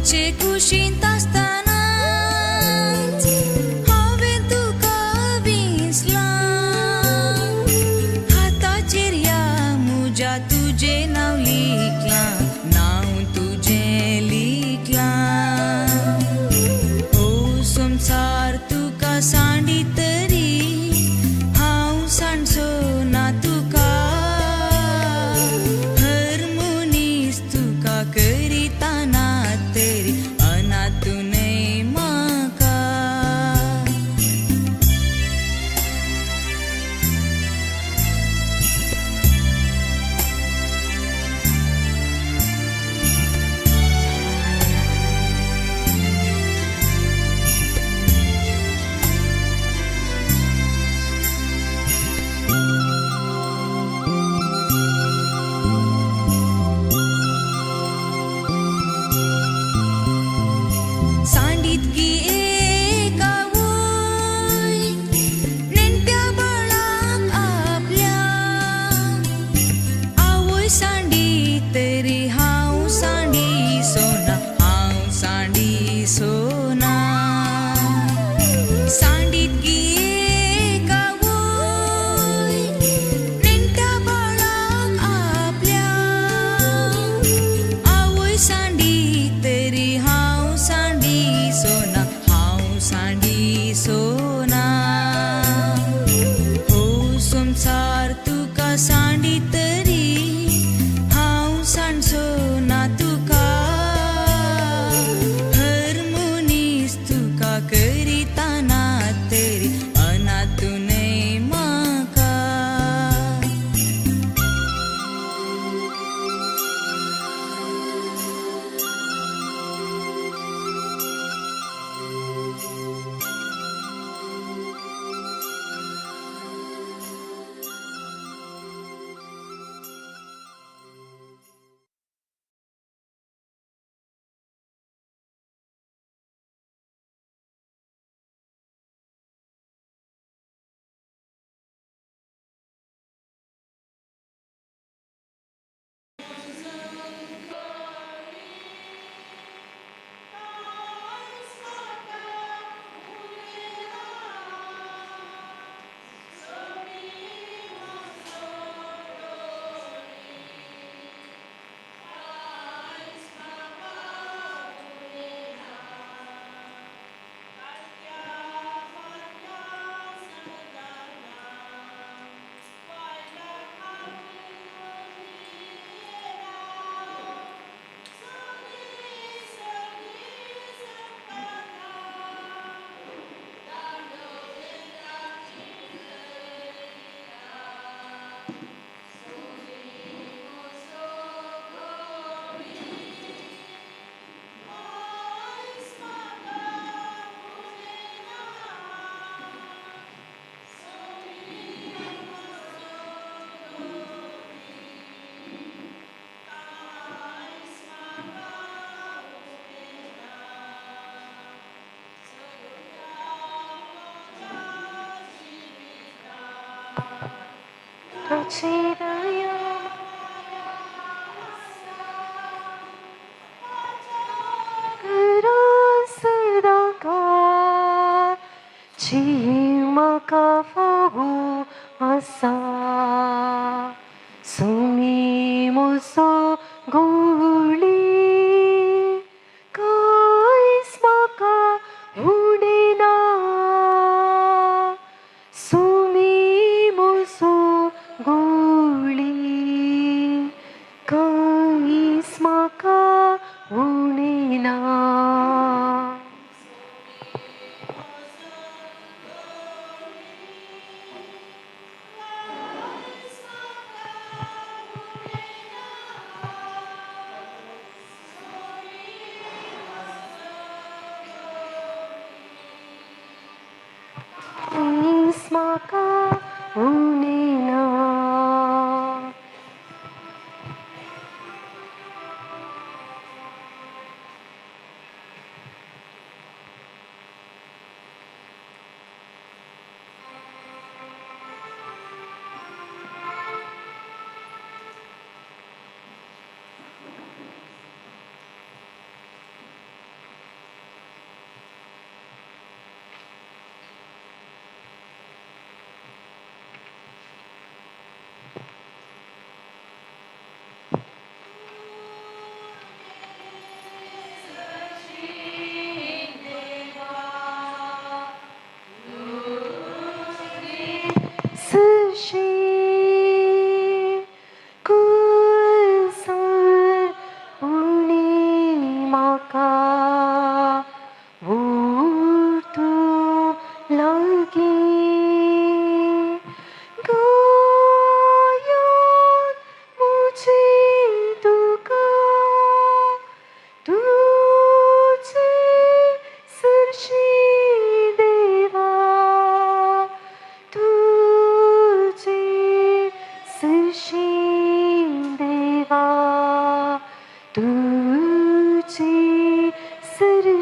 आवयचे कुशींत आसतनाच हांवें तुका विसलां. हाताचेर ह्या म्हज्या तुजें नांव लिखलां, नांव तुजें लिखलां. हो संवसार तुका सांडी तरी हांव सांडचो ना तुका. हर मनीस तुका करिता ना तरी अनाथ न्हय म्हाका. सांडीत गी एक आवय नेणट्या बाळाक आपल्या, आवय सांडी तरी हांव सांडी सोना, हांव सांडी सोना. सांडीत गी एक आवय नेणट्या बाळाक आपल्या, आवय सांडी तरी हांव सांडी सोना, हांव सांडी सोना. हो संवसार तुका सांडी तरी हांव सांडचो ना तुका. हर मनीस तुका करिता ना तरी अनाथ न्हय म्हाका.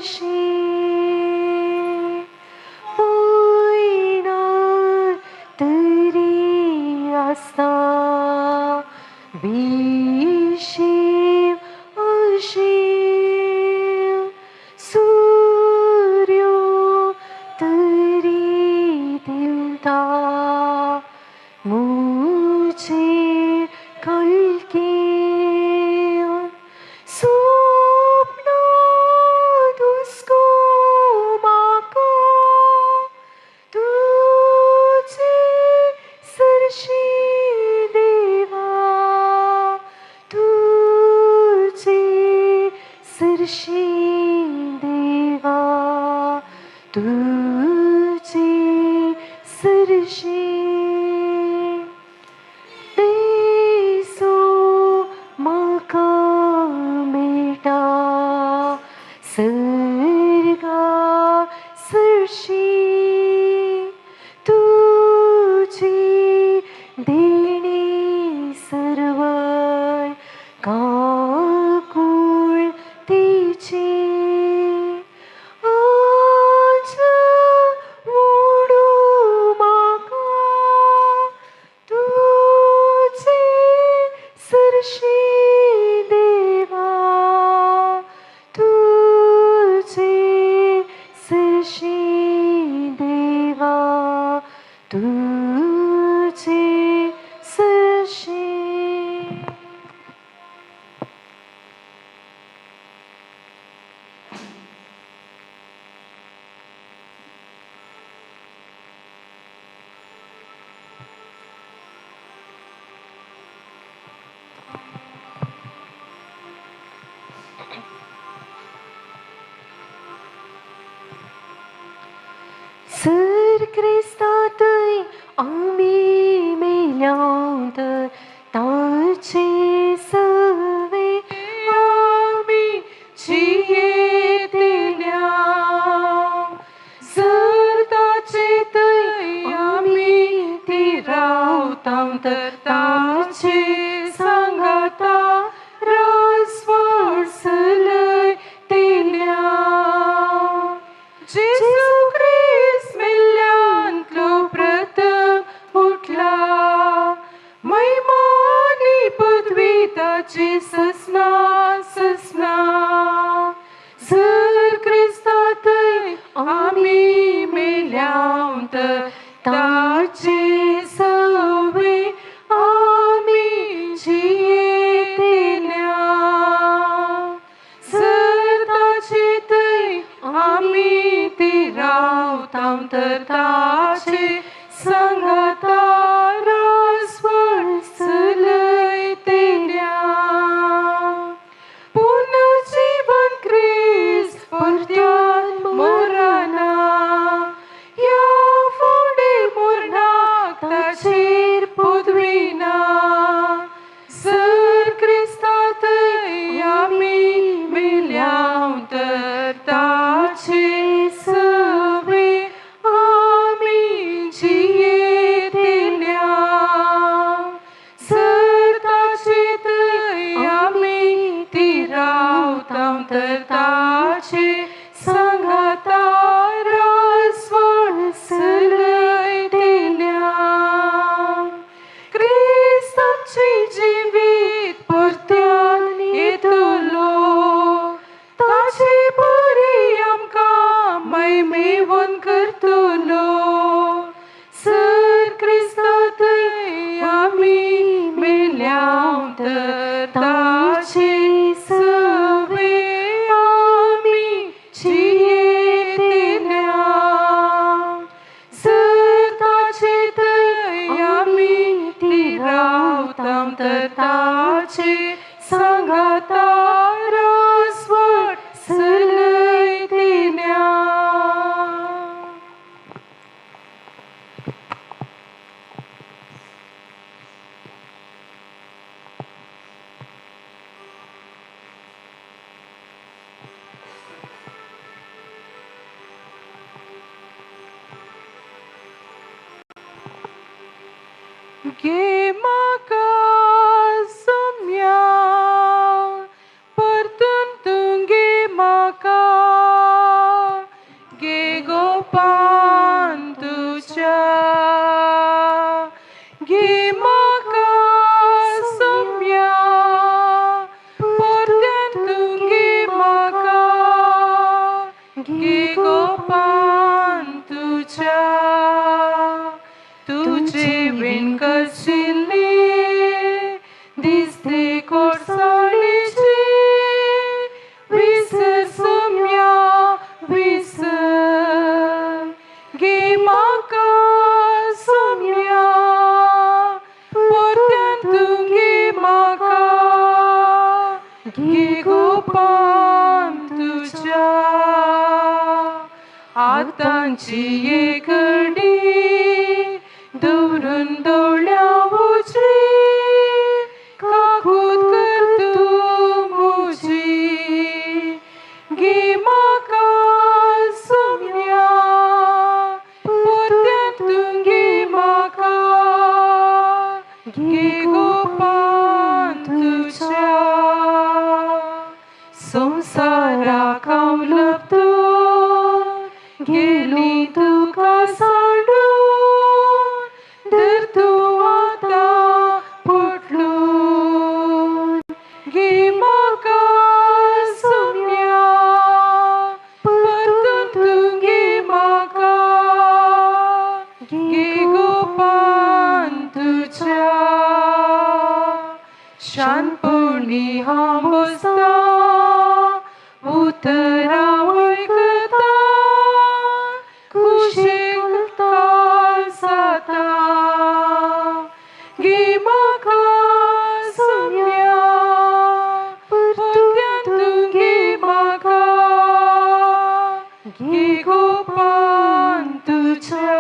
सरशी वयणार तरी आसता विशीव अशीव सूर्यो तरी दिलता मुझे कलके स्वप्न दुसको माका तुझे सरशी देवा तुझे सरशी देवा तुझे सरशी देसो म्हाका मेळटा सर्गा सरशी तुजी देणी सर्वय काकूळ तिची आज ओडू म्हाका तुझे सरशी देवा तुझे सरशी देवा तुझे सरशी. सर क्रिस्तातय आमी मेल्यांत ताचे सवे आमी जियेतल्या जर ताचे थंय आमी ती रावता तर ताचे सांगाता रासवळ चलयतल्या. जेजू क्रिस्त मेल्ल्यांतलो प्रथम उठला महिमानी पदवी ताची ससना ससना. जर क्रिस्तातय आमी मेल्यांव तर ताचे सवे आमी जियेतल्या. जर ताचे थंय आमी ती रावता तर ताचे सांगाता रासवळ चलयतल्या. पुनर्जीवन क्रिस्त परत्यान मरना ह्या फुडें मरणाक ताचेर पदवी ना. जर क्रिस्तातय आमी मेल्यांव तर ताचे सवे आमी जियेतल्या. जर ताचे थंय आमी ती रावता तर ताचे सांगाता रासवळ चलयतल्या. क्रिस्त आमचें जिवीत परत्यान येतलो ताचे परी आमकां महिमेवन करतलो. सर क्रिस्तातय आमी मेल्यांव तर ताचे सवे आमी जियेतल्या. जर ताचे थंय आमी ती रावता तर ताचे सांगाता रासवळ चलयतल्या. घे म्हाका सोम्या परतून तूं घे म्हाका गे गोपान तुज्या गे म्हाका सोम्या परत्यान तूं गे म्हाका गे गोपान तुज्या तुजे विणकशिल्ली दिसते कोडसाणीची विसर सोम्या विसर गे म्हाका सोम्या परत्यान तूं गे म्हाका गे गोपान तुज्या आतांची एकडी दवरून दोळ्या उजवी काकूत कर तूं म्हजी गे म्हाका सोम्या परत्यान तूं गे म्हाका गे गोपान तुज्या संवसाराक हांव लपतून गेली तुका सांडून धर तूं आतां पोटलून गे म्हाका सोम्या परतून तूं गे म्हाका गे गोपान तुज्या शांतपणी हांव बसता उतरां वळखता कुशीक ताल जाता गे म्हाका सोम्या परत्यान तूं गे म्हाका गे गोपान तुज्या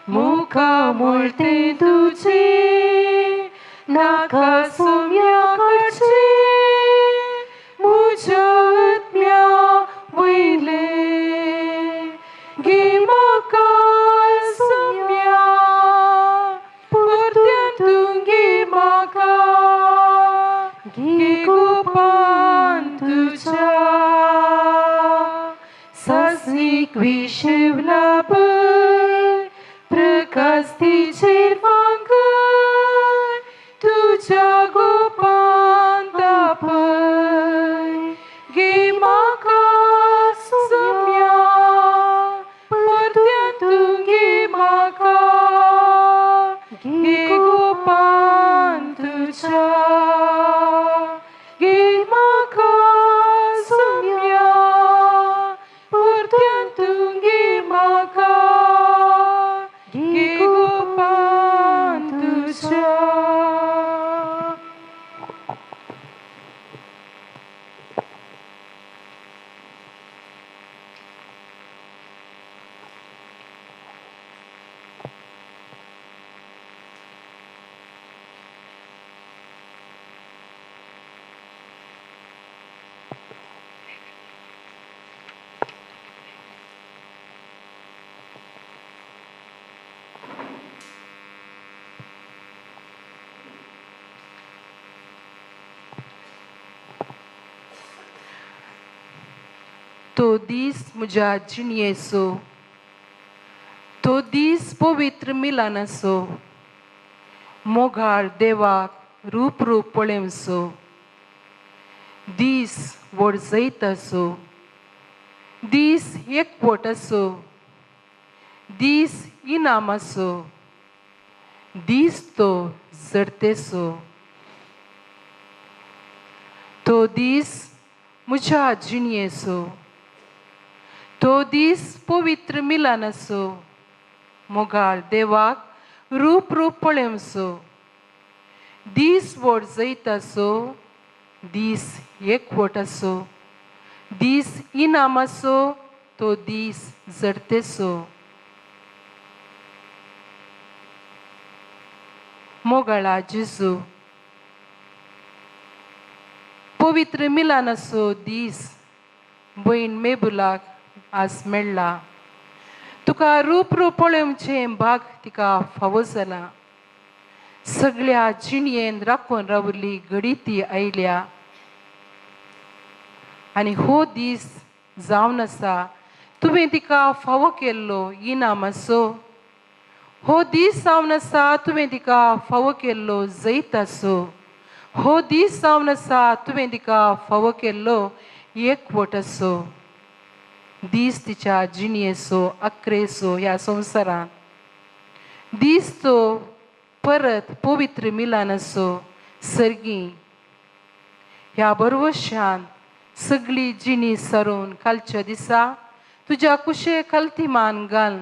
मुखामळ तें तुजें नाका सोम्या काडचें म्हज्या आत्म्या वयलें गे म्हाका सोम्या परत्यान तूं गे म्हाका गे गोपान तुज्या सासणीक विशेवला पय प्रकाश तिचेर फांकर तुज्या गोपान तापय गे म्हाका सोम्या परत्यान तूं गे म्हाका गे गोपान तुज्या गे म्हाका सोम्या परत्यान तूं गे म्हाका गे गोपान तुज्या. तो दीस म्हज्या जिणयेचो तो दीस पवित्र मिलनाचो मोगाळ देवाक रूप रूप पळेवचो दीस व्हड जैताचो दीस एकवटाचो दीस इनामाचो दीस तो जडतेचो तो दीस म्हज्या जिणयेचो तो दीस पवित्र मिलनाचो मोगाळ देवाक रूप रूप पळेवचो दीस व्हड जैताचो दीस एकवटाचो दीस इनामाचो तो दीस जडतेचो. मोगाळा जेजू पवित्र मिलनाचो दीस भयण मेबुलाक आज मेळ्ळा. तुका रूप रूप पळोवचें भाग तिका फावो जालां. सगळ्या जिणयेन राखून रावल्ली घडी ती आयल्या आनी हो दीस जावन आसा तुवें तिका फावो केल्लो इनाम आसो. हो दीस जावन आसा तुवें तिका फावो केल्लो जैत आसो. हो दीस जावन आसा तुवें तिका फावो केल्लो एकवट आसो. दीस तिच्या जिणयेचो अक्रेचो ह्या संवसारांत, दीस तो परत पवित्र मिलन आसो सर्गी. ह्या बरवशान सगळी जिणी सरून कालच्या दिसा तुज्या कुशे खालती मान घाल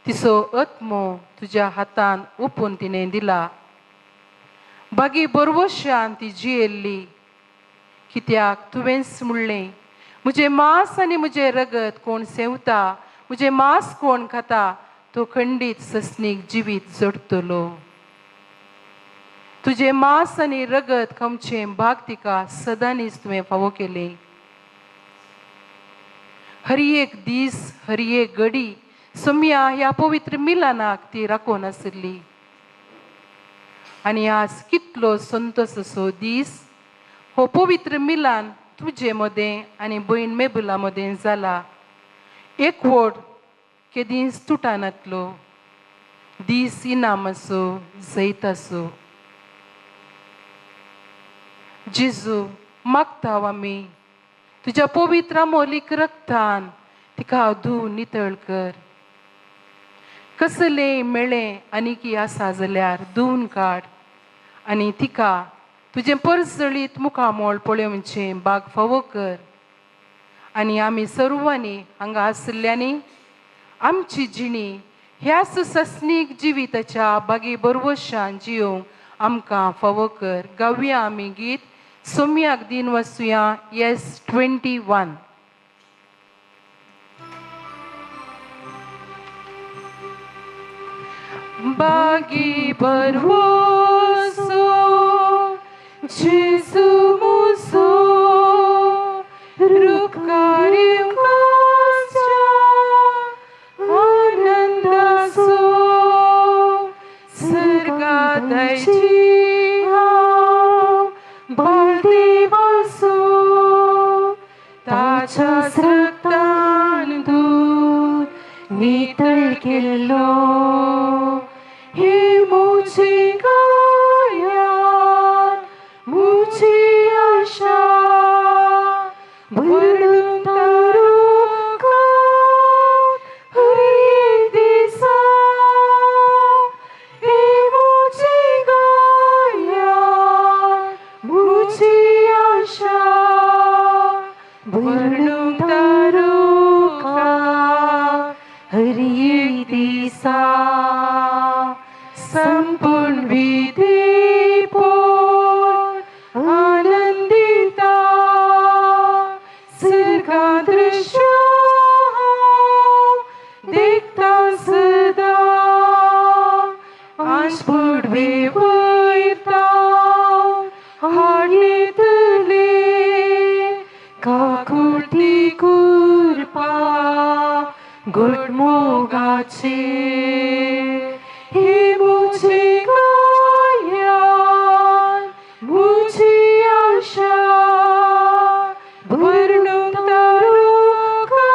तिचो आत्मो तुज्या हातान ओपून तिणें दिला. बागी बरवशान ती जियेल्ली, कित्याक तुवेंच म्हणलें म्हजें मांस आनी म्हजें रगत कोण सेवता, म्हजें मांस कोण खाता तो खंडीत सस्नीक जिवीत जोडटलो. तुजें मांस आनी रगत खावचें भाग तिका सदांनीच तुवें फावो केलें. हर एक दीस हर एक घडी सोम्या ह्या पवित्र मिलनाक ती राखून आशिल्ली. आनी आज कितलो संतोष असो दीस हो पवित्र मिलन तुजे मदें आनी भयण मेबुला मदें जाला. एकवट केदींच तुटानातलो दीस इनाम आसो जैत आसो. जेजू मागता आमी तुज्या पवित्र मोलीक रक्तान तिका धुवन नितळ कर. कसलें मेळें आनीकी आसा जाल्यार धुवन काड आनी तिका तुजें परजळीत मुखामोळ पळोवचें बाग फावो कर. आनी आमी सर्वांनी हांगा आशिल्ल्यांनी आमची जिणी ह्याच सस्नीक जिविताच्या बागी बरवशान जियोवंक आमकां फावो कर. गावया आमी गीत सोम्याक दिन वसुया एस 21. बागी बरवसो जेजू मुसो रुपकार्यांच्या आनंदाचो सर्गादायची हांव बलदेवाचो ताच्या रक्तान दूद नितळ केल्लो. हे मुझे गायान मुझी आशा भरून तारुका हर एक दिसा. हे मुझे गायान मुझी आशा भरून तारुका हर एक दिसा. संपूर्ण विधी पोर आनंदिता सर्गा दृश्य देखता सदा. आज पुडवे वयता हाडलेतले काकुळटी कृपा गुडमोगाचे. हे मुझे गायान मुझी आशा भरून तारुका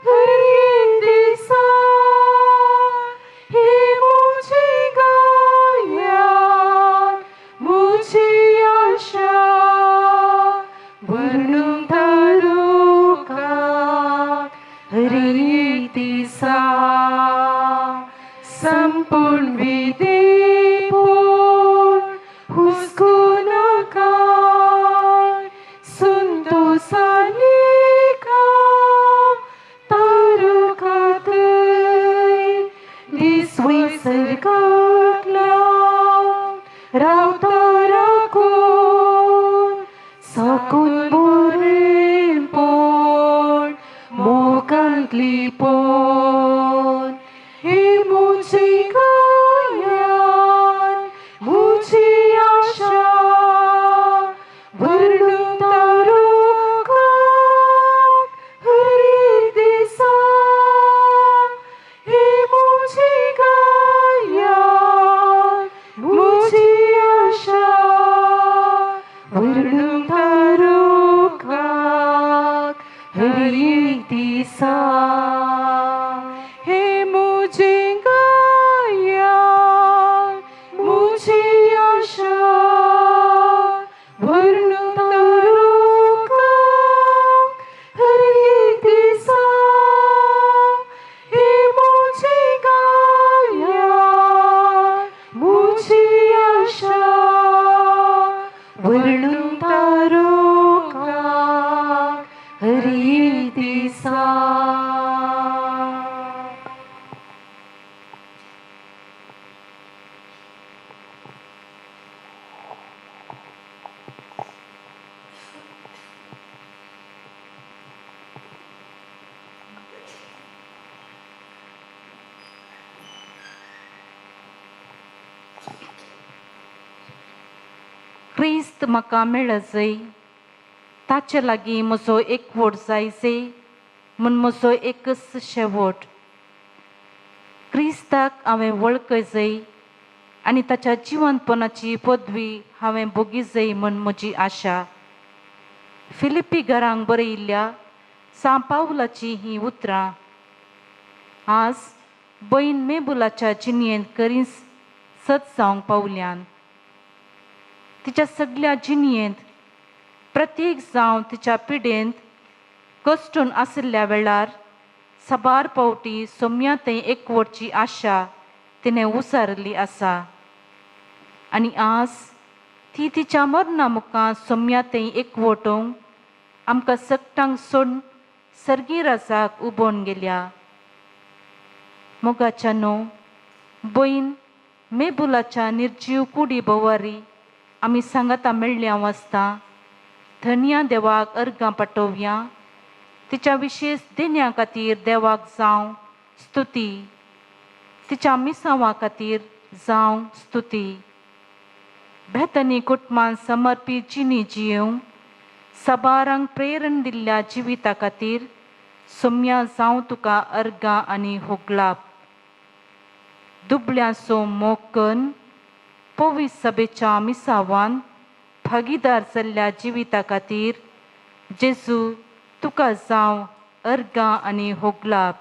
हर एक दिसा. हे मुझे गायान मुझी आशा भरून तारुका हर एक दिसा. संपूर्ण विधी पोर हुस्को नाका संतोषाने तारुकात दीस वैसर्गातल्या रावता राखून साकून बरें पोण मोगांतली पोण. हे मुझे गायान मुझी आशा भरून तारुका हर एक दिसा. हे मुझे गायान मुझी आशा भरून तारुका हर एक दिसा. हे मुझे गाया मुझे आशा वर्ण तारुका हर एक दिसा. हे मुझे गाया मुझे आशा वर्णून तारुका हर एक दिसा. क्रिस्त म्हाका मेळजय ताचे लागीं म्हजो एकवट जायजय म्हूण म्हजो एकच शेवट. क्रिस्ताक हांवें वळखजय आनी ताच्या जिवंतपणाची पदवी हांवें भोगीजय म्हूण म्हजी आशा. फिलिप्पी घरांक बरयिल्ल्या सांव पावलाची हीं उतरां आज बयन मेबुलाच्या जिणेंत करीच सत जावंक पावल्यान. तिच्या सगल्या जिणेंत प्रत्येक जावं तिच्या पिडेंत कश्टून आशिल्ल्या वेळार साबार पावटी सोम्या थंय एकवटची आशा तिणें उसारिल्ली आसा आनी आज ती तिच्या मरणा मुखार सोम्या थंय एकवटूंक आमकां सगटांक सोडून सर्गी राजाक उबोवन गेल्या. मोगाच्या न्हू बयन मेबुलाच्या निर्जीव कुडी भोवारी आमी सांगाता मेळ्ळ्या वाचता धनया देवाक अर्गां पाठोवया. तिच्या विशेश देण्या खातीर देवाक जावं स्तुती, तिच्या मिसांवा खातीर जावं स्तुती. बेतनी कुटुंबान समर्पीत जिणी जियेवंक साबारांक प्रेरण दिल्ल्या जिविता खातीर सोम्या जावं तुका अर्गां आनी होगलाप. दुबळ्यांचो मोग कन्न पवित्र सभेच्या मिसावान भागीदार जाल्ल्या जिविता खातीर जेजू तुका जावं अर्गां आनी होगलाप.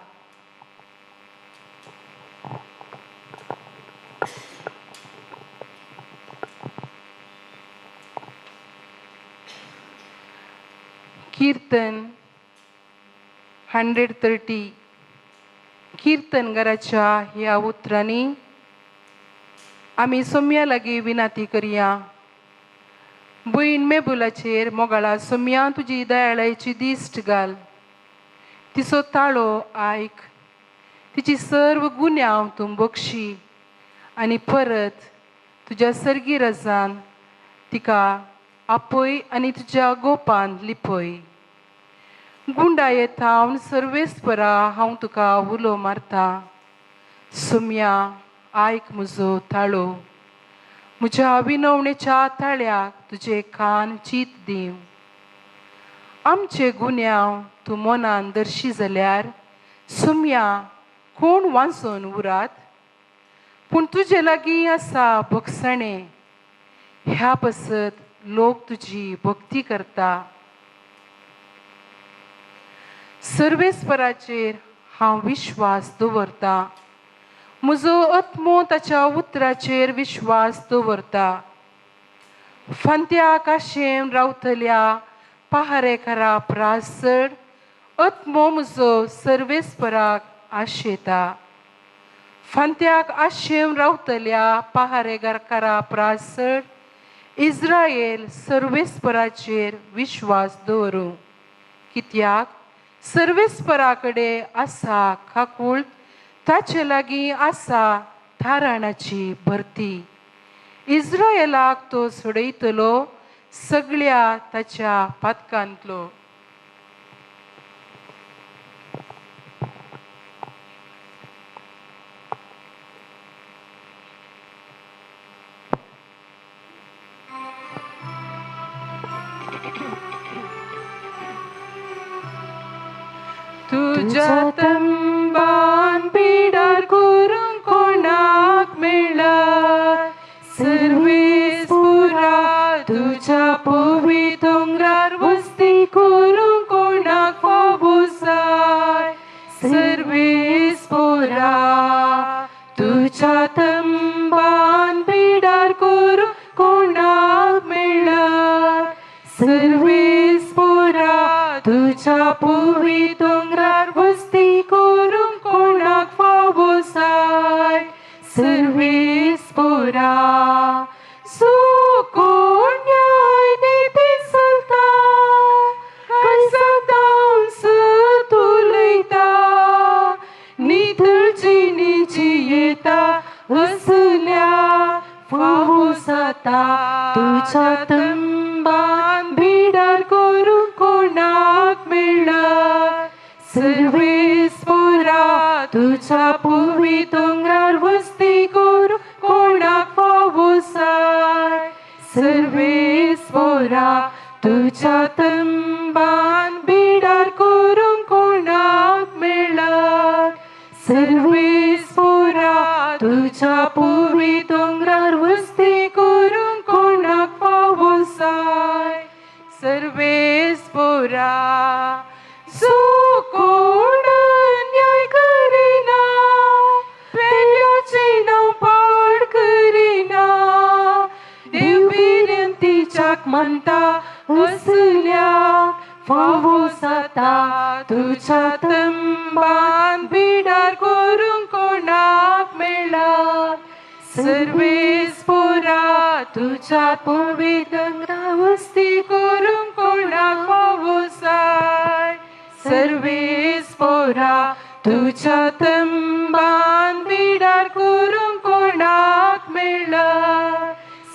कीर्तन 130. कीर्तनगाराच्या ह्या उतरांनी आमी सोम्या लागीं विनंती करया. भयण मेबुलाचेर मोगाळा सोम्या तुजी दयाळायची दिश्ट घाल, तिचो ताळो आयक, तिची सर्व गुन्यांव तूं बक्षी आनी परत तुज्या सर्गी रजान तिका आपय आनी तुज्या गोपान लिपय. गुंडाये थावन सर्वेस्परा हांव तुका उलो मारता. सोम्या आयक म्हजो ताळो, म्हज्या विनवणेच्या ताळ्याक तुजे कान चीत दिव. आमचे गुन्यांव तूं मनान दर्शी जाल्यार सोम्या कोण वांचून उरात? पूण तुजे लागीं आसा भोगसणें, ह्या पासत लोक तुजी भक्ती करता. सर्वेस्पराचेर हांव विश्वास दवरता, म्हजो आत्मो ताच्या उतराचेर विश्वास दवरता. फांत्या काशेन रावतल्या पहारेकारा प्रास चड आत्मो म्हजो सर्वेस्पराक आशेता. फांत्याक आशेवन रावतल्या पहारेकारा प्रास चड इस्रायल सर्वेस्पराचेर विश्वास दवरूं. कित्याक सर्वेस्परा कडेन आसा काकूळ, ताचे लागीं आसा थाराणाची भरती. इस्रायलाक तो सोडयतलो सगळ्या ताच्या पातकांतलो. तुज्या तंबान पिडार करूंक कोणाक मेळत, सर्वेस्पुरा तुज्या पवित्र दोंगरार वस्ती करूंक कोणाक फाव. तुज्या पुवी दोंगरार वस्ती करूंक कोणाक फावो जाय सर्वेस्पोरा. जो कोण न्याय नितीन चलता सदां सत उलयता नितळ जिणी जियेता असल्या फावो जाता. तुज्या तंबान बिडार करूंक कोणाक मेळना सर्वेस्पोरा. तुज्या पुवी दोंगरार वस्ती करूंक कोणाक फावो जाय सर्वेस्पोरा. तुज्या तंबान बिडार करूंक कोणाक मेळना सर्वेस्पोरा. तुज्या पुवी दोंगरार वस्ती करूंक कोणाक फावो जाय सर्वेस्पोरा. जो कोण अन्याय करिना पेल्याचें नांव पाड करिना देव विनंतीच्याक मानता असल्याक फावो जाता. तुज्या तंबान बिडार करूंक कोणाक मेळना सर्वेस्पोरा. तुज्या पुवी दोंगरार वस्ती करूंक कोणाक फावो जाय सर्वेस्पोरा. तुज्या तंबान बिडार करूंक कोणाक मेळना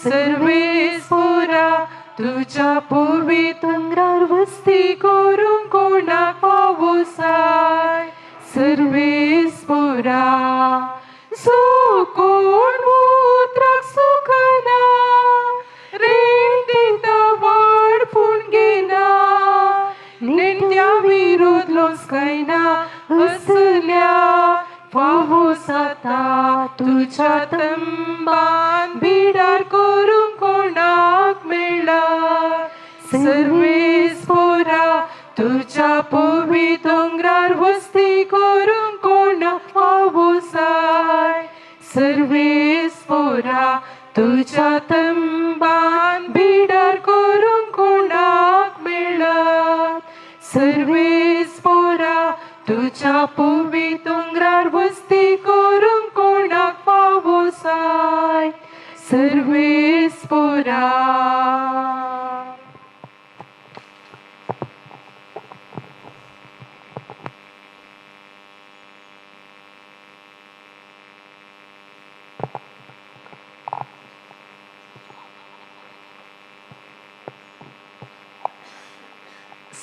सर्वेस्पोरा. तुज्या पुवी दोंगरार वस्ती करूंक कोणाक फावो जाय सर्वेस्पोरा. जो कोण उतराक सुखना रीण दिता वाड पूण घेना नेणट्या विरोध लोसकायना असल्या फावो जाता. तुज्या तंबान बिडार करूंक कोणाक मेळना सर्वेस्पोरा. तुज्या पुवी दोंगरार वस्ती करूंक कोणाक फावो जाय सर्वेस्पोरा. तुज्या तंबान बिडार करूंक कोणाक मेळना सर्वेस्पोरा. तुज्या पुवी दोंगरार वस्ती करूंक कोणाक फावो जाय सर्वेस्पोरा.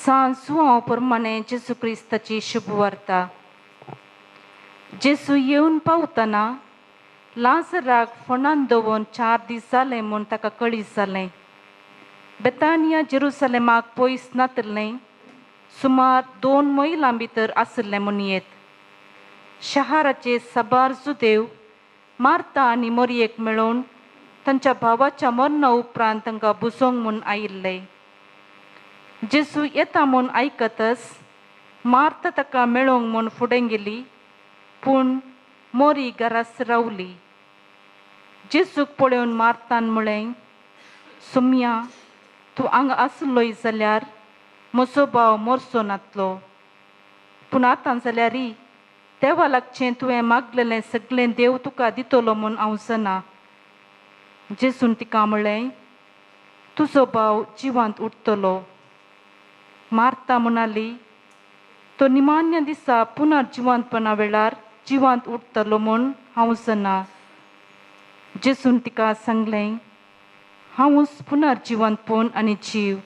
सांत जुआंव प्रमाणे जेजू क्रिस्ताची शुभवार्ता. जेजू येवन पावतना लाजराक फोंडान दवरून 4 दीस जाले म्हूण ताका कळीत जालें. बेतानिया जेरुसलेमाक पयस नातलें, सुमार 2 मैलां भितर आशिल्लें म्हूण येत. शहराचे साबार जुदेव मार्ता आनी मोरयेक मेळून तांच्या भावाच्या मरणा उपरांत तांकां बुजोवंक म्हूण आयिल्ले. जेजू येता म्हूण आयकतच मार्ता ताका मेळोवंक म्हूण फुडें गेली, पूण मोरी घराच रावली. जेजूक पळोवन मार्तान म्हळें, सुम्या, तूं हांगा आसलोय जाल्यार म्हजो भाव मरचो नातलो. पूण आतां जाल्यारय देवा लागचें तुवें मागलेलें सगळें देव तुका दितलो म्हूण हांव जाणा. जेजून तिका म्हळें, तुजो भाव जिवांत उरतलो. मार्ता म्हणाली, तो निमान्य दिसा पुनर्जिवंतपणा वेळार जिवांत उरतलो म्हूण हांव जाणा. जेजून तिका सांगलें, हांवूच पुनर्जिवंतपण आनी जीव.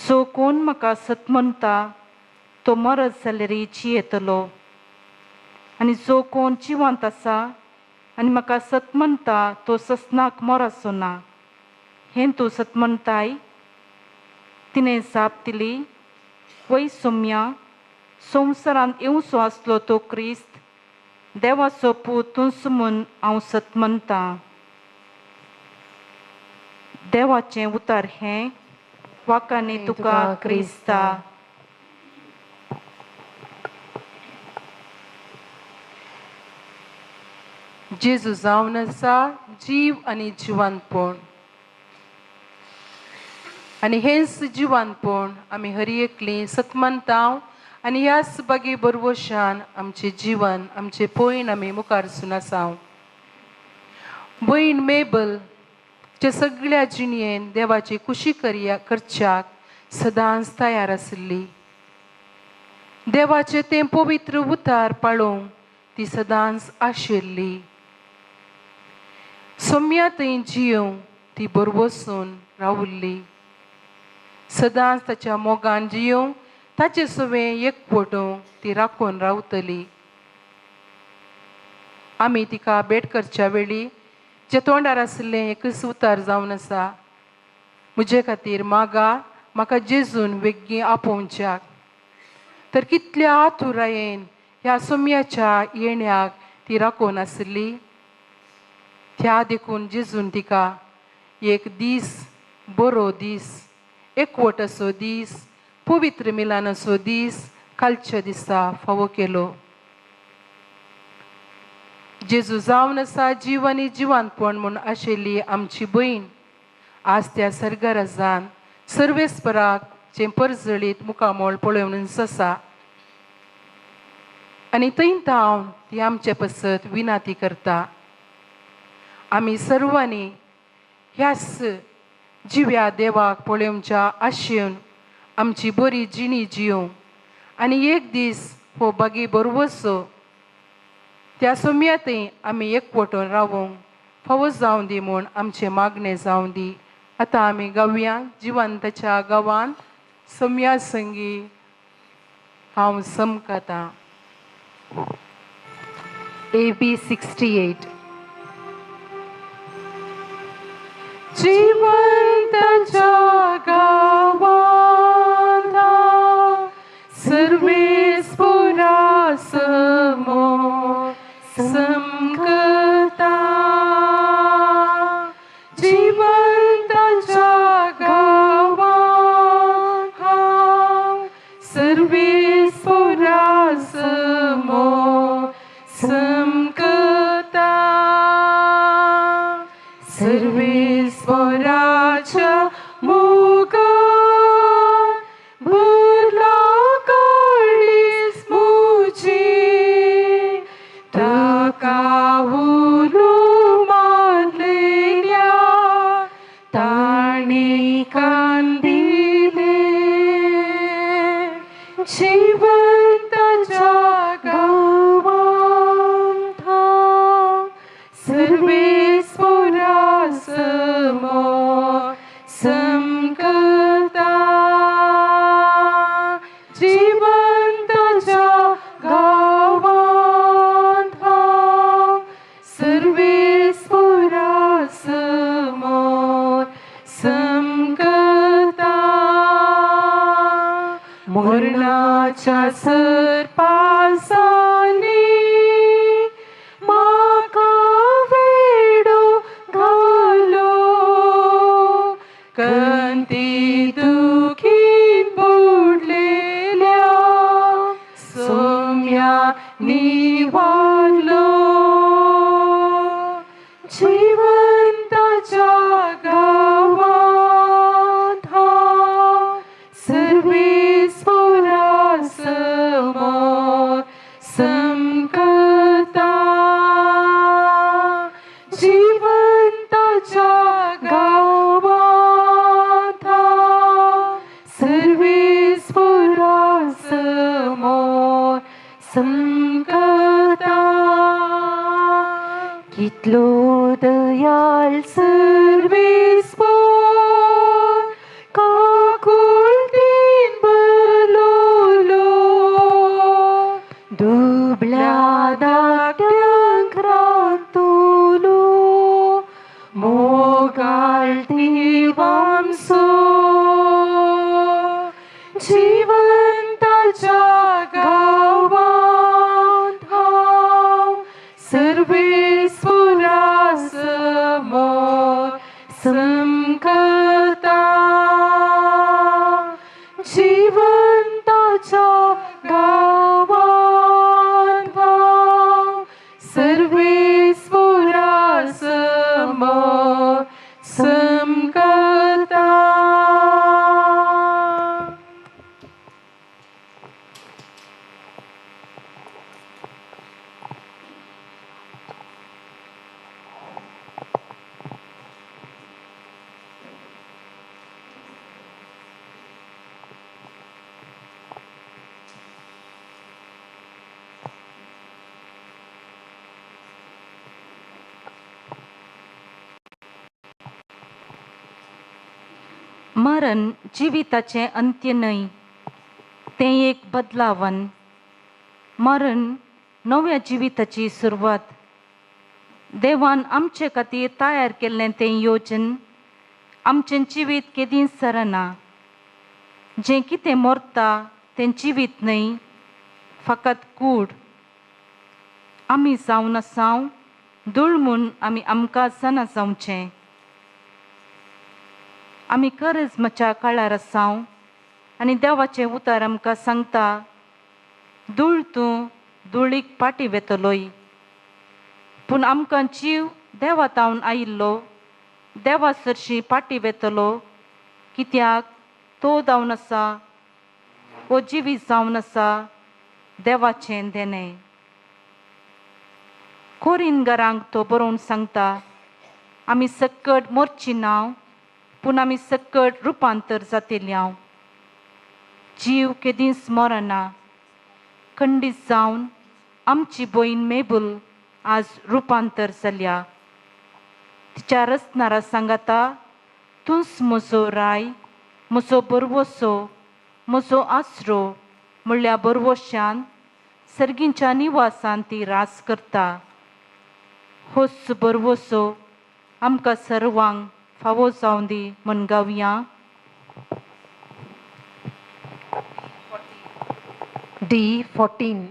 जो कोण म्हाका सत म्हणटा तो मरत जाल्यार जियेतलो, आनी जो कोण जिवंत आसा आनी म्हाका सत म्हणटा तो ससनाक मरचो ना. हें तूं सत म्हणटाय? तिणें जाप दिली, वय सोम्या, संवसारांत येवचो आसलो तो क्रिस्त देवाचो पूत तूंच म्हूण हांव सत म्हणटां. देवाचें उतर हें. वाकांनी तुका क्रिस्ता. जेजू जावन आसा जीव आनी जिवंतपण. आनी हेंच जिवानपण आमी हर एकली सतमनता आनी ह्याच बागी बरवशान आमचें जिवन आमचें पयण आमी मुखार सून आसा. भयण मेबल च्या सगळ्या जिणयेन देवाची खुशी करया करच्याक सदांच तयार आशिल्ली. देवाचें तें पवित्र उतार पाळोवंक ती सदांच आशिल्ली. सोम्या थंय जियोवंक ती बरवसून रावल्ली. सदांच ताच्या मोगान जियोवंक ताचे सवें एकवटूंक ती राखून रावतली. आमी तिका भेट करच्या वेळी जे तोंडार आशिल्लें एकच उतार जावन आसा, म्हजे खातीर मागा म्हाका जेजून वेगीं आपोवच्याक. तर कितल्या आतुरायेन ह्या सोम्याच्या येण्याक ती राखून आशिल्ली. त्या देखून जेजून तिका एक दीस बरो दीस एकवट असो दीस पवित्र मिलान असो दीस कालच्या दिसा फावो केलो. जेजू जावन आसा जीव आनी जिवानपण म्हूण आशिल्ली आमची भयण आज त्या सर्गराजान सर्वेस्पराक जें परजळीत मुखामोळ पळोवन आसा आनी थंय थावन ती आमचे पसत विनाती करता. आमी सर्वांनी ह्याच जिव्या देवाक पळोवच्या आशेवन आमची बरी जिणी जियोवंक आनी एक दीस हो बागी बरवसो त्या सोम्यातय आमी एकवटून रावूंक फावो जावं दी म्हूण आमचें मागणें जावं दी. आतां आमी गावया जिवंताच्या गांवांत सोम्या संगी हांव समकतां. AB 68. जिवंताच्या गांवांत सर्वेस्पुरा समोर समकता. जिवंताच्या गांवांत सर्वेस्पुरा समोर समकता. सर्वेस्वराच्या मुखार भरला काळीज मुजी, ताका उलो मारलेल्या ताणें कान दिले. जिवंताच्या गांवांत सर्वेस्पुरा समोर समकता. जिवंताच्या गांवांत सर्वेस्पुरा समोर समकता. मरणाच्या सरपासांनी म्हाका वेडो घालो, कंती दुखीन बुडलेल्या सोम्या निवारलो. जिवंताच्या गांवांत सर्वेस्पुरा समोर समकता. जिवंताच्या गांवांत सर्वेस्पुरा समोर समकता. कितलो दयाल सर्वेस्पोर काकुळटीन भरलोलो, दुबळ्या धाकट्यांक राखतलो मोगाळ देवामसो. जिवंताच्या गांवांत सर्वेस्पुरा समोर समकता. जिवंताच्या गांवांत सर्वेस्पुरा समोर समकता. मरण जिविताचें अंत्य न्हय, तें एक बदलावन. मरण नव्या जिविताची सुरवात. देवान आमचे खातीर तयार केल्लें तें योजन आमचें जिवीत केदींच सरना. जें कितें मरता तें जिवीत न्हय, फकत कूड. आमी जावन आसाव धूळ म्हूण आमी आमकां जाणा जावचें. आमी करजमाच्या काळार आसाव आनी देवाचें उतर आमकां सांगता, धूळ तूं धुळीक फाटीं वेतलोय. पूण आमकां जीव देवा तावन आयिल्लो, देवा सरशीं फाटीं वेतलो, कित्याक तो जावन आसा, हो जिवीत जावन आसा देवाचें देणें. कोरिनगरांक तो बरोवन सांगता, आमी सक्कड मोरची नांव, पूण आमी सक्कड रुपांतर जातेली हांव. जीव केदींच मरना. खंडीत जावन आमची भयण मेबूल आज रुपांतर जाल्या. तिच्या रचणारा सांगाता, तूंच म्हजो राय, म्हजो बरवसो, म्हजो आसरो म्हणल्या बरवशान सर्गींच्या निवासान ती रास करता. होच बरवसो आमकां सर्वांक फावो जावं दी म्हण गावया. D14.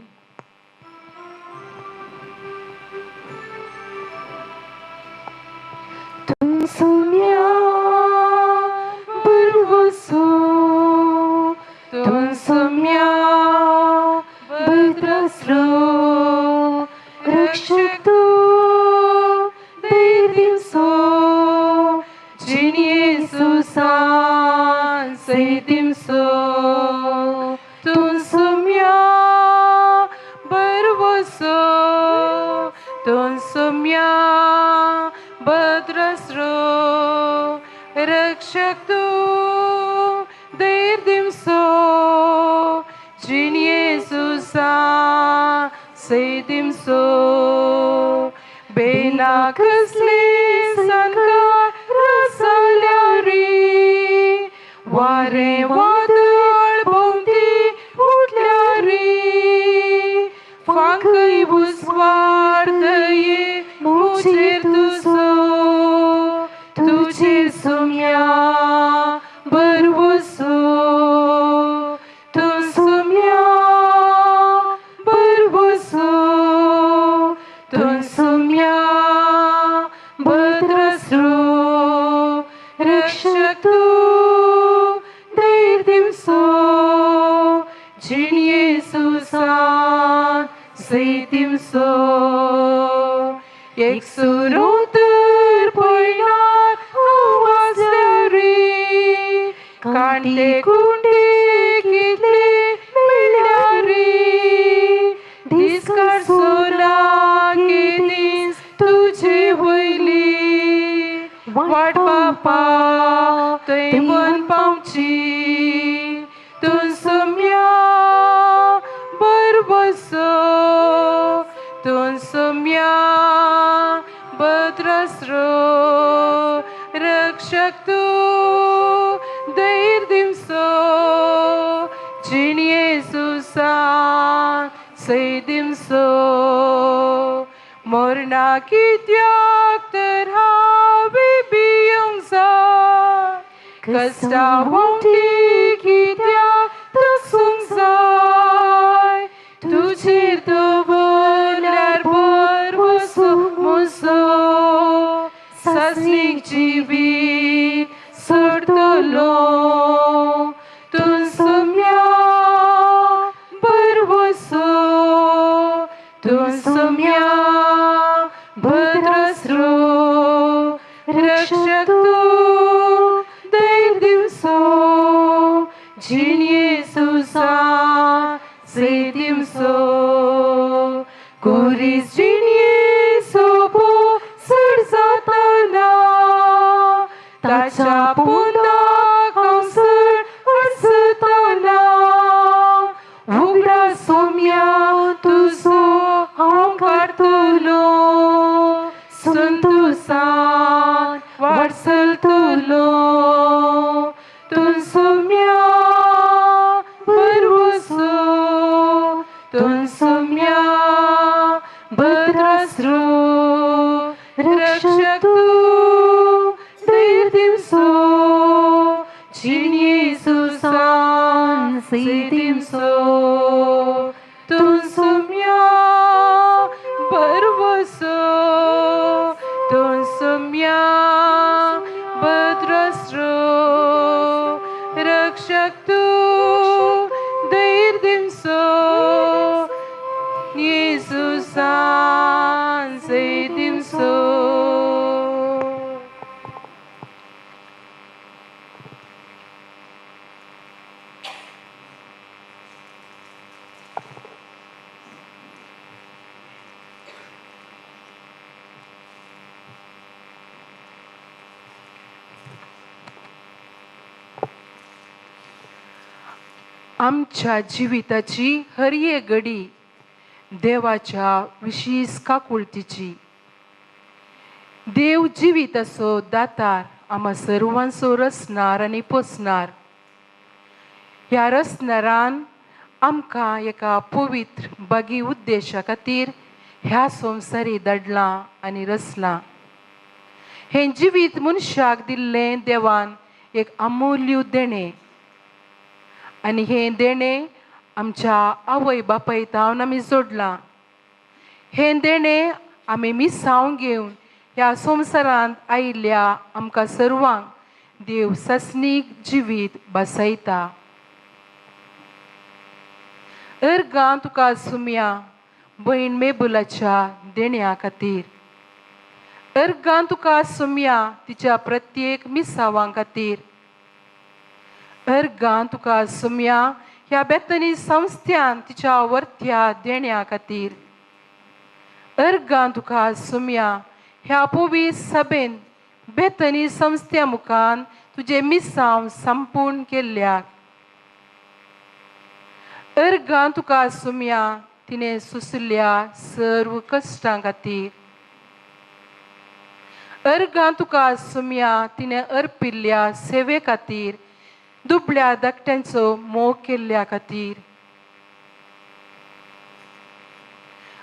तुमसुम्या बरवसो, तुमसुम्या भद्रस्रो, रक्षक तूं दैदिवसो, जिणयेसुसान सैदिमसो. तुमसुम्या बरवसो, तुमसुम्या भद्रस्रो, रक्षक तूं दैदिवसो, जिणयेसुसान सैदिमसो. बेना कसली संकार री, वारें वादळ भोंवती उठल्यारी, फांकय उस्वाड मुचेर तुजो, तुजेर सुम्या बरवसो, तूं सुम्या बरवसो, तूं सुम्या भद्रस्रो, रक्षक तूं दैदिवसो, जिणयेसुसान सैदिवसो. एक सुरोतर पयणार आवाजल्यारी, कांटे कुंटे कितले मेळ्ळ्यारी, दिसकार केदीस तुजे वयली, वाट बापा थंय वन पावची. तूं सुम्या बरवसो, तूं सुम्या भद्रस्रो, रक्षक तूं दैदिवसो, जिणयेसुसान सैदिमसो. मरणा कित्याक तर हांवें भिवंक जाय, कश्टा भोंवती कित्याक तसूंक जाय, तुजेर दवरल्यार बरवसो म्हजो, सासणीक जिवीत सोडतलो. तूं सुम्या बरवसो, तूं सुम्या भद्रस्रो, रक्षक तूं दैदिवसो, जिणयेसुसान सैदिमसो. कुरीस जिणयेसो चड जातना, तुमसुम्या भद्रास्रो रक्षक तूं धैर्य दिवसो जिन येसुसान जैत दिवसो तुमसुम्या भरवसो तुमसुम्या भद्रास्रो रक्षक तूं धैर्य दिवसो येसुसान जैत दिवसो। आमच्या जिविताची हर एक घडी देवाच्या विशीस काकुळतीची। देव जिवीत असो दातार आमा सर्वांचो रसणार आनी पोसणार। ह्या रसणारान आमकां एका पवित्र बागी उद्देशा खातीर ह्या संवसारी धाडलां आनी रचलां। हें जिवीत मनशाक दिल्लें देवान एक अमूल्य देणें आनी हें देणें आमच्या आवय बापाय तावन आमी जोडलां। हें देणें आमी मिसांव घेवन ह्या संवसारांत आयिल्ल्या आमकां सर्वांक देव सासणीक जिवीत बसयता। अर्गां तुका सुमया भयण मेबुलाच्या देण्या खातीर, अर्गां तुका सुमया तिच्या प्रत्येक मिसावां खातीर, अर्गां तुका सुमया ह्या बेतनी संस्थ्यान तिच्या वर्त्या देण्या खातीर, अर्गां तुका सुमया ह्या पवी सभेन बेतनी संस्थ्या मुखान तुजें मिसांव संपूर्ण केल्ल्याक, अर्गां तुका सुमया तिणें सोंशिल्ल्या सर्व कश्टां खातीर, अर्गां तुका सुमया तिणें अर्पिल्ल्या सेवे खातीर, दुबळ्या धाकट्यांचो मोग केल्ल्या खातीर,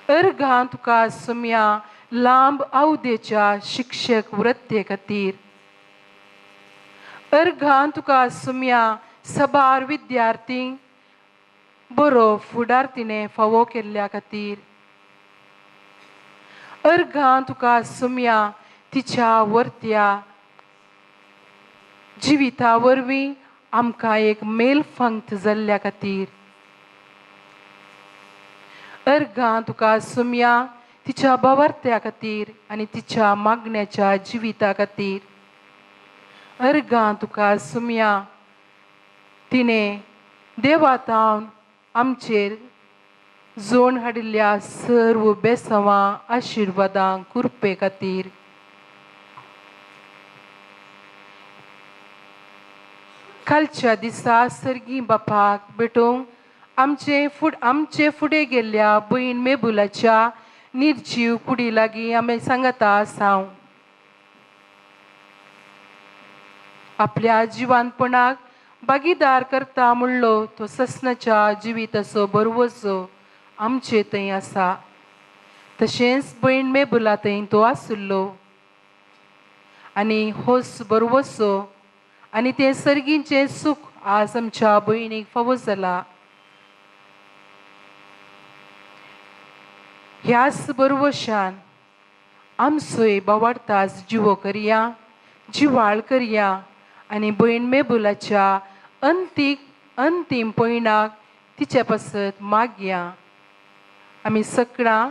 अर्गां तुका सुमया लांब आवदेच्या शिक्षक वृत्ते खातीर, अर्गां तुका सुमया सबार विद्यार्थी बरो फुडार तिणें फावो केल्ल्या खातीर, अर्गां तुका सुमया तिच्या वर्त्या जिविता वरवीं आमकां एक मेल फंक्त जाल्ल्या खातीर, अर्गां तुका सुमया तिच्या बावर्त्या खातीर आनी तिच्या मागण्याच्या जिविता खातीर, अर्गां तुका सुमया तिणें देवातावन आमचेर जोण हाडिल्ल्या सर्व बेसवां आशिर्वादां कृपे खातीर। कालच्या दिसा सर्गी बापाक भेटोवंक आमचे फुडें गेल्ल्या भयण मेबुलाच्या निर्जीव कुडी लागीं आमी सांगता आसाव। आपल्या जिवानपणाक भागीदार करता म्हणलो तो ससनाच्या जिविताचो बरवसो आमचे थंय आसा, तशेंच भयण मेबुला थंय तो आशिल्लो आनी होच बरवसो आनी तें सर्गीचें सूख आज आमच्या भयणीक फावो जाला। ह्याच बरवशान आमचोय बावाडतास जिवो करया, जिवाळ करया आनी भयण मेबुलाच्या अंतीम पयणाक तिचे पासत मागया। आमी सगळां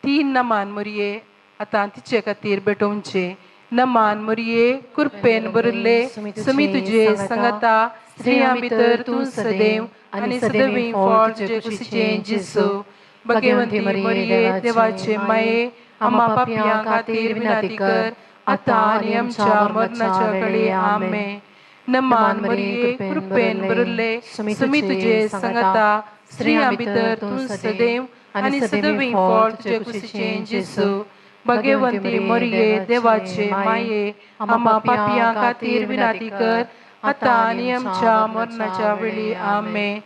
3 नमान मोरये आतां तिचे खातीर भेटोवचें। नमान मोरये कृपेन भरिल्ले सुमी तुजे सांगाता, स्त्रियां भितर तूं सदैव आनी सदैव फळ तुजे कुशीचें जेजू। भगवंती मोरये देवाचे माये आमा पापयां खातीर विनंती कर आतां आनी आमच्या मरणाच्या वेळी। आमेन। नमान मोरये कृपेन भरिल्ले सुमी तुजे सांगाता, स्त्रियां भितर तूं सदैव आनी सदैव फळ तुजे कुशीचें जेजू। भगवंती मोरये देवाचे माये आमा पापयां खातीर विनंती कर आतां आनी आमच्या मरणाच्या वेळी। आमेन।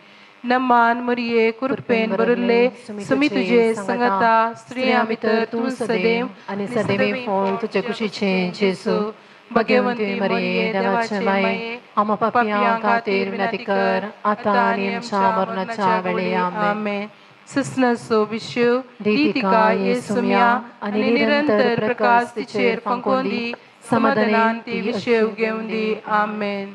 नमान मरिये कृपेन भरिल्ले सुमी तुजे संगता स्त्रियां भितर तूं सदैव आनी सदैव फळ तुजे कुशीचें जेजू. भगवंती मरिये देवाचे माये, आम्हा पापयां खातीर विनंती कर, आतां आनी आमच्या मरणाच्या वेळे. आमेन. आमेन. सुसनाचो विश्व दी दी तिका तिका येसुम्या आनी निरंतर प्रकाश तिचेर फांकोवन दी, समाधानान ती ती विशेव घेवन दी. आमेन.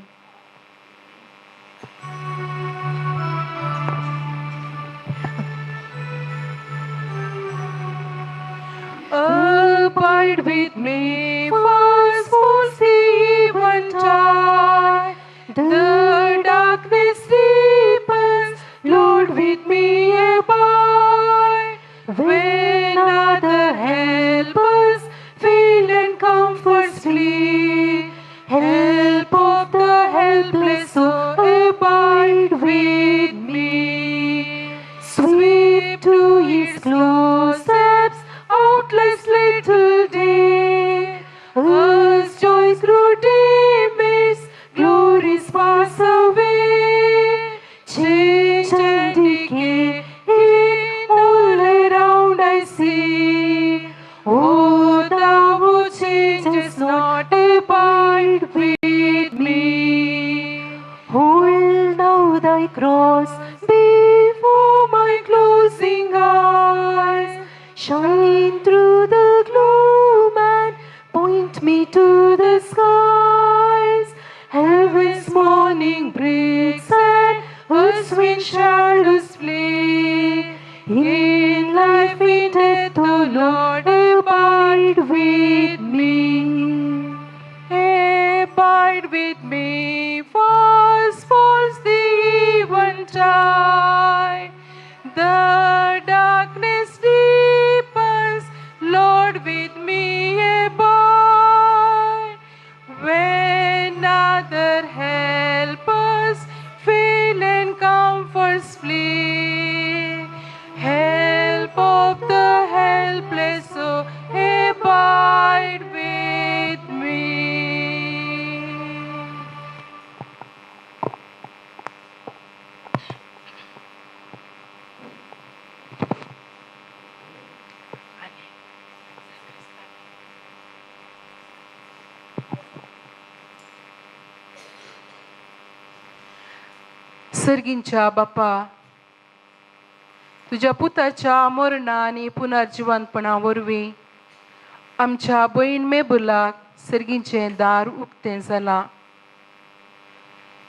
Abide with me, first falls the eventide. The darkness deepens, Lord, with me abide. When other helpers fail and comforts flee, help of the helpless, oh, abide with me. Sweep to his close steps, outless little day. Earth's joys grow dim, glories pass away. Change and decay in all around I see. Oh, thou who changes not, abide with me. Hold thou thy cross before my closing eyes. Shine through the gloom and point me to the skies. Heaven's morning breaks and earth's wind shadows flee. In life, in death, O Lord, abide with me. Abide with me, fast falls the eventide. The darkness deepens, Lord, with me abide. When other helpers fail and comforts flee, help of the helpless, oh, abide with me. सर्गींच्या बापा, तुज्या पुताच्या मरणा आनी पुनर्जिवंतपणा वरवीं आमच्या भयण मेबुलाक सर्गीचें दार उक्तें जालां.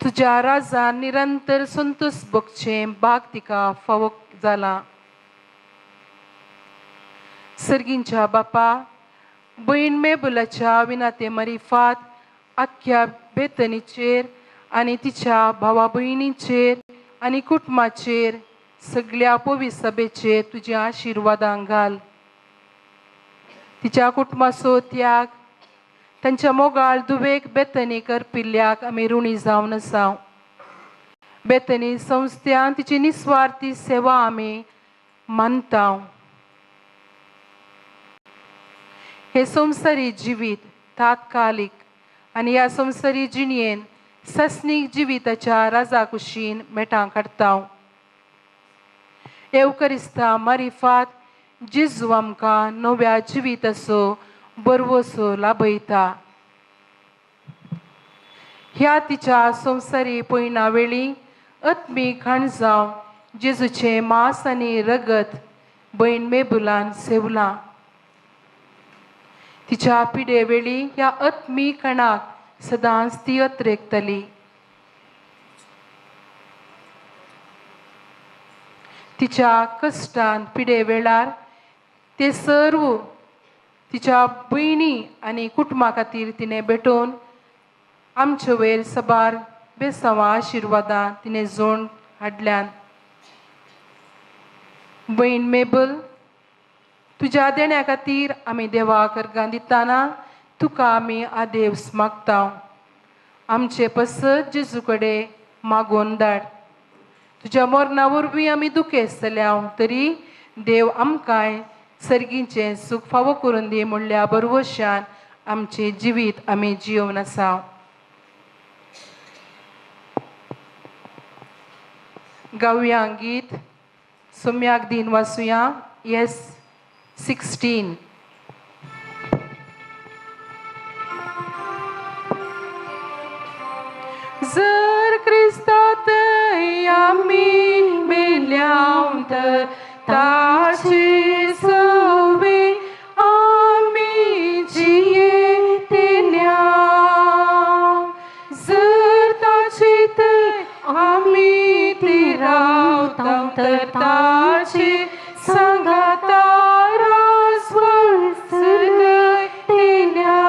तुज्या राजान निरंतर संतोष भोगचें भाग तिका फावो जालां. सर्गींच्या बापा, भयण मेबुलाच्या विनाते मरिफात आख्ख्या बेतनीचेर आनी तिच्या भावा भयणीचेर आनी कुटुंबाचेर सगळ्या पवी सभेचेर तुज्या आशिर्वादां घाल. तिच्या कुटुंबाचो त्याग, तांच्या मोगाळ दुवेक बेतनी करपिल्ल्याक आमी ऋणी जावन आसा. बेतनी संस्थ्यान तिची निस्वार्थी सेवा आमी मानता. हे संवसारी जिवीत तात्कालीक आनी ह्या संवसारी जिणयेन सस्नीक जिविताच्या राजा कुशीन मेटां काडटा. एवकरिस्ता मारिफात जेजू आमकां नव्या जिविताचो बरवसो लाभयता. ह्या तिच्या संवसारी पयणा वेळी आत्मीक खाण जावन जेजूचें मांस आनी रगत भयण मेबुलान सेवलां. तिच्या पिडे वेळी ह्या आत्मीक खाणाक सदांच ती अत्रेकतली. तिच्या कश्टान पिडे वेळार ते सर्व तिच्या भयणी आनी कुटुंबा खातीर तिणें भेटोवन आमचे वयर सबार बेसांवां आशिर्वादां तिणें जोड हाडल्यान. भयण मेबल, तुज्या देण्या खातीर आमी देवाक अर्गां दिताना तुका आमी आदेवस मागता. आमचे पसत जेजू कडेन मागोवन धाड. तुज्या मरणा वरवीं आमी दुखेस्त जाल्या तरी देव आमकांय सर्गीचें सूख फावो करून दी म्हणल्या बरवशान आमचें जिवीत आमी जियोवन आसा. गावया गीत सुम्याक दिन वासुया एस 16. जर क्रिस्तात आमी मेल्याव तर ताचे सवे आमी जियेतल्या. जर ताचे थंय आमी ती रावता तर ताचे सांगाता राजवळ चलयतल्या.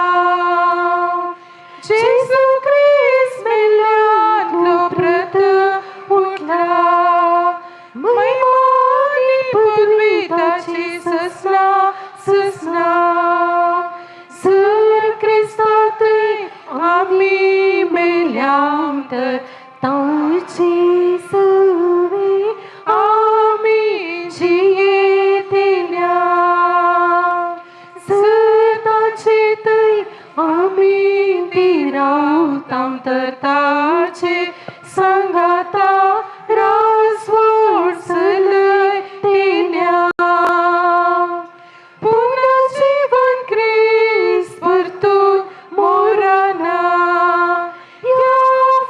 जेजू क्रिस्त मेल्ल्यांतलो प्रथम उठला, महिमानी पदवी ताची ससना ससना. जर क्रिस्तात आमी मेल्याव तर ताची सवे आमी जियेतल्या. जर ताचे थंय आमी ती रावता तर ताचे सांगाता राजवट चलयतल्या. पुन्हा जीवन क्रिस्त परतून मोरना, ह्या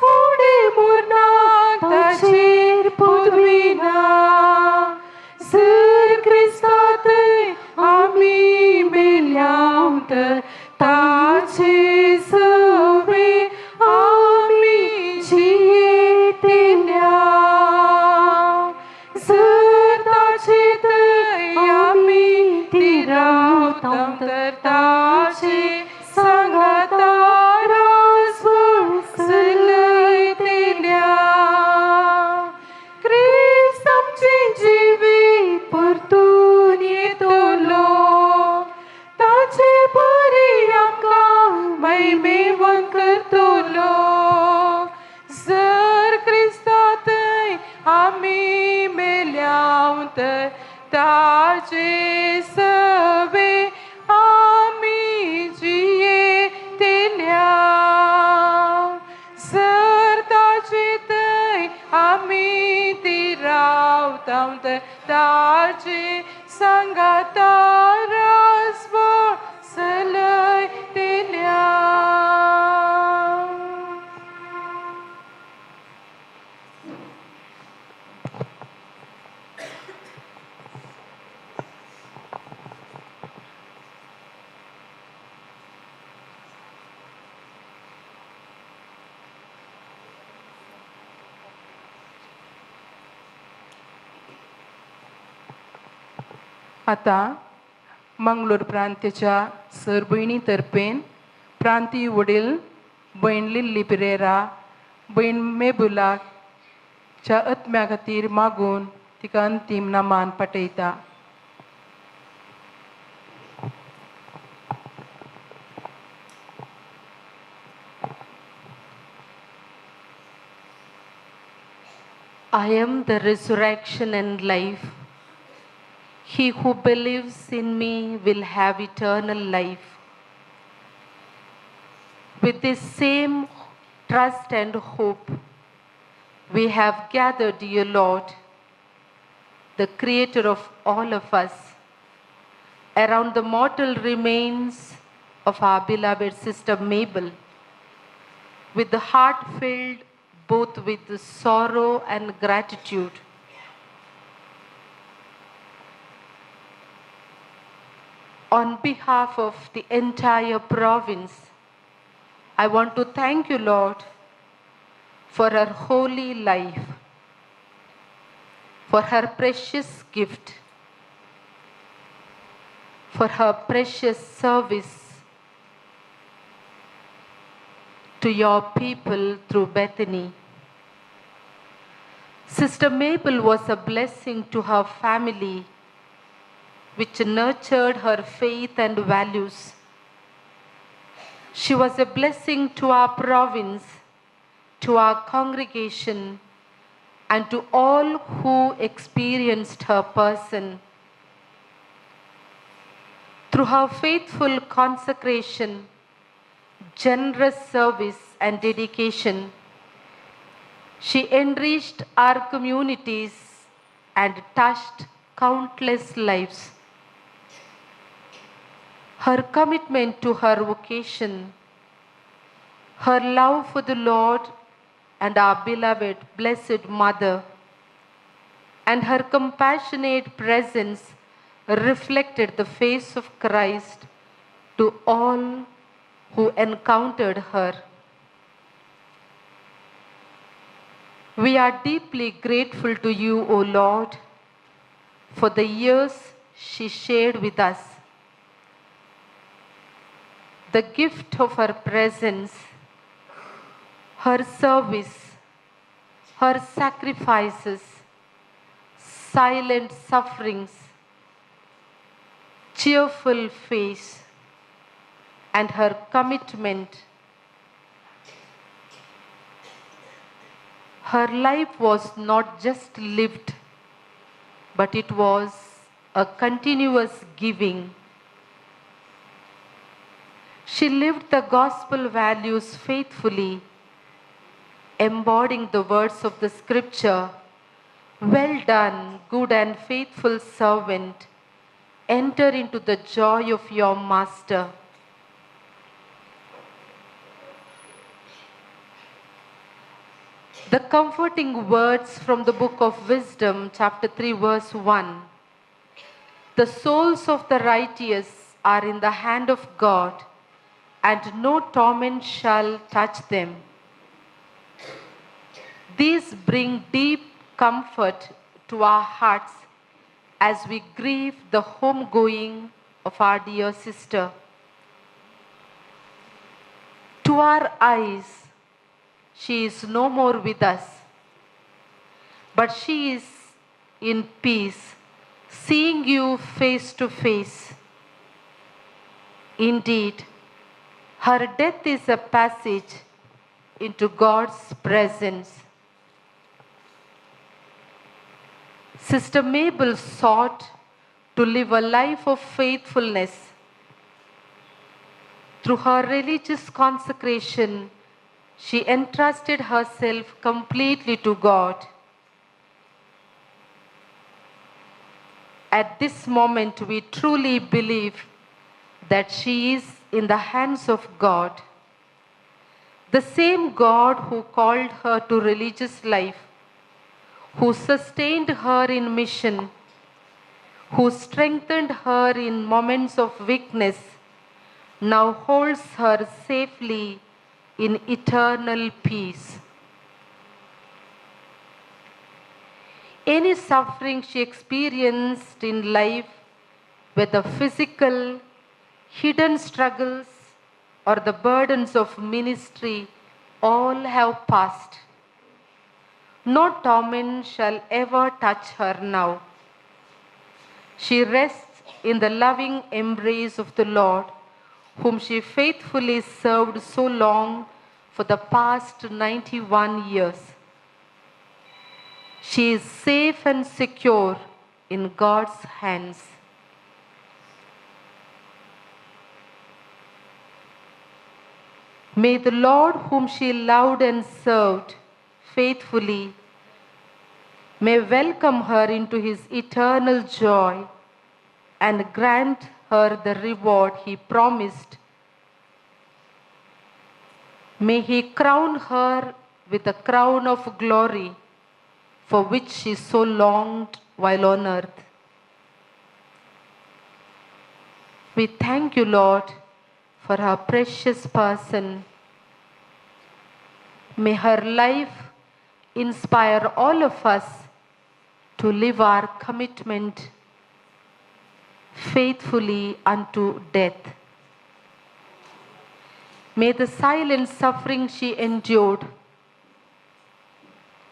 फुडें मोरनाक ताचेर पदवी ना. जर क्रिस्तात आमी मेल्याव तर ताचे सवे आमी जियेतल्या. जर ताचे थंय आमी ती रावता तर ताचे सांगाता राजवळ चलयतल्या. क्रिस्त आमचें जिवीत परतून येतलो, ताचे बरी आमकां महिमेवन करतलो. जर क्रिस्तात आमी मेल्याव तर ताचे सवे आमी जियेतल्या. जर ताचे थंय आमी ती रावता तर ताचे सांगाता राजवळ चलयतल्या. आतां मंगलोर प्रांताच्या सर भयणी तर्फेन प्रांतीय वडील भयण लिल्ली पिरेरा भयण मेबुलाच्या आत्म्या खातीर मागून तिका अंतीम Naaman पाठयता. I am the resurrection and life. He who believes in me will have eternal life. With this same trust and hope, we have gathered, dear Lord, the Creator of all of us, around the mortal remains of our beloved sister Mabel, with the heart filled both with sorrow and gratitude. On behalf of the entire province, I want to thank you, Lord, for her holy life, for her precious gift, for her precious service to your people through Bethany. Sister Mabel was a blessing to her family, which nurtured her faith and values. She was a blessing to our province, to our congregation, and to all who experienced her person. Through her faithful consecration, generous service, and dedication, She enriched our communities and touched countless lives. Her commitment to her vocation, her love for the Lord and our beloved Blessed Mother, and her compassionate presence reflected the face of Christ to all who encountered her. We are deeply grateful to you, O Lord, for the years she shared with us, the gift of her presence, her service, her sacrifices, silent sufferings, cheerful face, and her commitment. Her life was not just lived, but it was a continuous giving. She lived the gospel values faithfully, embodying the words of the scripture, "Well done, good and faithful servant. Enter into the joy of your master." The comforting words from the book of Wisdom, chapter 3, verse 1. The souls of the righteous are in the hand of God, and no torment shall touch them. These bring deep comfort to our hearts as we grieve the homegoing of our dear sister. To our eyes, she is no more with us, but she is in peace, seeing you face to face. Indeed, her death is a passage into God's presence. Sister Mabel sought to live a life of faithfulness. Through her religious consecration, she entrusted herself completely to God. At this moment, we truly believe that she is in the hands of God. The same God who called her to religious life, who sustained her in mission, who strengthened her in moments of weakness, now holds her safely in eternal peace. Any suffering she experienced in life, whether physical, hidden struggles, or the burdens of ministry, all have passed. No torment shall ever touch her now. She rests in the loving embrace of the Lord, whom she faithfully served so long for the past 91 years. She is safe and secure in God's hands. May the Lord, whom she loved and served faithfully, may welcome her into his eternal joy and grant her the reward he promised. May he crown her with a crown of glory for which she so longed while on earth. We thank you, Lord, for her precious person. May her life inspire all of us to live our commitment faithfully unto death. May the silent suffering she endured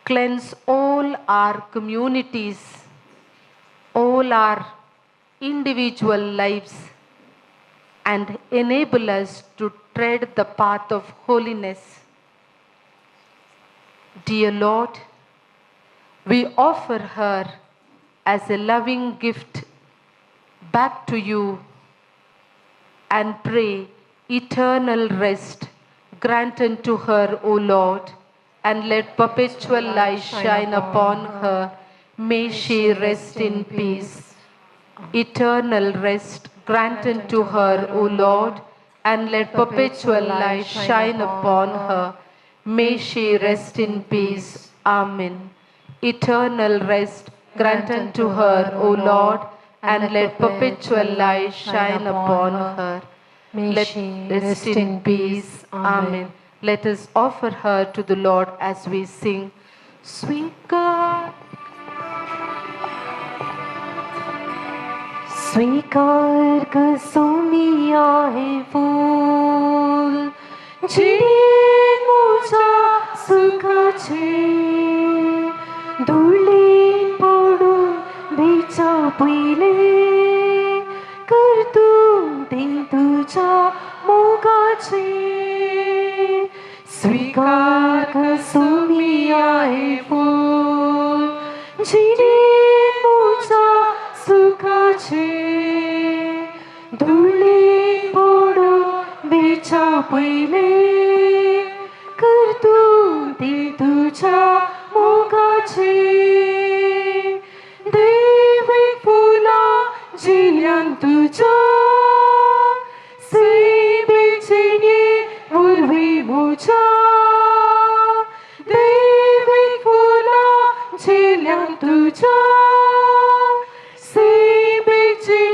cleanse all our communities, all our individual lives, and enable us to tread the path of holiness. Dear Lord, we offer her as a loving gift back to you and pray eternal rest grant unto her, O Lord, and let perpetual light shine upon her. May she rest in peace. Eternal rest grant unto her, O Lord, and let perpetual light shine upon her. May she rest in peace. Amen. Eternal rest grant unto her, O Lord, and let perpetual light shine upon her. May Let she rest in peace. Amen. Let us offer her to the Lord as we sing. Sweet God. स्वीकार कसुमिया हे फूल जिणे मुझा सुखाचे धुळीन पडून भिच्या पयले करतूं ते तुझ्या मोगाचे स्वीकार कसुमिया हे फूल जिणे मुझा सुखाचे धुळीन पडून भिच्या पयले करतूं ते तुझ्या मोगाचे देवी फुला जिल्यान तुझ्या सेवेचे उर्वी मुझ्या देवी फुला झेल्यान तुझ्या सेवेचे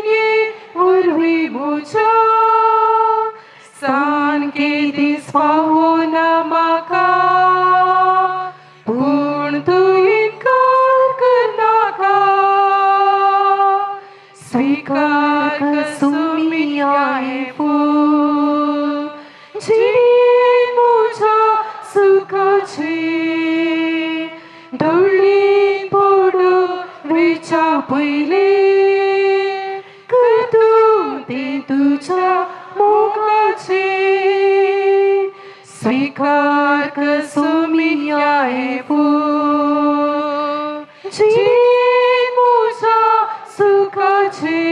उर्वी मुझ्या सानके दीस पावना म्हाका पूण तूं इनकार करनाका स्वीकार कसुमिया हे फूल जिणे मुझ्या सुखाचे धुळीन पडून वेच्या पयले करतूं ते तुझ्या मोगाचे स्वीकार कसुमिया हे फूल जिणे मुझ्या सुखाचे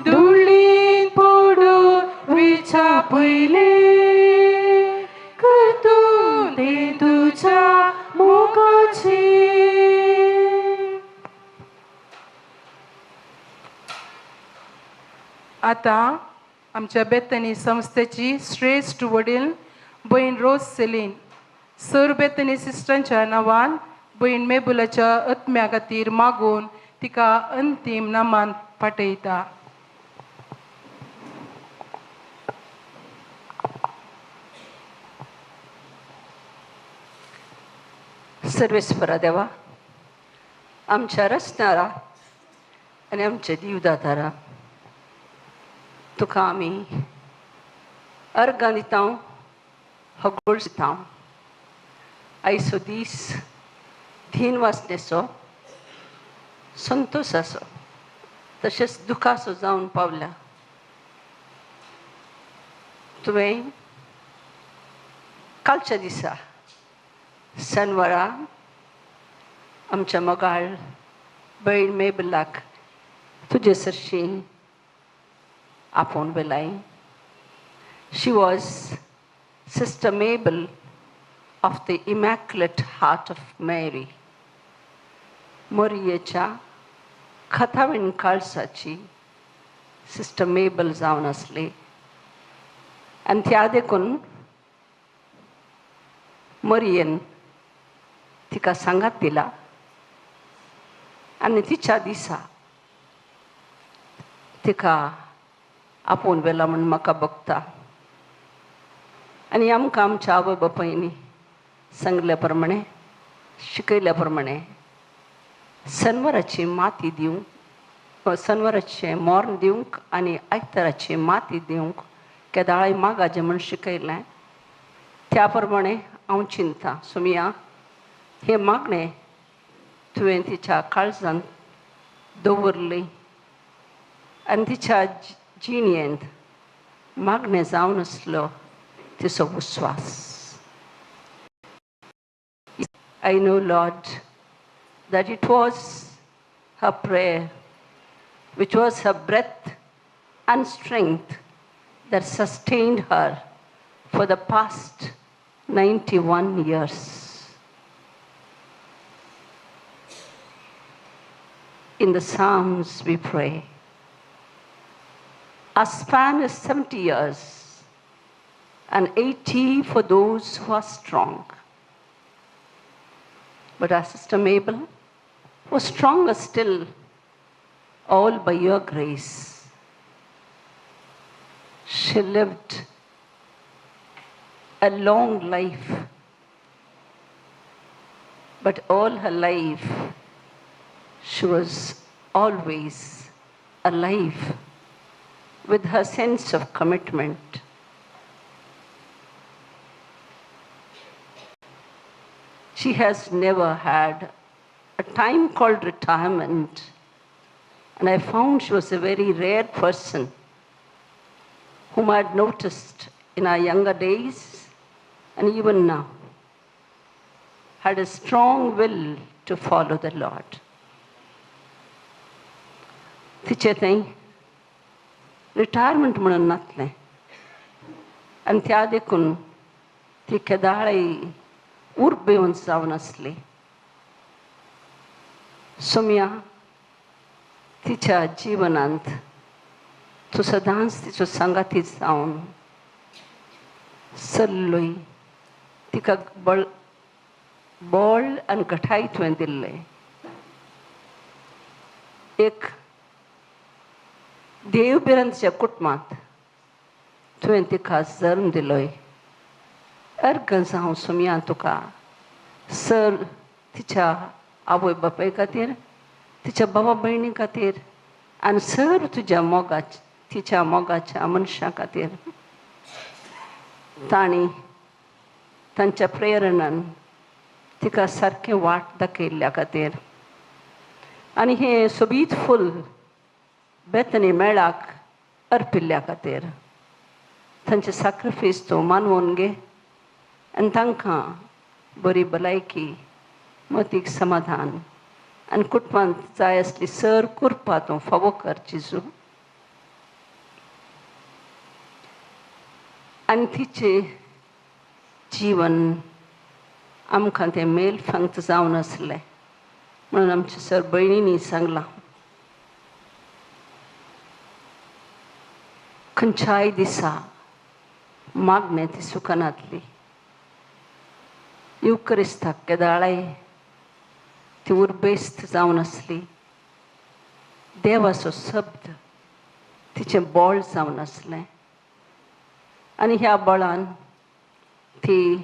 धुळीन पडून वेच्या पयले करतूं ते तुझ्या मोगाचे. आता आमच्या बेतनी संस्थेची श्रेष्ठ वडील बहीण रोज सेलीन सर बेतनी सिस्टरांच्या नांवान बहीण मेबुलाच्या आत्म्या खातीर मागून तिका अंतीम नामान पाठयता. सर्वेस्परा देवा, आमच्या रचणारा आनी आमच्या दिवदातारा, तुका आमी अर्गां दिता, हगोळ दिता. आयचो दीस धीन वासनेचो, संतोसाचो तशेंच दुखाचो जावन पावला. तुवें कालच्या दिसा शेनवारा आमच्या मोगाळ भयण मेबलाक तुजे सरशीं आपोवन व्हेलाय. She was Sister Mabel of the Immaculate Heart of Mary, मोरयेच्या खतावीण काळसाची सिस्टर मेबल जावन आसली. आनी त्या देखून मरियेन तिका सांगात दिला आनी तिच्या दिसा तिका आपोवन व्हेला म्हूण म्हाका भोगता. आनी आमकां आमच्या आवय बापायनी सांगल्या प्रमाणे, शिकयल्या प्रमाणे सनवाराची माती दिवंक, सनवाराचें मोर्न दिवंक आनी आयताराची माती दिवंक केदाळाय मागाचें म्हूण शिकयलें. त्या प्रमाणे हांव चिंता सोमिया हें मागणें तुवें तिच्या काळजांत दवरलें आनी तिच्या जिणेंत मागणें जावन आसलो तिचो विस्वास. I know, Lord, that it was her prayer, which was her breath and strength that sustained her for the past 91 years. In the Psalms we pray. Our span is 70 years and 80 for those who are strong. But our sister Mabel was stronger still, all by your grace. She lived a long life, but all her life she was always alive with her sense of commitment. She has never had a time called retirement, and I found she was a very rare person whom I had noticed in our younger days and even now, had a strong will to follow the Lord. तिचें थंय retirement म्हणून नासलें आनी त्या देखून ती केदाळय उर्बेवन जावन आसली. सोम्या तिच्या जिवनांत तूं सदांच तिचो सांगाती जावन सल्लोय, तिका बळ बळ आनी घटाय तुवें दिल्लें. एक देव भिरांतच्या कुटुंबांत तुवें तिका जल्म दिलोय. अर्गन्स हांव सोम्या तुका सर तिच्या आवय बापाय खातीर, तिच्या बाबा भयणी खातीर आनी सर तुज्या मोगाच्या तिच्या मोगाच्या मनशां खातीर तांणी तांच्या प्रेरणान तिका सारकें वाट दाखयल्ल्या खातीर आनी हें सोबीत फूल बेतनी मेळाक अर्पिल्ल्या खातीर तांचे साक्रिफायस तूं मानवून घे आनी तांकां बरी भलायकी, मतीक समाधान आनी कुटुंबांत जाय आसली सर कृपा तूं फावो कर जेजू. आनी तिचें जीवन आमकां तें मेल फांत जावन आसलें म्हणून आमच्या सर भयणींनी सांगलां, खंयच्याय दिसा मागणें ती सुखनातली. युक्रिस्ताक केदाळाय ती उर्बेस्त जावन आसली. देवाचो शब्द तिचें बळ जावन आसलें आनी ह्या बळान ती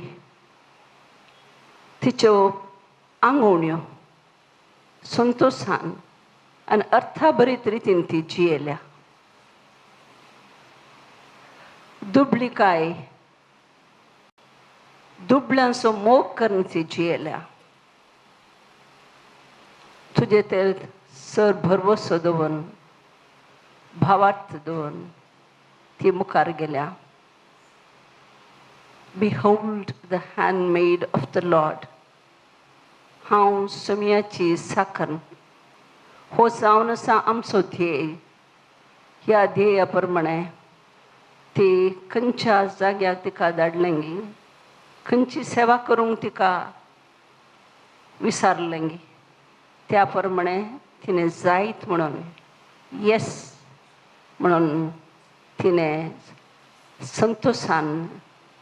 तिच्यो आंगवण्यो संतोशान आनी अर्थाभरीत रितीन ती जियेल्या. दुबळिकाय दुबळ्यांचो मोग करून ती जियेल्या. तुजे ते सर भरवसो दवरून, भावार्थ दवरून ती मुखार गेल्या. Behold the handmaid of the Lord. हांव सोम्याची साखर हो जावन आसा आमचो ध्येय. ह्या ध्येया प्रमाणे ती खंयच्या जाग्याक तिका धाडलेंगी, खंयची सेवा करूंक तिका विसारलेंगी, त्या प्रमाणे तिणें जायत म्हणून येस म्हणून तिणें संतोशान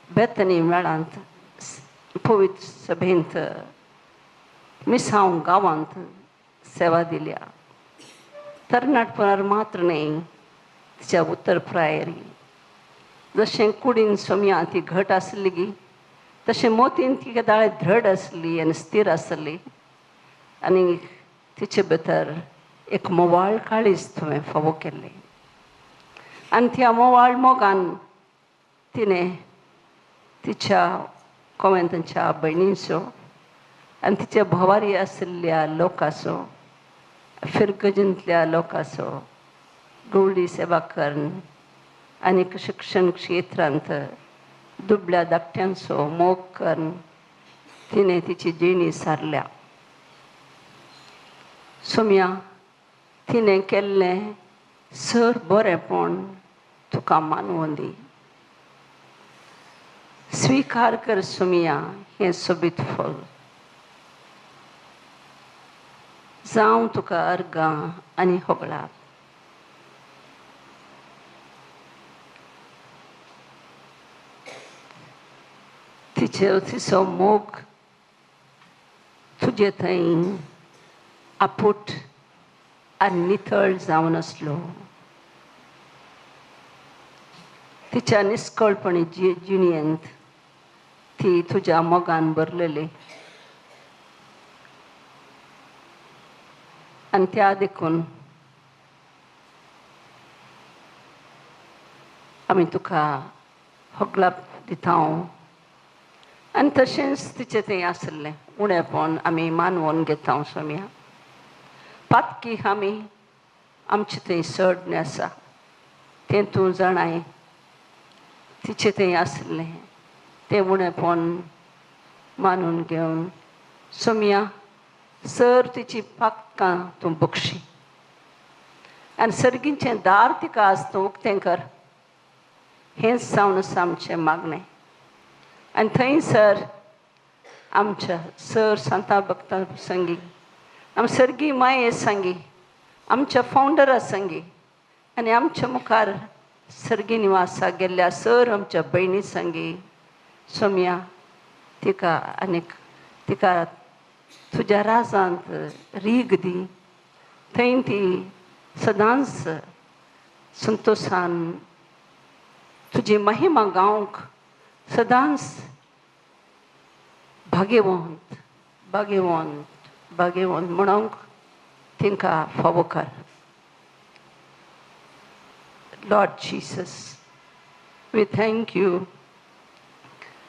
बेतनी मेळांत पवित्र सभेंत मिसांव गांवांत सेवा दिल्या. तरणाटपणार मात्र न्हय, तिच्या उत्तर प्रायरी जशें कुडीन सोम्या ती घट आसली गी तशें मोतीन ती केदाळे धड आसली आनी स्थीर आसली आनी तिचे भितर एक मोवाळ काळीज तुवें फावो केल्लें आनी त्या मोवाळ मोगान तिणें तिच्या कोवेंतांच्या भयणींचो आनी तिच्या भोवारी आशिल्ल्या लोकांचो, फिरगजींतल्या लोकांचो गवळी सेवा करून आनी शिक्षण क्षेत्रांत दुबळ्या धाकट्यांचो मोग करून तिणें तिची जिणी सारल्या. सोम्या तिणें केल्लें सर बरेंपण तुका मानवूं दी. स्वीकार कर सोमिया हें सोबीत फळ. जावं तुका अर्गां आनी होगळाप. तिचेर तिचो मोग तुजे थंय आपूट आनी नितळ जावन आसलो. तिच्या निस्कळपणी जिणेंत ती तुज्या मोगान भरलेली आनी त्या देखून आमी तुका होगलाप दिता. आनी तशेंच तिचें थंय आसलें उणेपण आमी मानवोन घेता सोम्या. पातकी आमी आमचें थंय चड आसा तें तूं जाणाय. तिचें थंय आसलें तें उणेपण मानून घेवन सोम्या सर तिची पातकां तूं बक्षी आनी सर्गीचें दार तिका आज तूं उक्तें कर. हेंच जावन आसा आमचें मागणें. आनी थंयसर आमच्या सर सांता भक्ता संगी, आम सर्गी माये संगी, आमच्या फावंडरा संगी आनी आमच्या मुखार सर्गी निवासाक गेल्ल्या सर आमच्या भयणी संगी सोम्या तिका आनीक तिका तुज्या राजांत रीग दी. थंय ती सदांच संतोशान तुजी महिमा गावंक सदांच भाग्यवंत भाग्यवंत भाग्यवंत म्हणूंक तिंका फावो कर. Lord Jesus, we thank you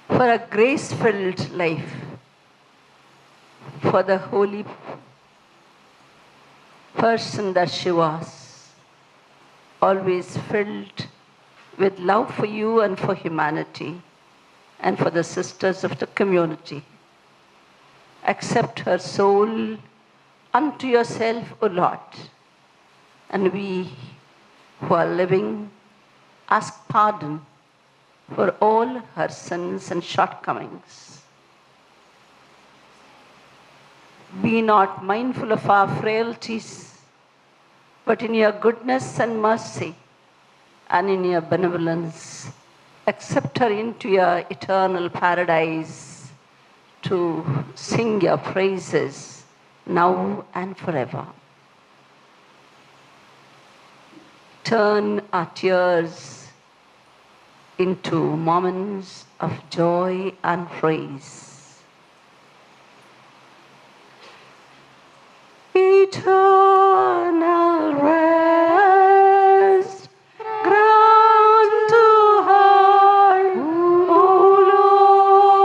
for a grace-filled life, for the holy person that she was, always filled with love for you and for humanity and for the sisters of the community. Accept her soul unto yourself, O Lord, and we who are living ask pardon for all her sins and shortcomings. Be not mindful of our frailties, but in your goodness and mercy and in your benevolence, accept her into your eternal paradise to sing your praises now and forever. Turn our tears into moments of joy and praise. Eternal rest grant to her, O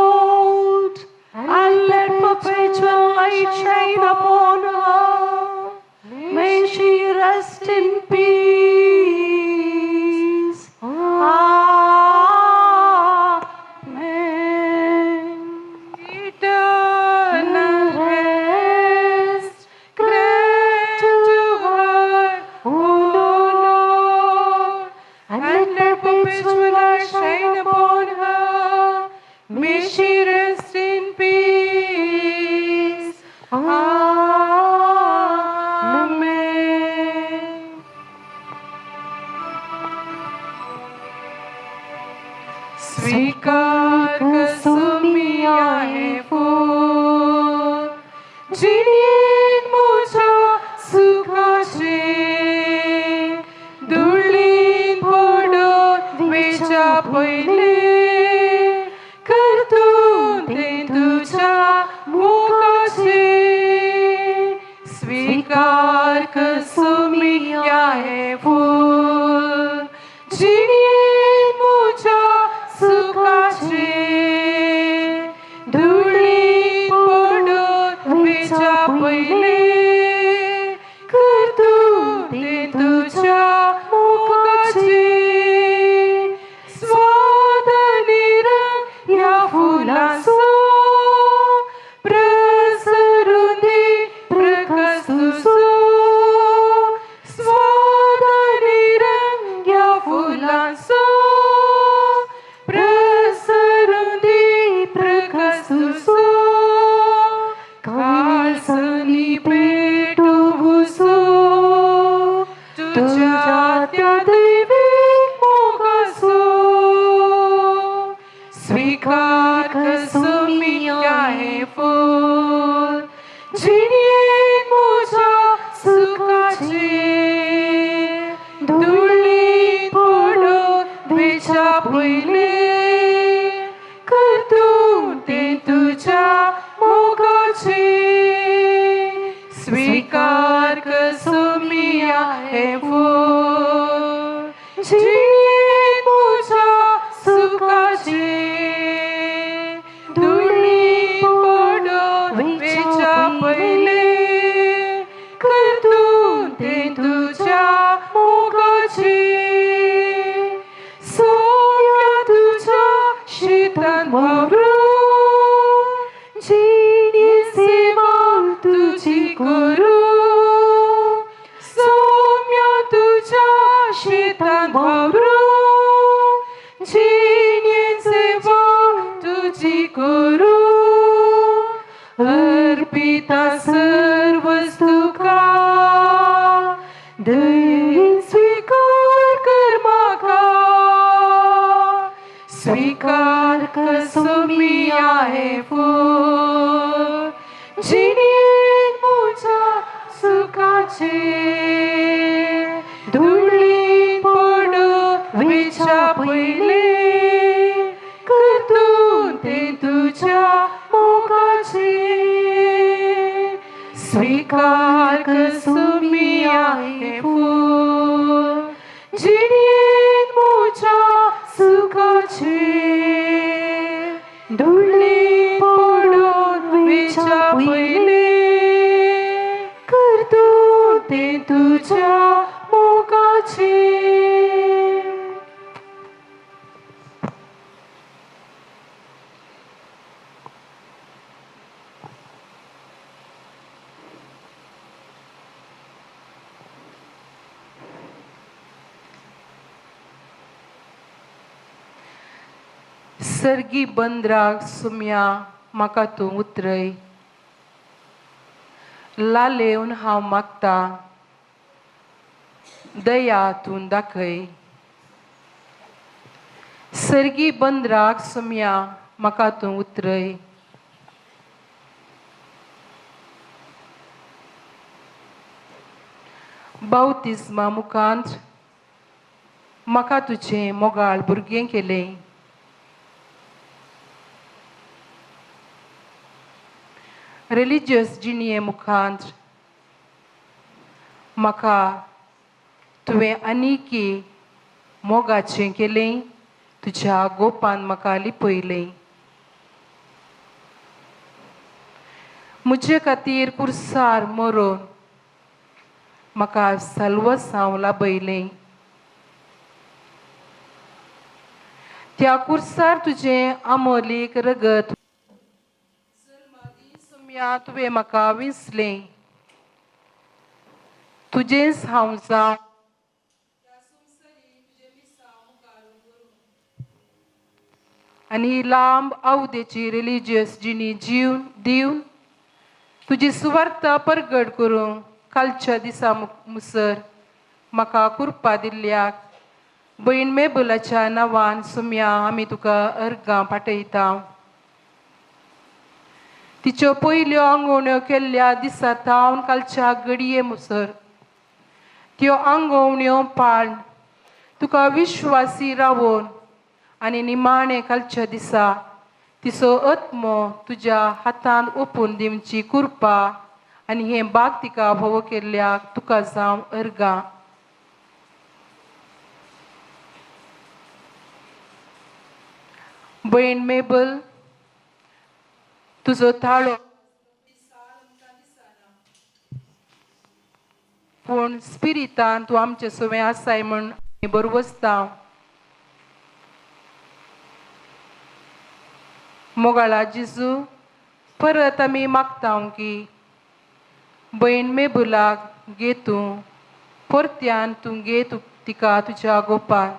Lord, and let perpetual light shine upon her. May she rest in peace. Amen. Eternal rest grant to her, O Lord, and let perpetual light shine upon her. May she rest in peace. Amen. स्वीकार कसुमिया हे फूल जिणेन म्हज्या सुखाचे धुळीन पडून वेच्या पयलीं करतून तें तुज्या मुखाचे. स्वीकार कसुमिया हे फूल जिणेन म्हज्या सुखाचे धुळीन पडून वेच्या पयलीं करतून तें तुज्या मुखाचे. स्वाद निरंग ह्या फुलांचो प्रसरून दी प्रकाश तुजो. स्वाद निरंग ह्या फुलांचो तुझ्या त्या दैवीक मोगाचो स्वीकार कसुमिया हें फूल जिणेंत म्हज्या सुखाचें धुळींत पडून वेच्या पयलें करतूं तें तुज्या मोगाचें स्वीकार कसुमिया हें फूल जिणेंत म्हज्या सुखाचें धुळींत पडून वेच्या पयलें करतूं तें तुज्या मोगाचें सोम्या तुज्या शितान वावरूं जिणे सेवा तुजी करूं सोम्या तुज्या शितान वावरूं जिणे सेवा तुजी करूं अर्पिता सर्वच तुका दयेन स्वीकार कर म्हाका स्वीकार कसुमिया हें फूल जिणेंत म्हज्या सुखाचें धुळींत पडून वेच्या पयलें करतूं तें तुज्या मोगाचें स्वीकार कसुमिया हें फूल जिणेंत म्हज्या सुखाचें धुळींत पडून वेच्या पयलें करतूं तें तुज्या मोगाचें. सर्गी बंदराक सुम्या म्हाका तूं उतरय लालेवन हांव मागता दया तूं दाखय. सर्गी बंदराक सुम्या म्हाका तूं उतरय बावतिस्मा मुखांत म्हाका तुजें मोगाळ भुरगें केलें. रिलिजियस जिणये मुखांत म्हाका तुवें आनीकी मोगाचें केलें तुज्या गोपान म्हाका लिपयलें. म्हजे खातीर कुर्सार मरोन म्हाका साल्वसांव लाभयलें. त्या कुर्सार तुजें आमोलीक रगत सुम्या तुवें म्हाका विसलें तुजेंच हांव जावं आनी ही लांब अवदेची रिलिजियस जिणी जीवन दिवन तुजी सुवार्ता परगट करूंक कालच्या दिसा मुसर म्हाका कुरपा दिल्ल्याक भयण मेबुलाच्या नांवान सुम्या आमी तुका अर्गां पाठयता. तिच्यो पयल्यो आंगवण्यो केल्ल्या दिसा थावन कालच्या घडये मुसर त्यो आंगवण्यो पाळन तुका विश्वासी रावोन आनी निमाणें कालच्या दिसा तिचो आत्मो तुज्या हातान ओपून दिवची कुरपा आनी हें बाग तिका भोव केल्ल्याक तुका जावं अर्गां. भयण मेबल तुजो ताळो पूण स्पिरितान तूं आमचे सुवें आसाय म्हूण आमी बरवसता. मोगाळा जेजू परत आमी मागता की भयण मेबुलाक घे तूं परत्यान तूं घे तिका तुज्या गोपान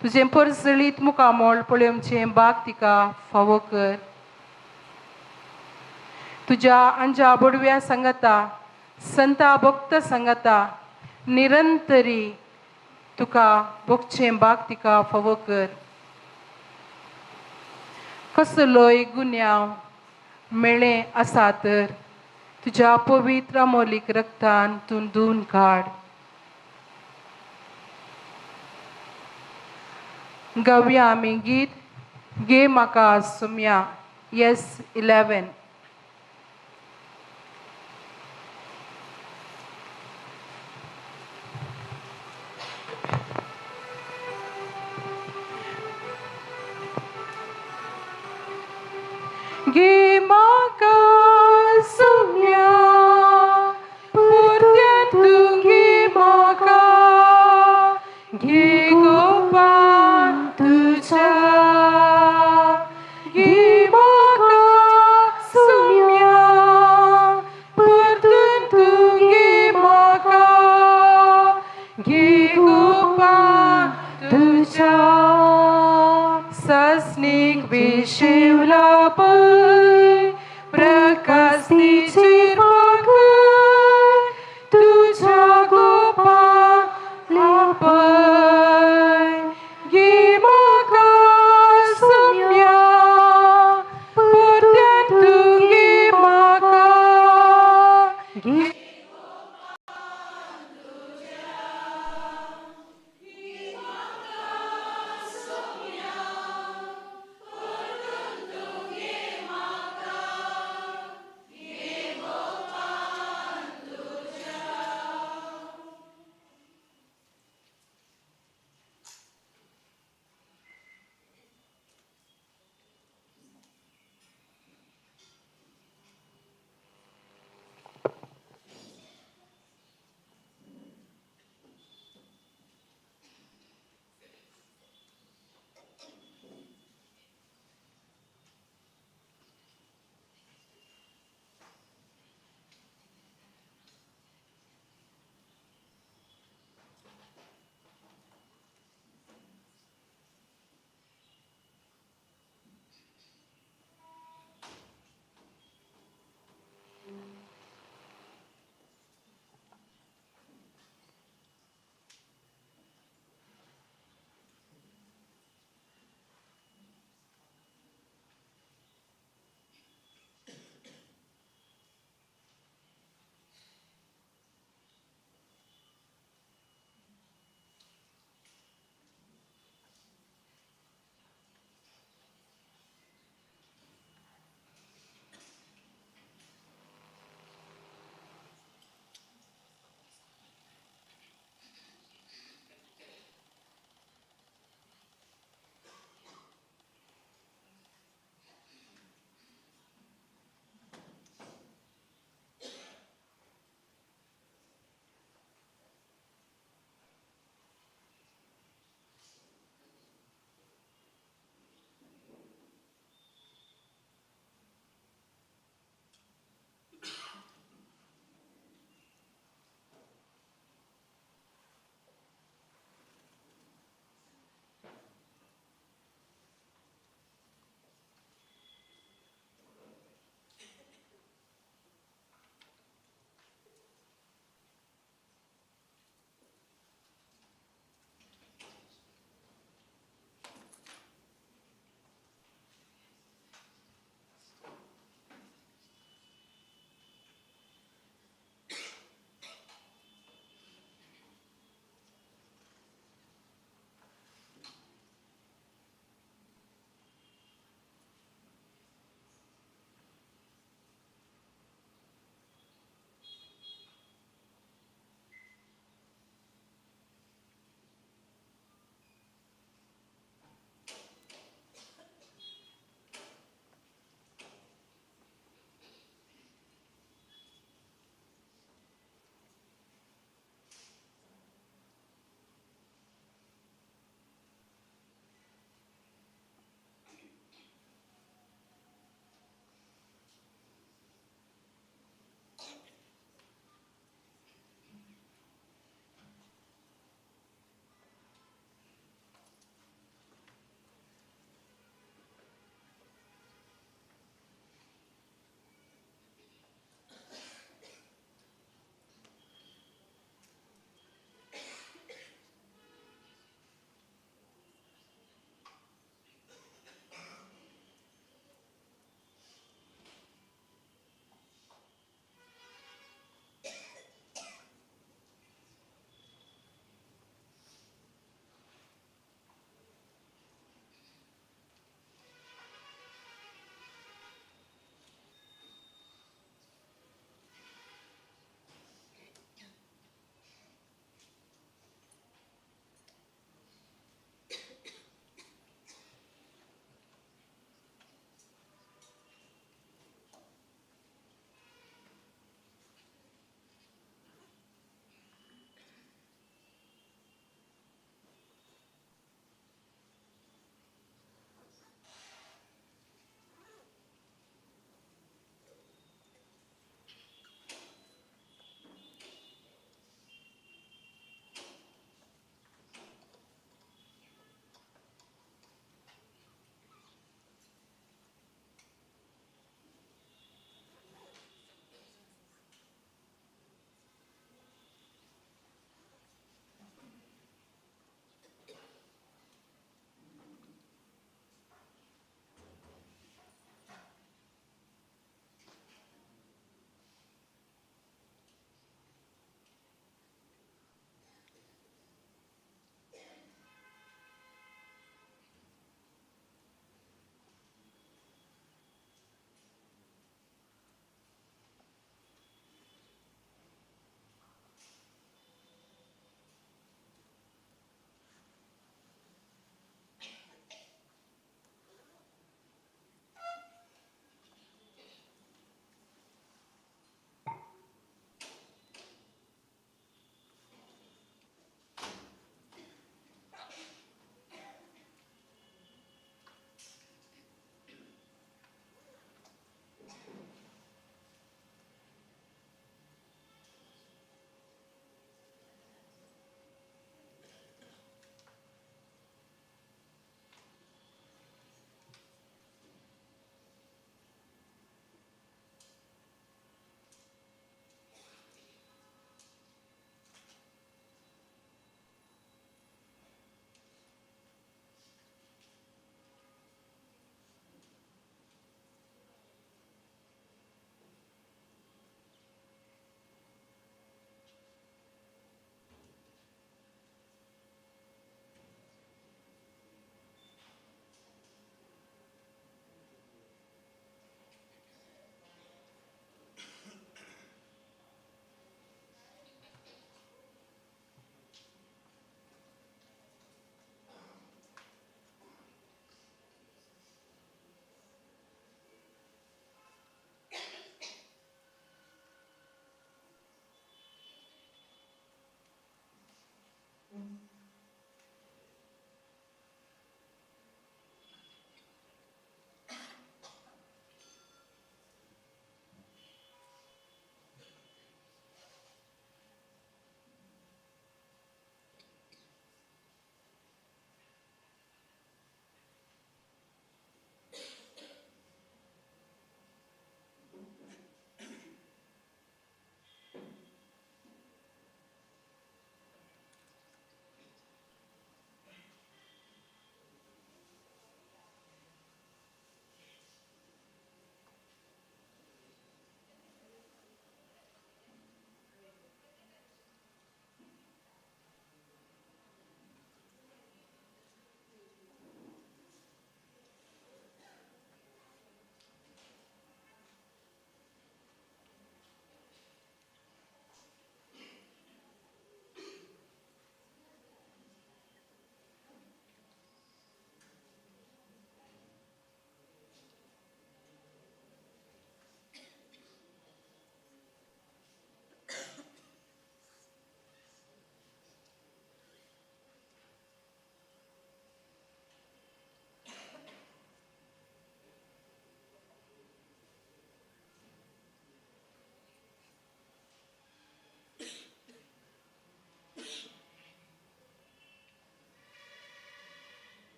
तुजें परजळीत मुखामोळ पळोवचें बाग तिका फावो कर. तुज्या आंजा बोडव्या सांगता संता भक्त सांगता निरंतरी तुका भोगचें बाग तिका फावो कर. कसलोय गुन्यांव मेळ्ळें आसा तर तुज्या पवित्र मोलीक रक्तान तूं धुवन काड. गावया आमी गीत गे म्हाका सुम्या S11. गे म्हाका सुम्या पुरत्यान तूं गे म्हाका घे गोपान तुज्या. गे म्हाका सुम्या परतून तूं गे म्हाका घे गोपान तुज्या. सस्नीक विशिवला पय प्रकाशनीचेर पाखय तुज्या गोपाला पय. गे म्हाका सुम्या परत्यान तूं गे म्हाका घे.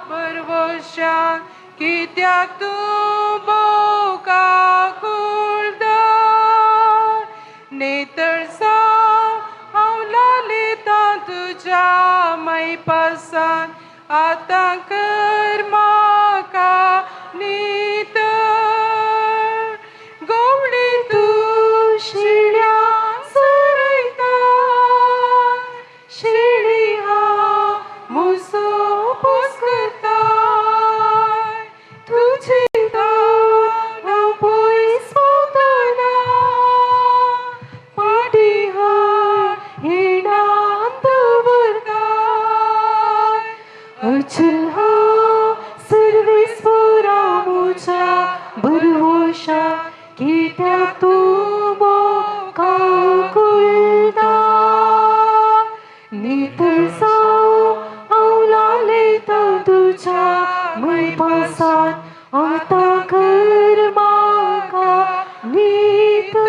परवशा कित्याक तूं भोवका कुळदार नेतळसांव हांव लालितां तुज्या मायपासान आतां कर म्हाका नितळ गोवळी तूं शिळ्या सरयता शिळी हांव मुसो पोसकरता तुजी हांव पयस पावतना पाटी हाड हिणान दवरता अचल हांव सर्वेस्परा म्हज्या भरवंशा कित्याक तूं म्हाका कुळटा नितळसांव हांव लालयतां तुज्या मायपासान आतां कर म्हाका नितळ.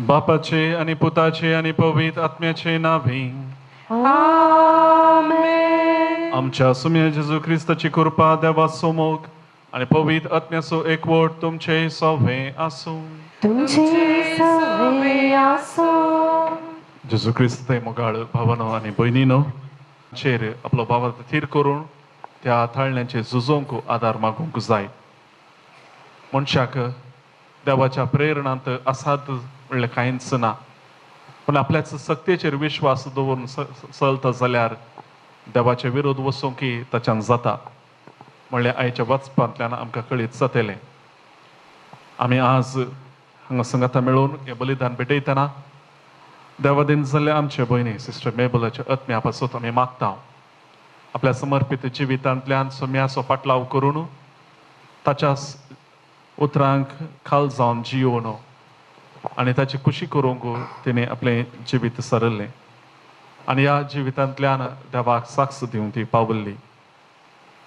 बापाचे आणि पुताचे आणि पवित्र आत्म्याचे नावे आमेन. आमच्या सुम्या जेजू ख्रिस्ताची कृपा, देवाचो मोग आनी पवित्र आत्म्याचो एकवट तुमचे सवे आसूं. तुमचे सवे आसूं. जेजू क्रिस्त मोगाळ भावानो आनी भयणीनो चेर आपलो भावार्थ थीर करून त्या थाळण्याचे झुजोवंक आदार मागूंक जाय. मनशाक देवाच्या प्रेरणांत असाद म्हणलें कांयच ना, पूण आपल्याच सक्तेचेर विश्वास दवरून चलता जाल्यार देवाचे विरोध वचूंकय ताच्यान जाता म्हणल्यार आयच्या वाचपांतल्यान आमकां कळीत जातलें. आमी आज हांगा संगाता मेळून हें बलिदान भेटयतना देवादीन जाल्ले आमचे भयणी सिस्टर मेबलाच्या आत्म्या पासत आमी मागता आपल्या समर्पीत जिवितांतल्यान सोम्याचो फाटलाव करून ताच्या उतरांक खाल जावन जियोवन आनी ताची खुशी करूंक तिणें आपलें जिवीत सारयलें आनी ह्या जिवितांतल्यान देवाक साक्ष दिवन ती पावल्ली.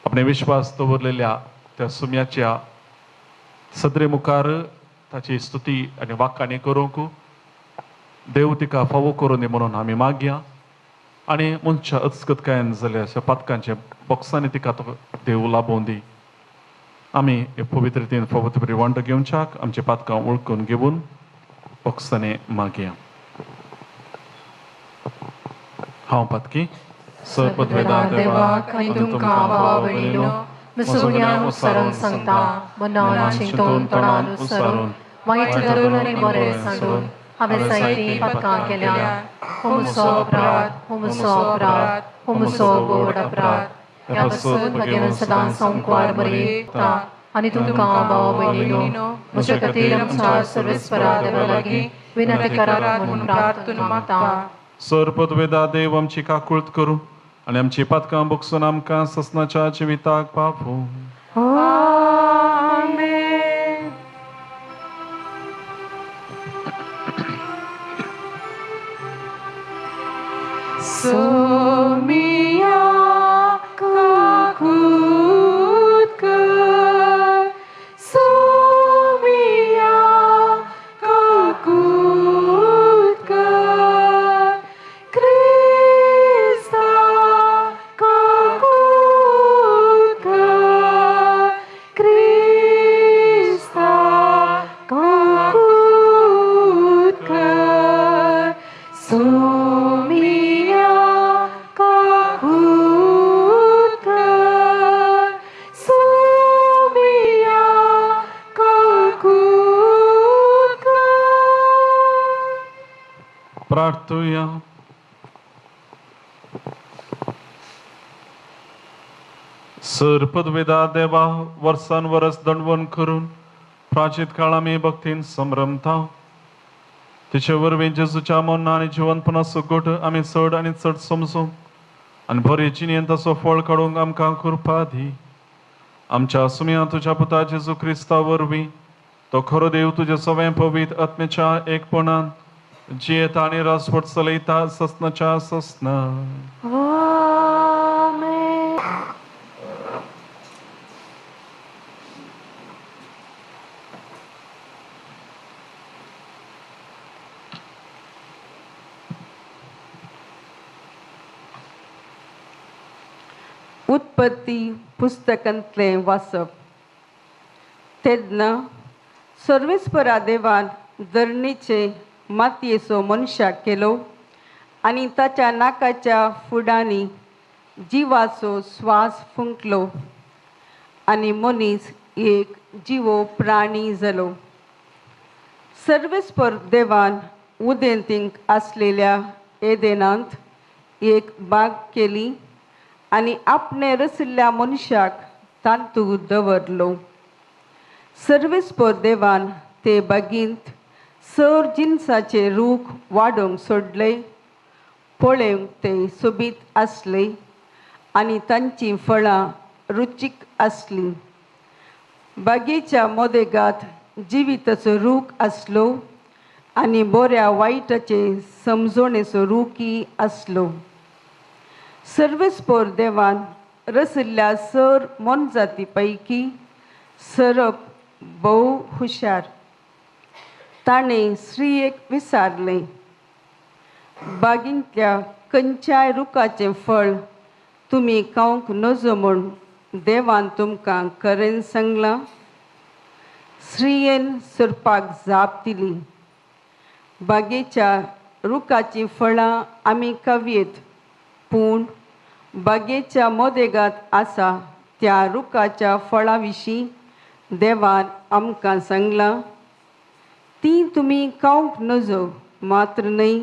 आपणे विश्वास दवरलेल्या त्या सुम्याच्या सदरे मुखार ताची स्तुती आनी वाखाणी करूंक देव तिका फावो करूं दी म्हणून आमी मागया आनी मनशा अचकतकायेन जाल्या अशा पातकांच्या बॉक्सांनी तिका तो देव लाबोवन दी. आमी हे पवित्रतेन फावो ते बरी वांटो घेवच्याक आमची पातकां वळखून घेवन बॉक्सांनी मागया. हांव पातकी सर्वदा देवाक आनी तुमकां भावा भयणीनो म्हजो उसारून सांगता मनान चिंतून तोंडान उसारून वायट धरून आनी बरें सांडून हांवें जायतीं पातकां केल्या. हो म्हजो अपराध, हो म्हजो अपराध, हो म्हजो व्हड अपराध. ह्या पासून भगेवन सदां संकवार बरी आनी तुमकां भावा भयणीनो म्हज्या खातीर आमच्या सर्वेस्परा देवा लागीं विनंती करात म्हणून प्रार्थना मागता. सर्वपदवेदा देव आमची काकूळत करूं आनी आमची पातकां बगसून आमकां ससनाच्या जिविताक पावूं. आमेन. सोमिया काकूत कर, सोमिया काकूत कर, क्रिस्ता काकूत कर, क्रिस्ता काकूत कर, सोमिया काकूत कर, सोमिया काकूत कर. प्रार्थुया. सर्पदवेदा देवा वर्सान वरस दंडवण करून प्राचीत काळ आमी भक्तीन संभ्रमता तिचे वरवीं जेजूच्या मरण आनी जिवनपणाचो गोट आमी चड आनी चड समजूं आनी बरे जिणेन ताचो फळ काडूंक आमकां कृपा दी. आमच्या सुम्या तुज्या पुता जेजू क्रिस्ता वरवीं तो खरो देव तुज्या सवें पवित्र आत्म्याच्या एकपणान जियेता आनी राजवट चलयता ससनाच्या ससना. आमेन. उत्पत्ती पुस्तकांतलें वाचप. तेन्ना सर्वेस्परा देवान धरणीचे मातयेचो मनशाक केलो आनी ताच्या नाकाच्या फुडांनी जिवाचो स्वास फुंकलो आनी मनीस एक जिवो प्राणी जालो. सर्वेस्पर देवान उदेंतींक आसलेल्या एदेनांत एक बाग केली आनी आपणे रचिल्ल्या मनशाक तातूंत दवरलो. सर्वेस्पर देवान ते बागींत सर जिनसाचे रूख वाडोवंक सोडले. पळोवंक ते सोबीत आसले आनी तांचीं फळां रुचीक आसलीं. बागेच्या मदेगात जिविताचो रूख आसलो आनी बऱ्या वायटाचे समजणेचो रुखय आसलो. सर्वेस्पर देवान रचिल्ल्या सर मोनजाती पैकी सरप भोव हुशार. ताणें स्त्रियेक विचारलें, बागींतल्या खंयच्याय रुखाचें फळ तुमी खावंक नजो म्हूण देवान तुमकां खरें सांगलां. स्त्रियेन सोरपाक जाप दिली, बागेच्या रुखाचीं फळां आमी खावयेत, पूण बागेच्या मदेगात आसा त्या रुखाच्या फळां विशीं देवान आमकां सांगलां, तीं तुमी खावंक नजो, मात्र न्हय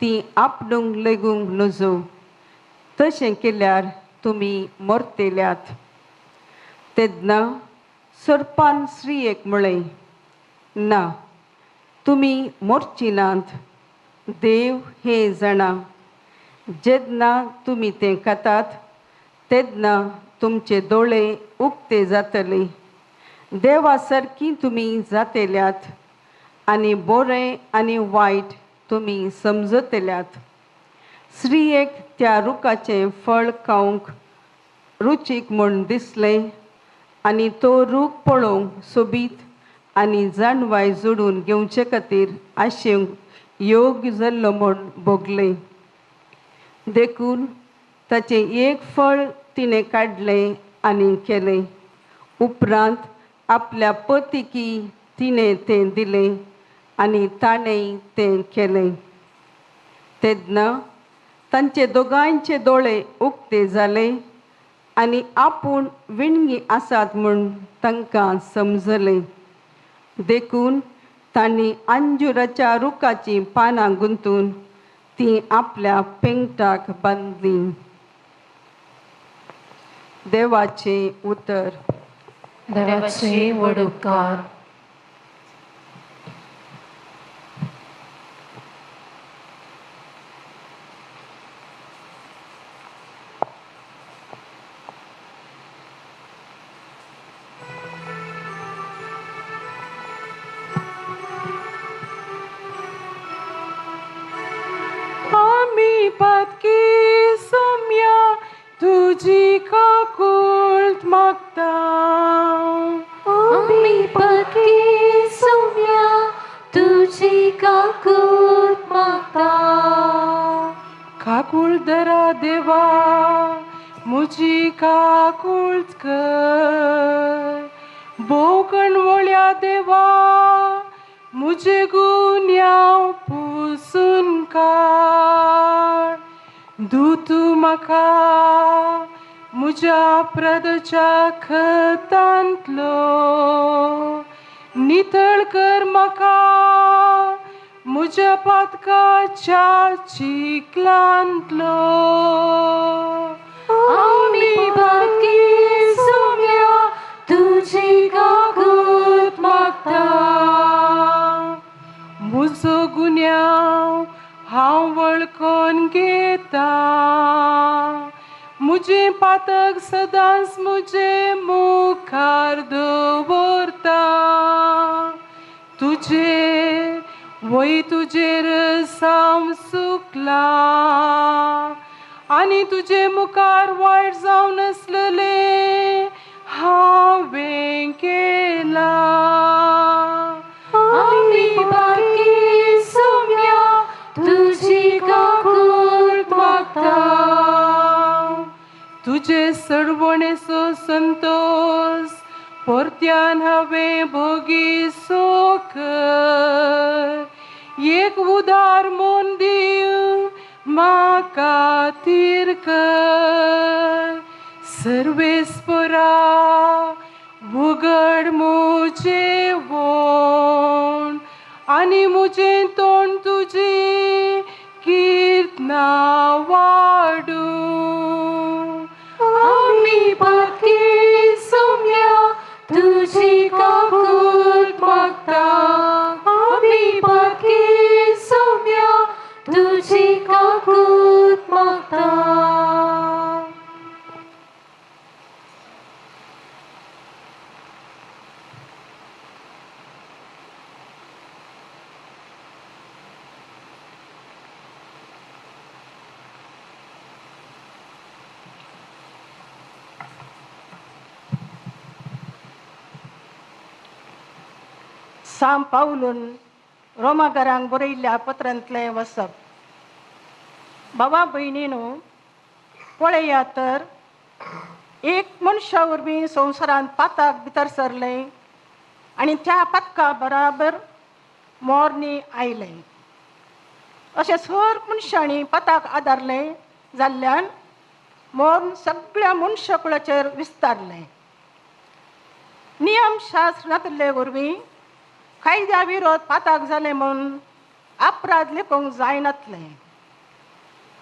तीं आपडूंक लेगूंक नजो, तशें केल्यार तुमी मरतल्यात. तेन्ना सोरपान स्त्रियेक म्हळें, ना, तुमी मरची नात. देव हें जाणा, जेन्ना तुमी तें खातात तेन्ना तुमचे दोळे उक्ते जातले, देवा सारकी तुमी जातल्यात आनी बरें आनी वायट तुमी समजतल्यात. स्त्रियेक त्या रुखाचें फळ खावंक रुचीक म्हूण दिसलें आनी तो रूख पळोवंक सोबीत आनी जाणवाय जोडून घेवचे खातीर आशेवंक योग्य जाल्लो म्हूण भोगलें. देखून ताचें एक फळ तिणें काडलें आनी केलें. उपरांत आपल्या पतीकी तिणें तें दिलें आनी ताणें तें केलें. तेन्ना तांचे दोगांयचे दोळे उक्ते जाले आनी आपूण विणगी आसात म्हूण तांकां समजलें. देखून तांणी अंजुराच्या रुखाचीं पानां गुंतून तीं आपल्या पेंगटाक बांदलीं. देवाचें उतर. देवाचे व्हड उपकार. आमी पातकी सोम्या तुजी काकूळट मागता. आमी पातकी सोम्या तुजी काकूळट मागता. काकूळ दरा देवा मुजी काकूळट कर, भोव कणवळ्या देवा मुजे गुन्यांव पुसून काड. दूत म्हाका म्हज्या प्रदच्या खतांतलो, नितळ कर म्हाका म्हज्या पातकाच्या चिखलांतलो. आमी पातकी सोम्या तुजी काकूळट मागता. म्हजो गुन्यांव हांव वळखून घेता, म्हजें पातक सदांच म्हजे मुखार दवरता. तुजेर वय तुजेर हांव चुकला आनी तुजे मुखार वायट जावन आसलेलें हांवें केलां. आमी पातकी सोम्या तुजी काकूळट मागता. तुजे सरवणेचो संतोश परत्यान हांवें भोगी सोकर, एक उदार मन दिव म्हाका थीर कर. सर्वेस्परा उगड म्हजें वोण आनी म्हजें तोंड तुजी किर्तना वाडूं. आमी पातकी सोम्या तुजी काकूळट मागता. आमी पातकी सोम्या तुजी काकूळट मागता. सांत पावलून रोमाकारांक बरयल्ल्या पत्रांतलें वसप. भावा भयणीनो, पळयात तर एक मनशा वरवीं संवसारांत पाताक भितर सरलें आनी त्या पातका बराबर मोरनी आयलें. अशें सर मनशांनी पाताक आदारलें जाल्ल्यान मोर्न सगळ्या मनशाकुळाचेर विस्तारलें. नियम शास्त्र नातिल्ले वरवीं कायद्या विरोध पाताक जालें म्हूण अपराध लेखूंक जायनातलें.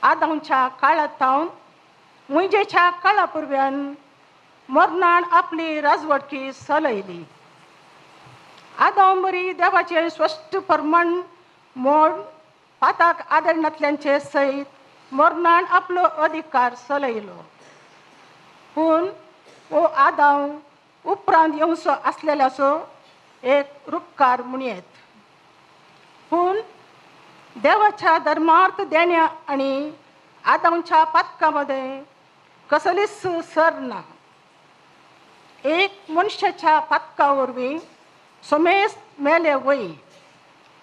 आदांच्या काळांत थावन मुंयजेच्या काळा पुर्व्यान मरणान आपली राजवटकी चलयली. आदांव बरी देवाचें स्पश्ट प्रमाण मोड पाताक आदरनातल्यांचे सयत मरणान आपलो अधिकार चलयलो. पूण हो आदांव उपरांत येवचो आसलेल्याचो एक रुपकार म्हणयेत. पूण देवाच्या धर्मार्थ देण्या आनी आदांच्या पातका मदें कसलीच सर ना. एक मनशाच्या पातका वरवीं समेस्त मेले वय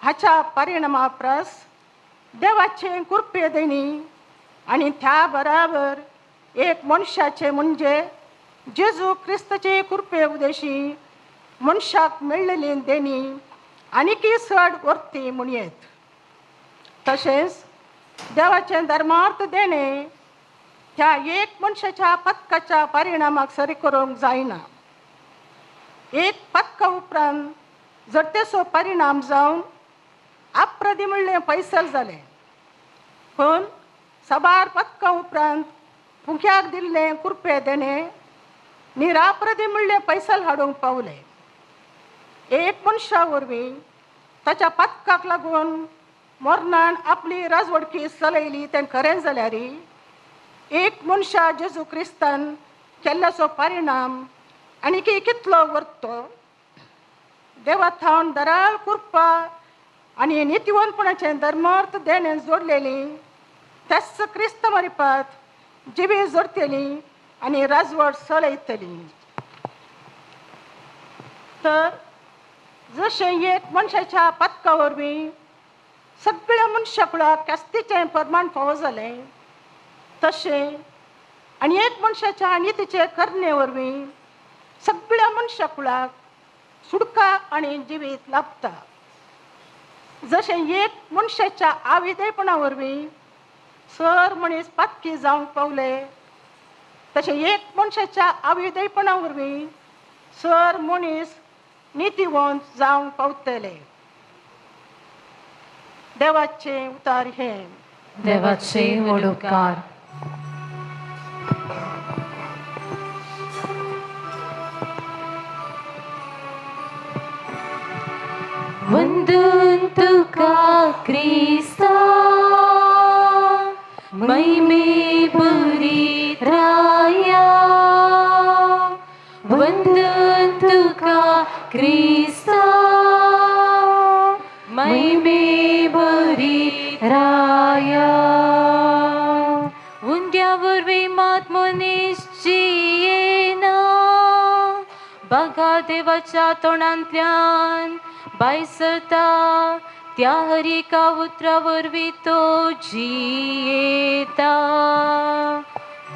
हाच्या परिणामा परस देवाचे कृपे देणी आनी त्या बराबर एक मनशाचे म्हणजे जेजू क्रिस्ताचे कृपे उदेशी मनशाक मेळ्ळेली देणी आनीकय चड वर्ती म्हणयेत. तशेंच देवाचें धर्मार्थ देणें त्या एक मनशाच्या पथकाच्या परिणामाक सरी करूंक जायना. एक पथका उपरांत जडतेचो परिणाम जावन आपराधी म्हणलें पैसल जालें. पूण साबार पथका उपरांत फुंक्याक दिल्लें कुरपे देणें निरापराधी म्हणलें पैसल हाडूंक पावलें. एक मनशा वरवीं ताच्या पथकाक लागून मरणान आपली राजवडकी चलयली तें खरें जाल्यार एक मनशा जेजू क्रिस्तान केल्ल्याचो परिणाम आनी कितलो वरतो. देवा थावन दराळ कृपा आनी नितीवंतपणाचें धर्मार्थ देणें जोडलेली त्याच क्रिस्त मारिपात जिवी जोडटली आनी राजवट चलयतली. तर जशें एक मनशाच्या पथका वरवीं सगळ्या मनशाकुळाक कास्तीचें प्रमाण फावो जालें तशें आनी एक मनशाच्या नितीचे करणे वरवीं सगळ्या मनशाकुळाक सुटका आनी जिवीत लाभता. जशें एक मनशाच्या आविदेपणा वरवीं सर मनीस पातकी जावंक पावले तशें एक मनशाच्या आविदेपणा वरवीं सर मनीस नितीवंत जावंक पावतले. देवाचे उतार हे. देवाचे व्हड उपकार. वंदन तुका क्रिस्ता महिमे बरी राया. वंदन तुका क्रिस्ता महिमे बरी राया. उंड्या वरवीं मात मनीस जियेना बागा देवाच्या तोंडांतल्यान भायर सरता त्या हर एका उतरा वरवीं तो जियेता.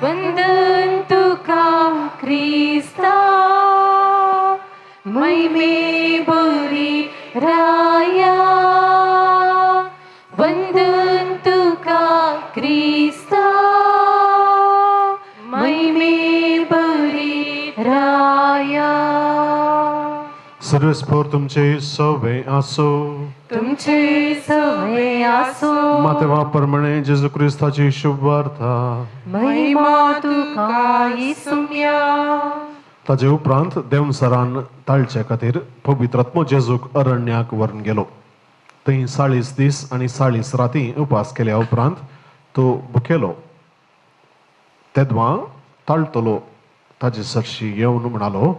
वंदन तुका क्रिस्ता महिमे बरी राया. वंदन तुका क्रिस्ता महिमे बरी राया. सर्वेस्पोर तुमचे सवे आसो. तुमचे सवे आसो. मातेवा प्रमाणे जेजू क्रिस्ताची शुभवार्ता. महिमा तुका इसुम्या. ताजे उपरांत देवसरान ताळचे खातीर पवित्रात्मो जेजूक अरण्याक व्हरून गेलो. थंय 40 दीस आनी 40 राती उपास केल्या उपरांत तो भुकेलो. तेदवा ताळटलो ताजे सरशी येवन म्हणालो,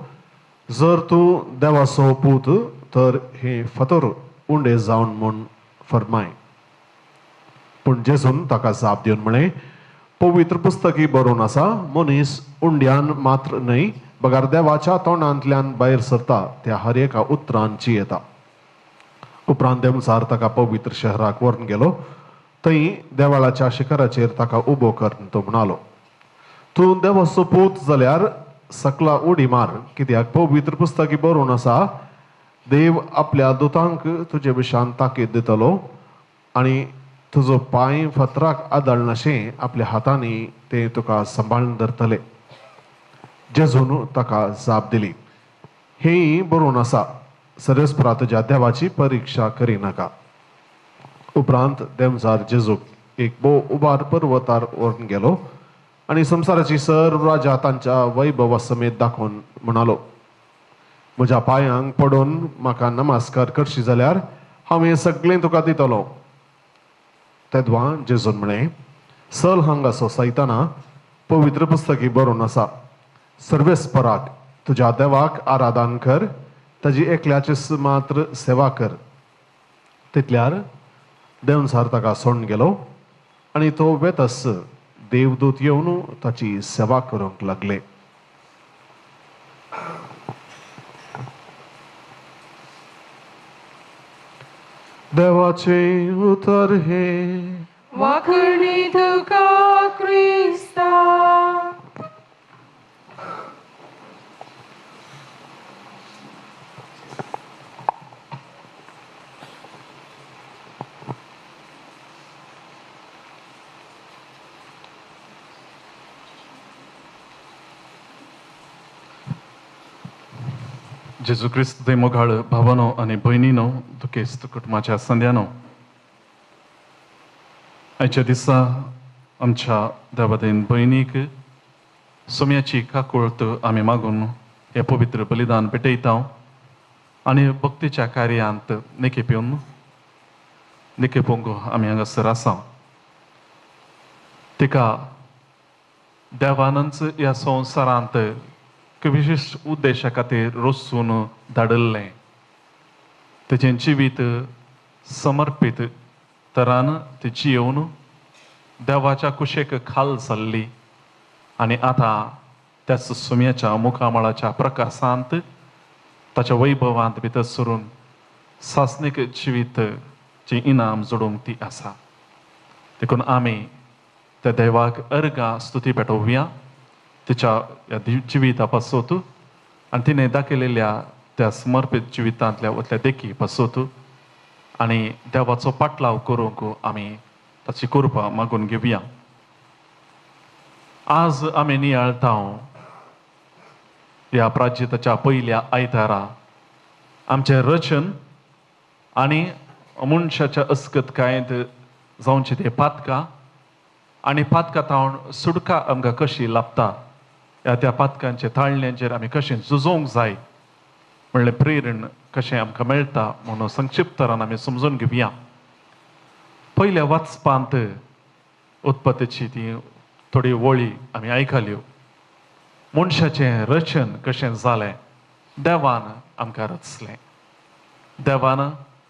जर तूं देवाचो पूत तर हे फातर उंडे जावन म्हूण फरमाय. पूण जेजून ताका जाप दिवन म्हळें, पवित्र पुस्तकी बरोवन आसा, मनीस उंड्यान मात्र न्हय बगर देवाच्या तोंडांतल्यान भायर सरता त्या हर एका उतरान जियेता. उपरांत देवचार ताका पवित्र शहराक व्हरून गेलो. थंय देवाळाच्या शिखराचेर ताका उबो करून तो म्हणालो, तूं देवाचो पूत जाल्यार सकला उडी मार, कित्याक पवित्र पुस्तकी बरोवन आसा, देव आपल्या दुतांक तुजे भशेन ताकीद दितलो आनी तुजो पांय फातराक आदळनाशें आपल्या हातांनी ते तुका सांबाळून धरतले. जेजून ताका जाप दिली, हेंय बरोवन आसा, सरस्परा तुज्या देवाची परिक्षा करिनाका. उपरांत देमजार जेजूक एक भोव उबार पर्वतार व्हरून गेलो आनी संवसाराची सर्व राजा तांच्या वैभवा समेत दाखोवन म्हणालो, म्हज्या पांयांक पडून म्हाका नमस्कार करशी जाल्यार हांव हें सगळें तुका दितलो. तेदवा जेजून म्हळें, सल हांगासो सैताना, पवित्र पुस्तकी बरोवन आसा, सर्वेस्पराक तुज्या देवाक आराधन कर, ताजी एकल्याचीच मात्र सेवा कर. तितल्यार देवसार ताका सोडून गेलो आनी तो वेतस देवदूत येवन ताची सेवा करूंक लागले. देवाचें उतर हें. वाखणी तुका क्रिस्ता. जेजू क्रिस्त ते मोगाळ भावानो आनी भयणीनो, दुखेस्त कुटुंबाच्या संद्यानो, आयच्या दिसा आमच्या देवादेन भयणीक सोम्याची काकुळत आमी मागून हें पवित्र बलिदान पेटयता आनी भक्तीच्या कार्यांत निकेपिवन निकेपोवंक आमी हांगासर आसा. तिका देवानच ह्या संवसारांत विशिश्ट उद्देशा खातीर रचून धाडिल्लें. तेजें जिवीत समर्पीत तरान ती जियोवन देवाच्या कुशेक खाल जाल्ली आनी आतां त्याच सुम्याच्या मुखामळाच्या प्रकाशांत ताच्या वैभवांत भितर सरून सासणीक जिवीतचें इनाम जोडूंक ती आसा. देखून आमी त्या देवाक अर्गां स्तुती पेटोवया तिच्या ह्या जिविता पासत आनी तिणें दाखयलेल्या त्या समर्पीत जिवितांतल्या वतल्या देखी पासत आनी देवाचो पाटलाव करूंक आमी ताची कृपा मागून घेवया. आज आमी नियाळता ह्या प्राजिताच्या पयल्या आयतारा आमचें रचन आनी मनशाच्या अस्कतकायेंत जावचें तें पातकां आनी पातकां तावन सुटका आमकां कशी लाभता, ह्या त्या पातकांचे ताळण्यांचेर आमी कशें झुजोवंक जाय म्हणलें प्रेरण कशें आमकां मेळटा म्हणून संक्षिप्तरान आमी समजून घेवया. पयल्या वाचपांत उत्पत्तीची ती थोडी वळी आमी आयकल्यो. मनशाचें रचन कशें जालें, देवान आमकां रचलें, देवान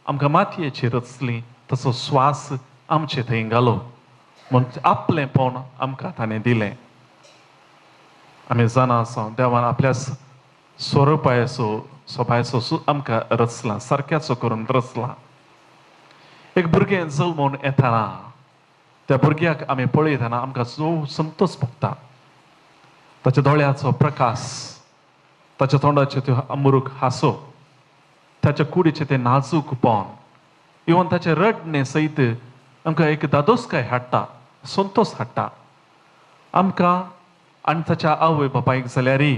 आमकां मातयेची रचली, तसो स्वास आमचे थंय घालो म्हूण आपलेंपण आमकां ताणें दिलें. आमी जाणा आसा देवान आपल्या स्वरुपायचो सोबायचो आमकां रचला, सारक्याचो करून रचला. एक भुरगें जल्मून येतना त्या भुरग्याक आमी पळयतना आमकां जो संतोष भोगता, ताच्या दोळ्याचो प्रकाश, ताच्या तोंडाचें त्यो अमरूक हांसो, ताच्या कुडीचें तें नाजूक पण, इवन ताचें रडणें सयत आमकां एक दादोसकाय हाडटा, संतोष हाडटा आमकां. आनी ताच्या आवय बापायक जाल्यारय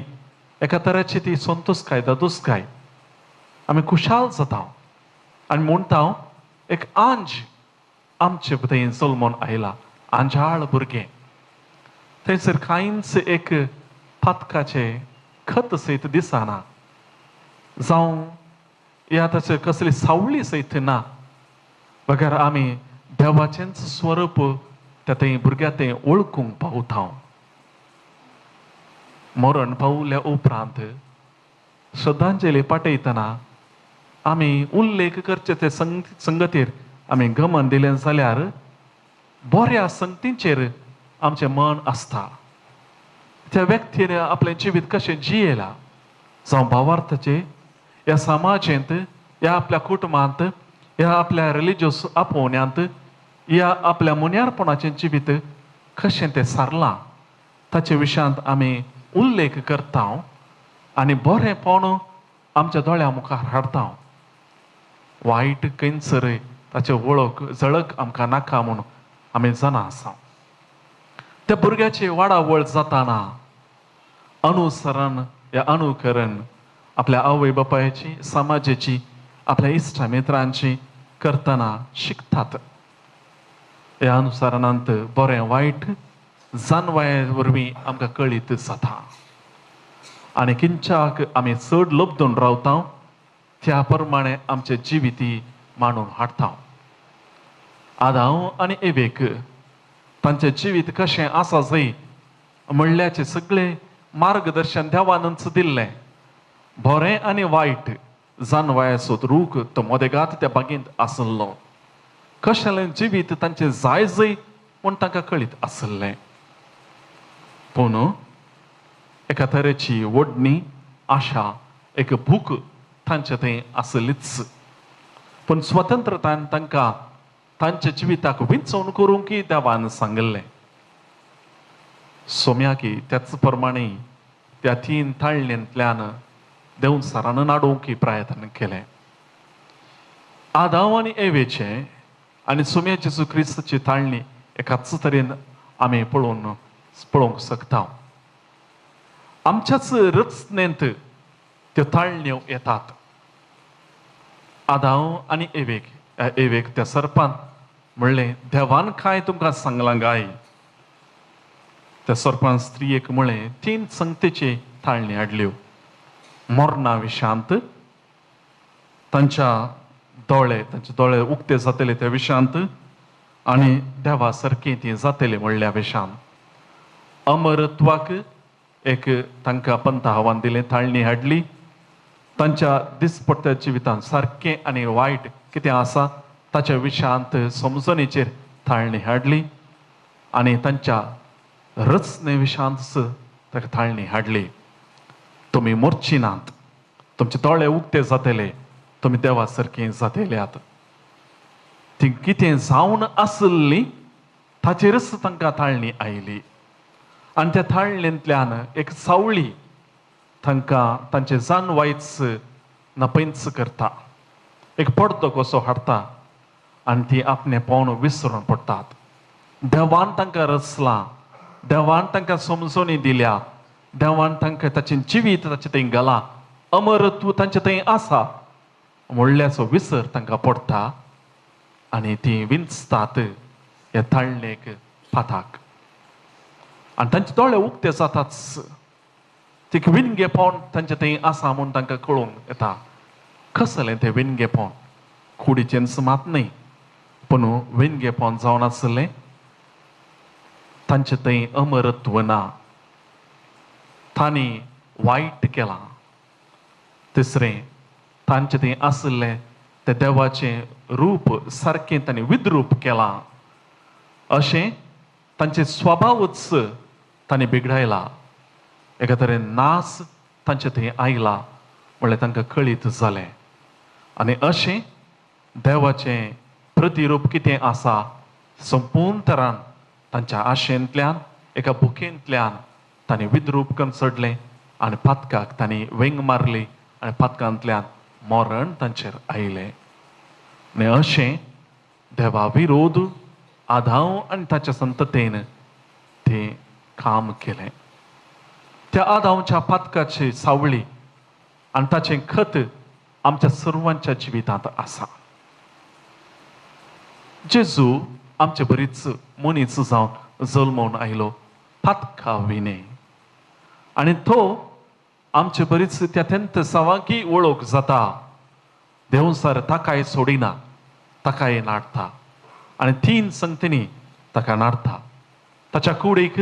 एका तराची ती संतोषकाय दादोसकाय आमी खुशाल जाता आनी म्हणटा एक आंज आमचे थंय जल्मून आयला, आंजाळ भुरगें. थंयसर कांयच एक पातकाचें खत सयत दिसना, जावं ह्या ताचेर कसली सावळी सयत ना, बगर आमी देवाचेंच स्वरूप त्या थंय भुरग्या थंय वळखूंक पावता. मरण पावल्या उपरांत श्रद्धांजली पाठयतना आमी उल्लेख करचे ते संगतीर आमी गमन दिलें जाल्यार बऱ्या संगतींचेर आमचें मन आसता. त्या व्यक्तीन आपलें जिवीत कशें जियेलां, जावं भावार्थाचें ह्या समाजेंत, ह्या आपल्या कुटुंबांत, ह्या आपल्या रिलिजियस आपोवण्यांत, ह्या आपल्या मुन्यारपणाचें जिवीत कशें तें सारलां ताचे विशयांत आमी उल्लेख करता आनी बरेंपण आमच्या दोळ्या मुखार हाडता. वायट खंयसर ताचे वळख झळक आमकां नाका म्हूण आमी जाणा आसा. त्या भुरग्याची वाडावळ जाताना अनुसरण या अनुकरण आपल्या आवय बापायची, समाजाची, आपल्या इश्टा मित्रांची करतना शिकतात. ह्या अनुसरणांत बरें वायट जानवाये वरवीं आमकां कळीत जाता आनी किंच्याक आमी चड लब्दून रावता त्या प्रमाणे आमचे जिविती मांडून हाडटा. आदांव आनी एवेक तांचें जिवीत कशें आसा जाय म्हणल्याचें सगळें मार्गदर्शन देवानूच दिल्लें. बरें आनी वायट जानवायाचो रूख तो मदेगात त्या बागेंत आसलो. कशें जिवीत तांचें जाय जाय म्हूण तांकां कळीत आसलें. पूण एका तरेची ओडणी, आशा, एक भूक तांचे थंय आसलीच. पूण स्वतंत्रतायन तांकां तांच्या जिविताक विंचवण करूंक देवान सांगिल्लें. सोम्याकी त्याच प्रमाणे त्या तीन ताळणेंतल्यान देवसारान नाडोवंक प्रयत्न केलें. आदांव आनी एवेचें आनी सोम्या जेजू क्रिस्ताची ताळणी एकाच तरेन आमी पळोवंक शकता. आमच्याच रचनेंत त्यो ताळण्यो येतात. आदांव आनी एवेक, एवेक त्या सर्पान म्हणलें, देवान काय तुमकां सांगलां गाय? त्या सर्पान स्त्रियेक म्हणलें, तीन संगतेची ताळणी हाडल्यो. मरणा विशांत तांच्या दोळे, तांचे दोळे उक्ते जातले त्या विशांत आनी देवा सारकी ती जातली म्हणल्या विशांत. अमरत्वाक एक तांकां पंथ आव्हान दिलें, ताळणी हाडली. तांच्या दिसपट्ट्या जिवितांत सारकें आनी वायट कितें आसा ताच्या विशयांत समजणेचेर ताळणी हाडली आनी तांच्या रचने विशयांत ताका ताळणी हाडली. तुमी मोरची नात, तुमचे दोळे उक्ते जातले, तुमी देवा सारकी जातल्यात. ती कितें जावन आसली ताचेरच तांकां ताळणी आयली आनी त्या ताळणेंतल्यान एक सावळी तांकां तांचें जानवायच नपयंच करता, एक पडदो कसो हाडटा आनी ती आपणें पावन विसरून पडटात. देवान तांकां रचलां, देवान तांकां समजणी दिल्या, देवान तांकां ताचें जिवीत ताचें थंय घालां, अमरत्व तांचें थंय आसा म्हणल्याचो विसर तांकां पडटा आनी ती विंचतात ह्या ताळणेक पाताक आनी तांचे दोळे उक्ते जाताच. ते विणगेपण तांचे थंय आसा म्हूण तांकां कळूंक येता. कसलें तें विणगेपण? कुडीचेंच मात न्हय, पूण विणगेपण जावन आसलें तांचे थंय अमरत्व ना, तांणी वायट केलां. तिसरें, तांचे थंय आसलें तें देवाचें रूप सारकें तांणी विद्रूप केलां. अशें तांचे स्वभावूच तांणी बिगडायला. एका तरेन नास तांचे थंय आयला म्हणल्यार तांकां कळीत जालें. आनी अशें देवाचें प्रतिरूप कितें आसा संपूर्ण तरान तांच्या आशेंतल्यान, एका भुकेंतल्यान तांणी विद्रूप करून चडलें आनी पातकाक तांणी वेंग मारली आनी पातकांतल्यान मरण तांचेर आयलें. आनी अशें देवा विरोध आदांव आनी ताच्या संततेन तें काम केलें. त्या आदांवच्या पातकाची सावळी आनी ताचें खत आमच्या सर्वांच्या जिवितांत आसा. जेजू आमचे बरीच मनीस जावन जल्मून आयलो पातका विणे आनी तो आमचे बरीच त्या तेंत सवांकी वळख जाता. देवसार ताकाय सोडिना, ताकाय नाडटा आनी तीन संगतींनी ताका नाडटा. ताच्या कुडीक,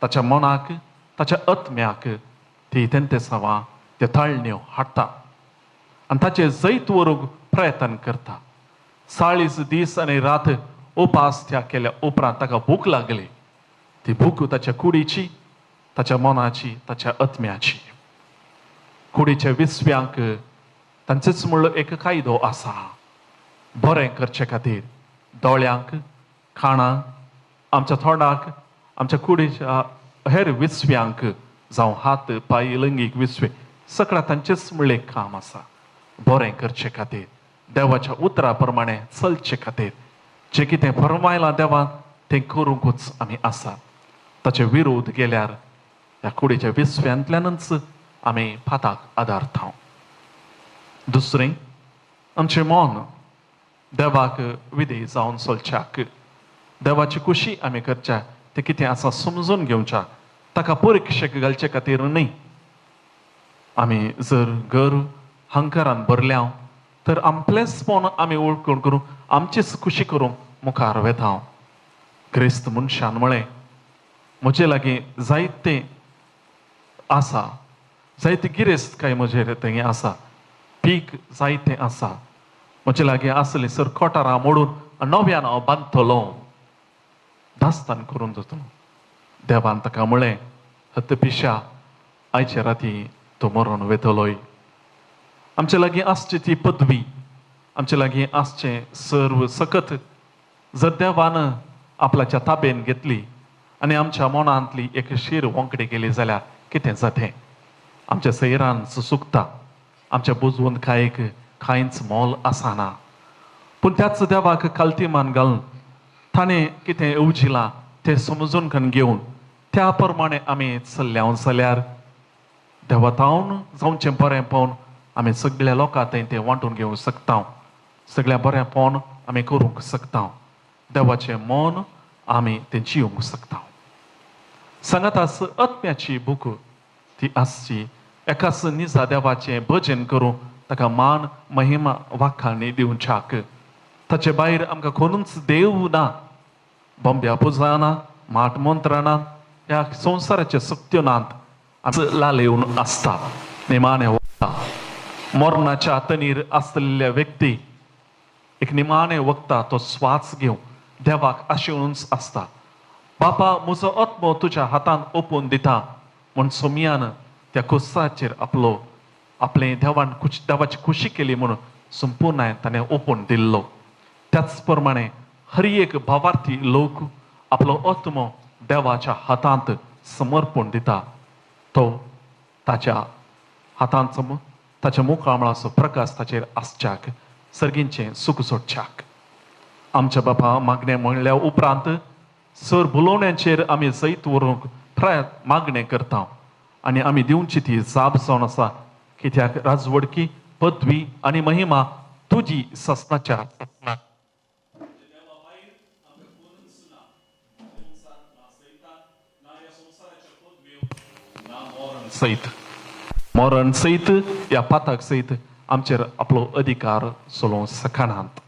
ताच्या मनाक, ताच्या आत्म्याक ती तेंते सवां त्यो ताळण्यो हाडटा आनी ताचें जैत व्हरूंक प्रयत्न करता. 40 दीस आनी रात उपास त्या केल्या उपरांत ताका भूक लागली. ती भूक ताच्या कुडीची, ताच्या मनाची, ताच्या आत्म्याची. कुडीच्या विस्व्यांक तांचेच म्हणलो एक कायदो आसा, बरें करचे खातीर दोळ्यांक, खाणांक, आमच्या तोंडाक, आमच्या कुडीच्या हेर विस्व्यांक जावं हात पांय लैंगीक विस्वे सगळ्या तांचेच म्हणलें काम आसा. बरें करचे खातीर, देवाच्या उतरा प्रमाणे चलचे खातीर, जें कितें फरमायलां देवान तें करूंकूच आमी आसा. ताचे विरोध गेल्यार ह्या कुडीच्या विस्व्यांतल्यानच आमी फाताक आदारता. दुसरें, आमचें मन देवाक विधेय जावन चलच्याक, देवाची खुशी आमी करच्या, तें कितें आसा समजून घेवच्या, ताका परिक्षेक घालचे खातीर न्हय. आमी जर घर हंकारान भरल्या तर आमलेंचपण आमी वळखून करूं, आमचीच खुशी करूंक मुखार वेता. क्रिस्त मनशान म्हळें, म्हजे लागीं जायतें आसा, जायते गिरेस्त काय म्हजेर थंय आसा, पीक जायतें आसा, म्हजे लागीं आसलें सर कोटारां मोडून नव्यान हांव बांदतलो, दास्तान करून जातलो. देवान ताका म्हळें, हत्त पिशा, आयचे राती तूं मरोन वेतलोय. आमचे लागीं आसची ती पदवी, आमचे लागीं आसचें सर्व सकत जर देवान आपल्याच्या ताबेन घेतली आनी आमच्या मनांतली एक शीर वोंकडी गेली जाल्यार कितें जातें? आमच्या सैरान सुकता, आमच्या बुजवंतकायेक कांयच मोल आसना. पूण त्याच देवाक कालतीमान घालून ताणें कितें येवजिलां तें समजून घेवन त्या प्रमाणे आमी चल्ल्या जाल्यार देवातावन जावचें बरें पळोवन आमी सगळ्या लोकां थंय तें वांटून घेवंक शकता, सगळ्या बरें पळोवन आमी करूंक शकता, देवाचें मन आमी तें जिवंक शकता. सांगातास आत्म्याची भूक ती आसची, एकाच निजा देवाचें भजन करूं, ताका मान महिमा वाखाणी दिवच्याक. ताचे भायर आमकां कोणूच देव ना, बोंब्या पुजा ना, माट मंत्रां ना, ह्या संवसाराचे सक्त्यो नात. लालेवन आसता, निमाणें वता. मरणाच्या तनीर आसलेल्या व्यक्ती एक निमाणें वखता, तो स्वास घेवन देवाक आशेवनूच आसता. बापा, म्हजो आत्मो तुज्या हातान ओपून दिता म्हूण सोमयान त्या कुसाचेर आपलो आपलें देवान देवाची खुशी केली म्हणून संपूर्ण ताणें ओपून दिल्लो. त्याच प्रमाणे हर एक भावार्थी लोक आपलो आत्मो देवाच्या हातांत समर्पण दिता, तो ताच्या हातांत ताच्या मुखामळाचो प्रकाश ताचेर आसच्याक, सर्गींचें सुख सोडच्याक. आमच्या बापा मागणें म्हणल्या उपरांत सर भुलोवण्यांचेर आमी जैत व्हरूंक प्रयत्न मागणें करता आनी आमी दिवची ती जाप जावन आसा, कित्याक राजवडकी, पदवी आनी महिमा तुजी ससनाच्या. सयत मरण सयत ह्या पाताक सयत आमचेर आपलो अधिकार चलोवंक शकनात.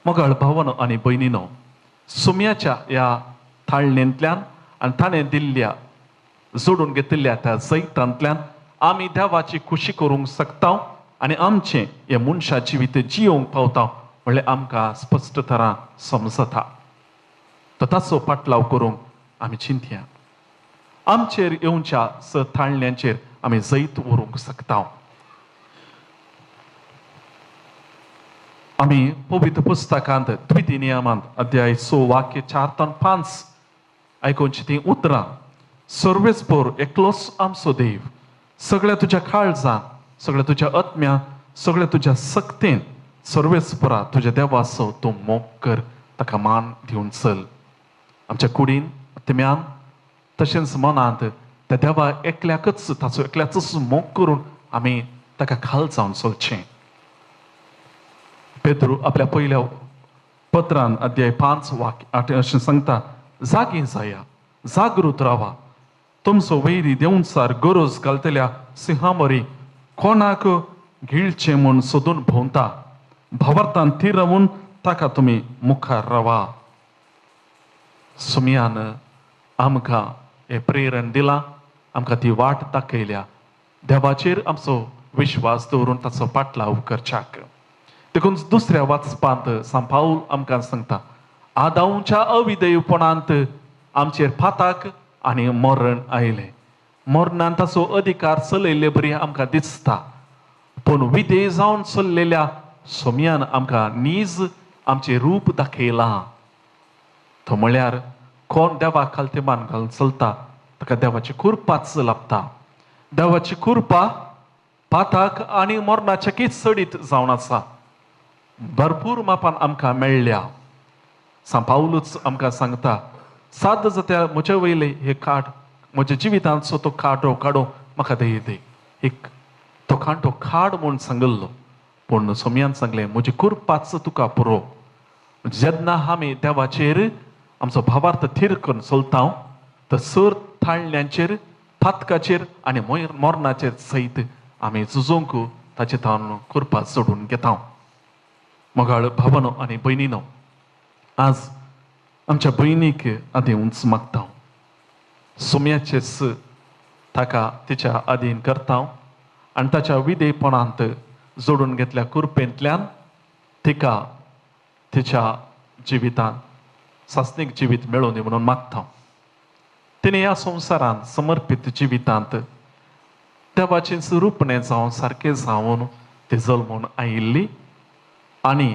मगळ भावनो आनी भयणीनो, सुम्याच्या ह्या थाळणेंतल्यान आनी ताणें दिल्ल्या जोडून घेतिल्ल्या त्या जैतांतल्यान आमी देवाची खुशी करूंक शकता आनी आमचें हें मनशा जिवीत जियोवंक पावता म्हणल्यार आमकां स्पश्ट तरा समजता. तर ताचो पाटलाव करूंक आमी चिंतया. आमचेर येवच्या स थाळण्यांचेर आमी जैत व्हरूंक शकता. आमी पवित्र पुस्तकांत द्वितीय नियमांत अध्याय 6 वाक्य 4 ते 5 आयकुची तीं उतरां, सर्वेस्पोर एकलोच आमचो देव, सगळ्या तुज्या काळजान, सगळ्या तुज्या आत्म्या, सगळ्या तुज्या सक्तेन सर्वेस्पोरा तुज्या देवाचो तूं मोग कर, ताका मान दिवन चल. आमच्या कुडीन, आत्म्यान तशेंच मनांत त्या देवा एकल्याकच, ताचो एकल्याचोच मोग करून आमी ताका खाल जावन चलचें. पेद्रू आपल्या पयल्या पत्रान अध्याय 5 वाक्य 8 अशें सांगता, जागी जाया, जागृत रावा, तुमचो वैरी देवचार गरज घालतल्या सिंहामरी कोणाक गिळचें म्हूण सोदून भोंवता, भावार्थान थीर रावून ताका तुमी मुखार रावा. सुमयान आमकां हें प्रेरण दिलां, आमकां ती वाट दाखयल्या, देवाचेर आमचो विश्वास दवरून ताचो पाटलाव करच्याक. देखून दुसऱ्या वाचपांत सांत पावल आमकां सांगता, आदांवच्या अविधेयपणांत आमचेर फाताक आनी मरण आयलें. मरणान ताचो अधिकार चलयल्ले बरी आमकां दिसता, पूण विधेय जावन चल्लेल्या सोमयान आमकां नीज आमचें रूप दाखयलां. तो म्हळ्यार कोण देवाक खालते मान घालून चलता ताका देवाची कृपाच लाभता. देवाची कृपा पाताक आनी मरणाच्या कीत चडीत जावन आसा, भरपूर मापान आमकां मेळ्ळ्या. सांत पावलूच आमकां सांगता, साद जात्या म्हजे वयले हे काट, म्हज्या जिवितांचो तो कांटो काडूं म्हाका दे दे. एक तो कांटो खाड म्हूण सांगिल्लो, पूण सोमयान सांगलें म्हजी कृपाच तुका पुरो. जेन्ना आमी देवाचेर आमचो भावार्थ थीर करून चलता तर सर थाळण्यांचेर, पातकाचेर आनी मरणाचेर सयत आमी झुजूंक ताचे तावन कृपा जोडून घेता. मोगाळ भावनो आनी भयणीनो, आज आमच्या भयणीक आदी उंच मागता, सोम्याचेच ताका तिच्या आदीन करता आनी ताच्या विधेयपणांत जोडून घेतल्या कृपेंतल्यान तिका तिच्या जिवितांत सासणीक जिवीत मेळोवनी म्हणून मागता. तिणें ह्या संवसारांत समर्पीत जिवितांत देवाचें रुपणें जावन सारकें जावन ती जल्मून आयिल्ली आनी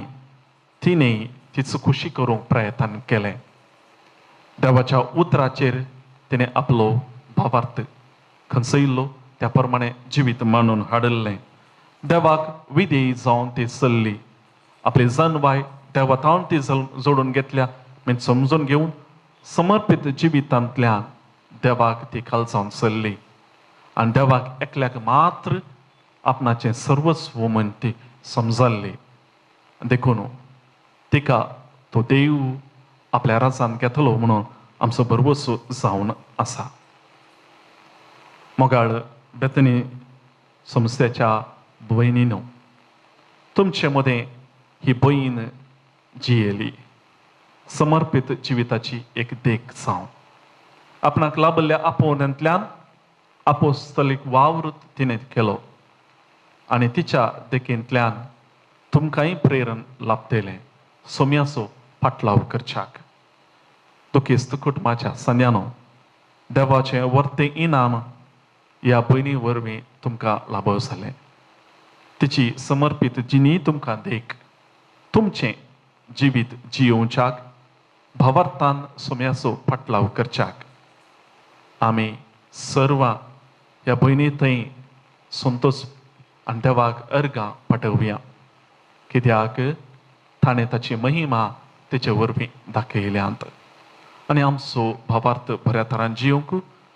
तिणें तिचो खुशी करूंक प्रयत्न केलें. देवाच्या उतराचेर तिणें आपलो भावार्थ खंचयिल्लो, त्या प्रमाणे जिवीत मांडून हाडिल्लें. देवाक विधेयी जावन ती चल्ली, आपली जनवाय देवा ती जोडून घेतल्या म्हणजे समजून घेवन समर्पीत जिवितांतल्यान देवाक ती खालसावन चल्ली आनी देवाक एकल्याक मात्र आपणाचें सर्वस्व म्हण ती समजल्ली. देखून तिका तो देव आपल्या राजान घेतलो म्हणून आमचो भरवसो जावन आसा. मोगाळ बेतनी संस्थेच्या भयणीनो, तुमचे मदें ही भयण जियेली समर्पीत जिविताची एक देख जावन आपणाक लाभिल्ल्या आपोवण्यांतल्यान आपोस्तलीक वावर तिणें केलो आनी तिच्या देखींतल्यान तुमकांय प्रेरण लाभतलें सोम्याचो पाटलाव करच्याक. दुखेस्त कुटुंबाच्या संद्यानो, देवाचें वर्तें इनाम ह्या भयणी वरवीं तुमकां लाभ जालें. तिची समर्पीत जिणी तुमकां देख, तुमचें जिवीत जियोवच्याक भावार्थान सोम्याचो पाटलाव करच्याक आमी सर्वां ह्या भयणी थंय संतोष आनी देवाक अर्गां पाठोवया, कित्याक ताणें ताची महिमा तेचे वरवीं दाखयल्यांत आनी आमचो भावार्थ बऱ्या तरान जियोवंक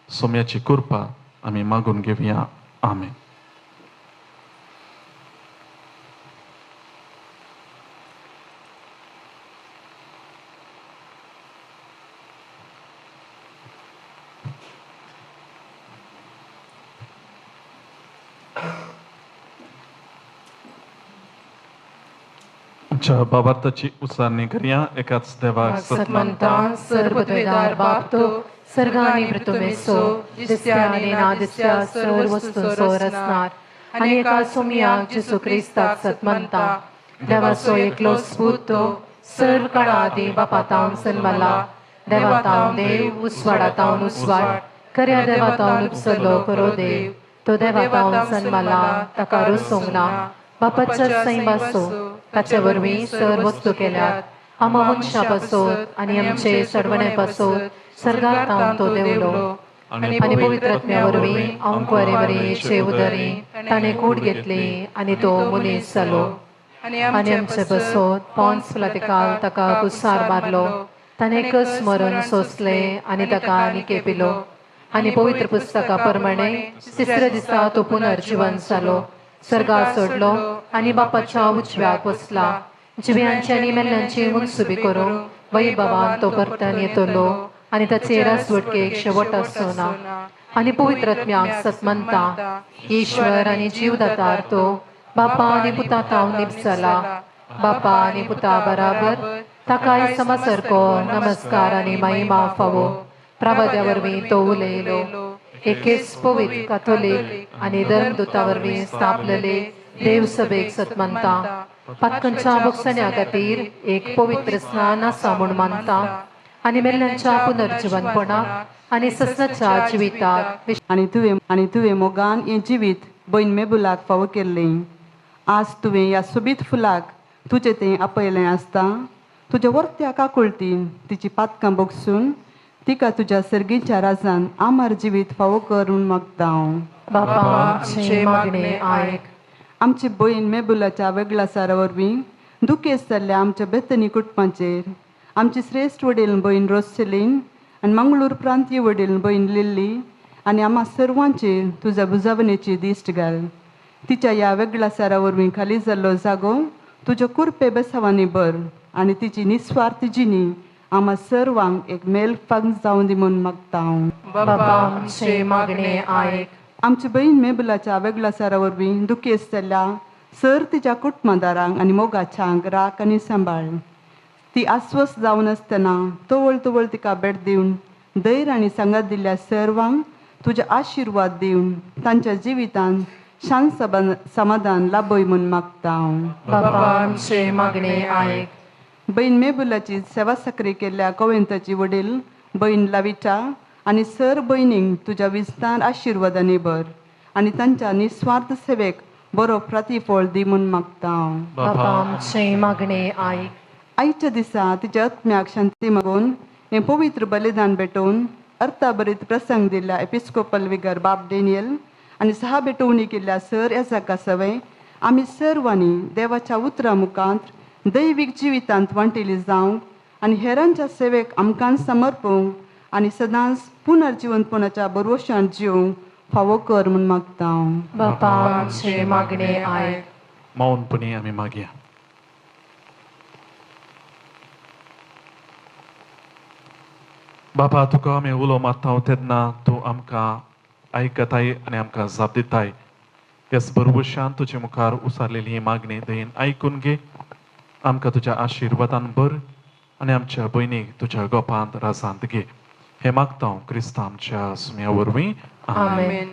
सोम्याची कृपा आमी मागून घेवया. आमेन. आमच्या बाबार्थाची उच्चारणी करया. एकाच देवाक सतमंता सर्वद्वेदार बाप तो सर्गानी पृथ्वीसो दिसत्या आनी ना दिसत्या सर्व वस्तूंचो रचणार आनी एका सोमयाक जेजू क्रिस्ताक सतमंता देवाचो एकलो स्पूत तो सर्व काळा आदीं बापा तावन जल्मला, देवा तावन देव, उस्वाडा तावन उस्वाड, खऱ्या देवा तावन उपसलो खरो देव, तो देवा तावन जल्मला, ताका रुसूंक ना, बापाच्या सैमासो ताचे वरवीं सर्व वस्तू केल्यात, आमा मनशां पासत आनी आमचे सडवणे पासत सर्गार तावन तो देवलो आनी पवित्र आत्म्या वरवीं आंकवारे वरी उदरी ताणें कूड घेतली आनी तो मनीस जालो आनी आमचे पासत पोन्स पिलातेकाल ताका कुसार मारलो, ताणें कस मरण सोंसलें आनी ताका निके पिलो आनी पवित्र पुस्तका प्रमाणे तिसऱ्या दिसा तो पुनर्जिवन जालो, सर्गार सोडलो आनी बापाच्या उजव्याक बसला, जिव्यांची आनी मेल्ल्यांची मुनसुबी करूंक वैभवान तो परतून येतलो आनी ताचे रासवटकेक शेवट आसचो ना. आनी पवित्र आत्म्याक सतमंता ईश्वर आनी जीवदातार तो बापा आनी पुता तावन निपसला, बापा आनी पुता बराबर ताकाय समसारको नमस्कार आनी महिमा फावो. प्रवाद्या वरवीं तो उलयलो, एकेच पवित्र काथोलीक आनी धर्मदूता वरवीं स्थापलेले देवसभेक सतमंता, पातकांच्या भोगसण्या खातीर एक पवित्र स्नान आसा म्हूण मानता आनी मेल्ल्यांच्या पुनर्जिवनपणाक आनी ससनाच्या जिविताक. आनी तुवें मोगान हें जिवीत भयण मेबुलाक फावो केल्लें. आज तुवें ह्या सोबीत फुलाक तुजें तें आपयलें आसता, तुज्या वर्त्या काकुळतीन तिची पातकां भोगसून तिका तुज्या सर्गीच्या राजान आमर जिवीत फावो कर म्हूण मागता हांव. बापा आमचें मागणें आयक. आमची भयण मेबुलाच्या वेगळासारा वरवीं दुखेस्त जाल्ल्या आमच्या बेतनी कुटुंबाचेर आमची श्रेश्ठ वडील भयण रोसलीन आनी मंगळूर प्रांतीय वडील भयण लिल्ली आनी आमा सर्वांचेर तुज्या बुजावणेची दिश्ट घाल. तिच्या ह्या वेगळासारा वरवीं खाली जाल्लो जागो तुज्या कुरपे बेसावांनी भर आनी तिची निस्वार्थ जिणी आमा सर्वांक एक मेलफांग जावं दी म्हूण मागता हांव. बाबा आमचें मागणें आयक. आमची भयण मेबुलाच्या वेगळासारा वरवीं दुखेस्त जाल्ल्या सर तिच्या कुटुंबादारांक आनी मोगाच्यांक राख आनी सांबाळ. ती आस्वस्थ जावन आसतना तवळ तवळ तिका भेट दिवन धैर्य आनी सांगात दिल्ल्या सर्वांक तुजे आशिर्वाद दिवन तांच्या जिवितांत शांत समाधान लाभय म्हूण मागता हांव. बाबा आमचें मागणें आयक. भयण मेबुलाची सेवा सक्री केल्ल्या गोविंदाची वडील भयण लाविटा आनी सर भयणींक तुज्या विस्तार आशिर्वादांनी भर आनी तांच्या निस्वार्थ सेवेक बरो प्रतिफळ दी म्हूण मागता हांव. बाबा आमचें मागणें आयक. आयच्या दिसा तिच्या आत्म्याक शांती मागून हें पवित्र बलिदान भेटोवन अर्थाभरीत प्रसंग दिल्ल्या एपिस्कोपल विगर बाब डेनियल आनी सहा भेटवणी केल्ल्या सर एजाका सवय आमी सर्वांनी देवाच्या उतरा मुखांत दैवीक जिवितांत वांटेली जावंक आनी हेरांच्या सेवेक आमकां समर्पूंक आनी सदांच पुनर्जिवंतपणाच्या भरवशान जिवंक फावो कर म्हूण मागता हांव. बापा आमचें मागणें आयक. मौनपणी आमी मागया. बापा तुका आमी उलो मारता तेन्ना तूं आमकां आयकताय आनी आमकां जाप दिताय. ह्याच भरवशान तुजे मुखार उसारलेली ही मागणी दयेन आयकून घे. आमकां तुज्या आशिर्वादान भर आनी आमच्या भयणीक तुज्या गोपांत राजांत घे. हें मागता हांव क्रिस्तांव आमच्या सुम्या वरवीं. आमेन.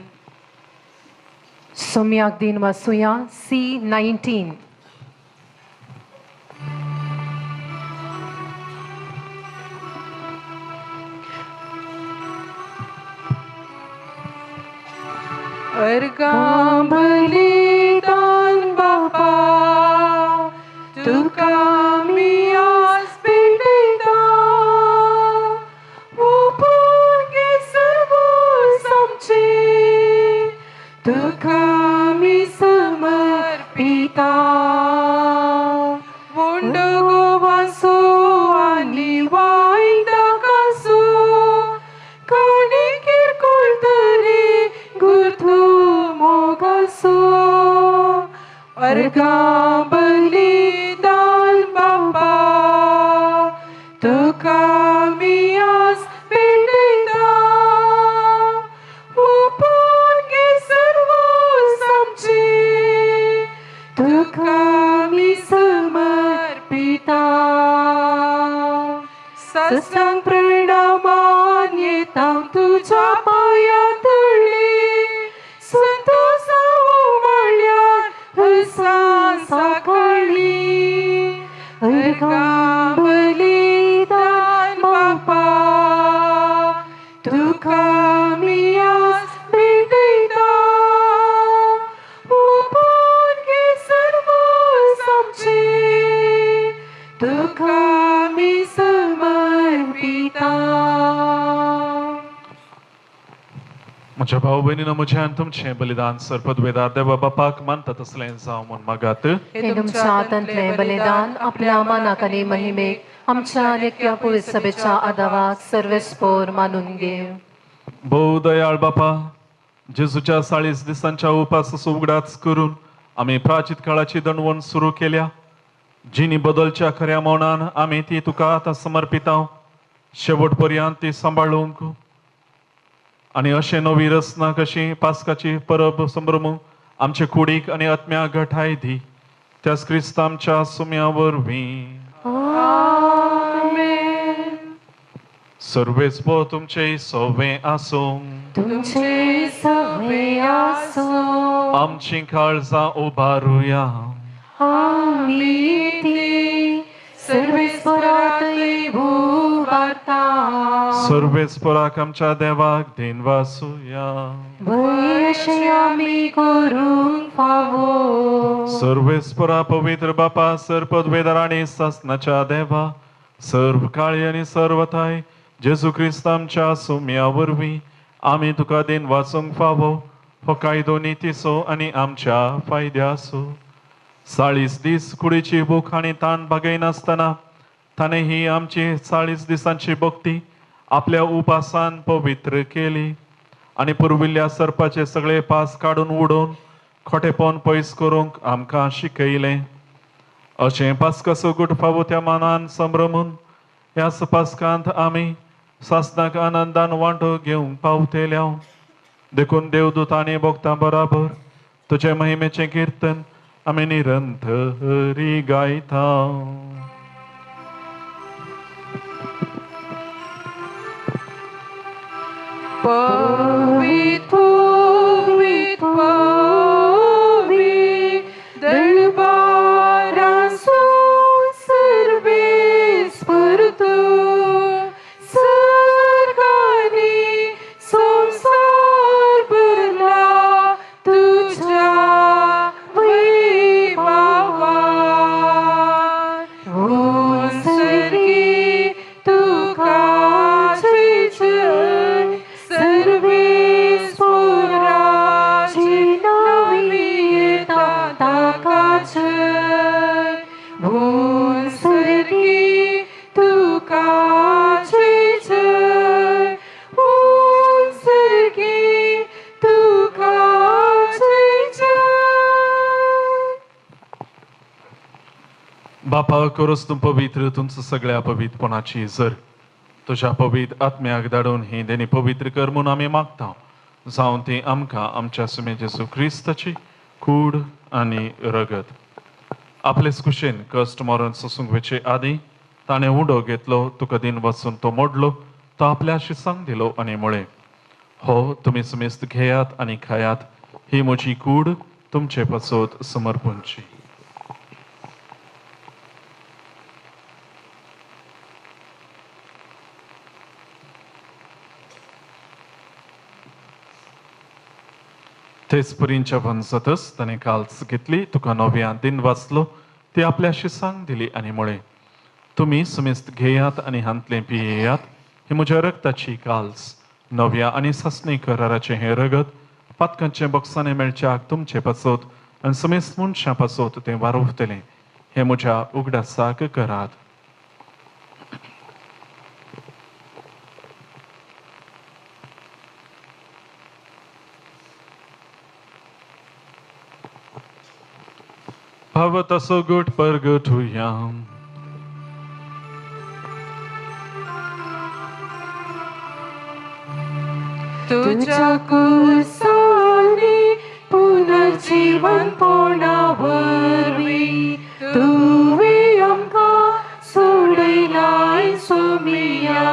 सुम्याक दिन वासुया C19. अर्गां बलिदान बापा तुका आमी आज भेटयता. ओपून घे सर्वोस आमचें तुका आमी समर्पिता. व्हड गोवासो आनी वायदा कासो काणेकीर कोळतरी गुर्थो मोगासो. अर्गां बलिदान बापा तुका आमी आज भेटयता. ओपून घे सर्वोस आमचें तुका आमी समर्पिता. सत्संग प्रणामान येता तुज्या पांया तळी संतोषा म्हळ्यार हसा साकळी. अर्गां बलिदान बापा तुका आमी आज भेटयता. ओपून घे सर्वोस आमचें तुका आमी समर्पिता. म्हज्या भाव भयणीनो म्हजें आनी तुमचें बलिदान सर्पद्वेदार देवा बापाक मानता तसलें जावं म्हूण मागात. हें तुमच्या हातांतलें बलिदान आपल्या मानाक आनी महिमेक आमच्या आनी ह्या पवित्र सभेच्या आदावाक सर्वेस्पोर मानून घे. भोव दयाळ बापा, जेजूच्या 40 दिसांच्या उपासाचो उगडास करून आमी प्राचीत काळाची दंडवण सुरू केल्या. जिणी बदलच्या खऱ्या मौनान आमी ती तुका आतां समर्पिता. शेवट पर्यंत ती सांबाळूंक आनी अशें नवी रचना कशी पास्काची परब संभ्रमूंक आमचे कुडीक आनी आत्म्याक घटाय दी. त्याच क्रिस्तांव आमच्या सुम्या वरवीं. आमेन. सर्वेस्पोर तुमचे सवे आसूं. तुमचे सवे आसूं. आमची काळजां उबारुया. आमी ती सर्वेस्परातय भुवार्ता. सर्वेस्पराक आमच्या देवाक then वासुया. वयशे आमी करूंक फावो. सर्वेस्परा पवित्र बापा, सर्पद्वेदार आनी सासनाच्या देवा, सर्व काळी आनी सर्वथाय जेजू क्रिस्त आमच्या सुम्या वरवीं आमी तुका दिन वाचूंक फावो हो कायदो नितीचो आनी आमच्या फायद्याचो. 40 दीस कुडीची भूक आनी ताण भागयनासतना ताणें ही आमची 40 दिसांची भक्ती आपल्या उपासान पवित्र केली आनी पुर्विल्ल्या सर्पाचे सगळे पास काडून उडोवन खोटेपण पयस करूंक आमकां शिकयलें. अशें पास्काचो गूट फावो त्या मानान संभ्रमून ह्या पास्कांत आमी सासणाक आनंदान वांटो घेवंक पावतल्या. देखून देवदूत आनी भक्तां बराबर तुजे महिमेचें किर्तन आमी निरंतरी गायता. पवित्र पवित्र पवित्र दरबारासो सर्वेस्पर तूं सर्गांनी संवसार भरला तुज्या वैभवान. उत्सर्गी तुका जय जय सर्वेस्पराची नावी येता ताका जय. उत्सर्गी तुका जय जय उत्सर्गी तुका जय जय. बापा करोस तूं पवित्र तुमचं सगळ्या पवित्रपणाची जर तुज्या पवित्र आत्म्याक धाडून ही देणी पवित्र कर म्हूण आमी मागता, जावन ती आमकां आमच्या सुमे जेजू क्रिस्ताची कूड आनी रगत. आपलेच कुशेन कश्ट मरण सोसूंक वचचे आदीं ताणें उडो घेतलो, तुका दिन वचून तो मोडलो, तो आपल्या शिसांक दिलो आनी म्हळें, हो तुमी सुमेस्त घेयात आनी खायात, ही म्हजी कूड तुमचे पासत समर्पणची. तेच परींच्या वंजतच ताणें काल्स घेतली, तुका नव्यान दिन वाचलो, ती आपल्याशी सांग दिली आनी म्हळें, तुमी सुमेस्त घेयात आनी हांतलें पियेयात, ही म्हज्या रक्ताची काल्स, नव्या आनी सासणी कराराचें हें रगत पातकांचें बक्षाणें मेळच्याक तुमचे पासत आनी समेस्त मनशां पासत तें वारोवतलें. हें म्हज्या उगडासाक करात. भवतसो गुट परगटुया. तुझ्या कुसानी पुनर्जीवन पोणा वरवीं तुवें आमकां सोडयलाय सोमिया.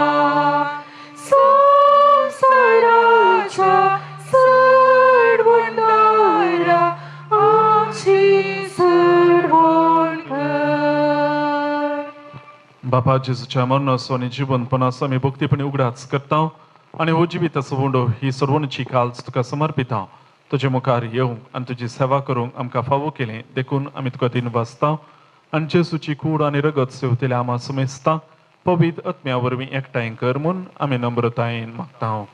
संवसाराच्या चडवणदारा आमची चडवण कर. बापा जेजूच्या मरणाचो आनी जिवनपणाचो आमी भक्तीपणी उगडास करता आनी हो जिविताचो उंडो ही सर्वणची काल्स तुका समर्पिता. तुजे मुखार येवंक आनी तुजी सेवा करूंक आमकां फावो केलें देखून आमी तुका दिन वाचता आनी जेजूची कूड आनी रगत सेवतल्या आमा समेस्ता पवित्र आत्म्या वरवीं एकठांय कर म्हूण आमी नम्रतायेन मागता.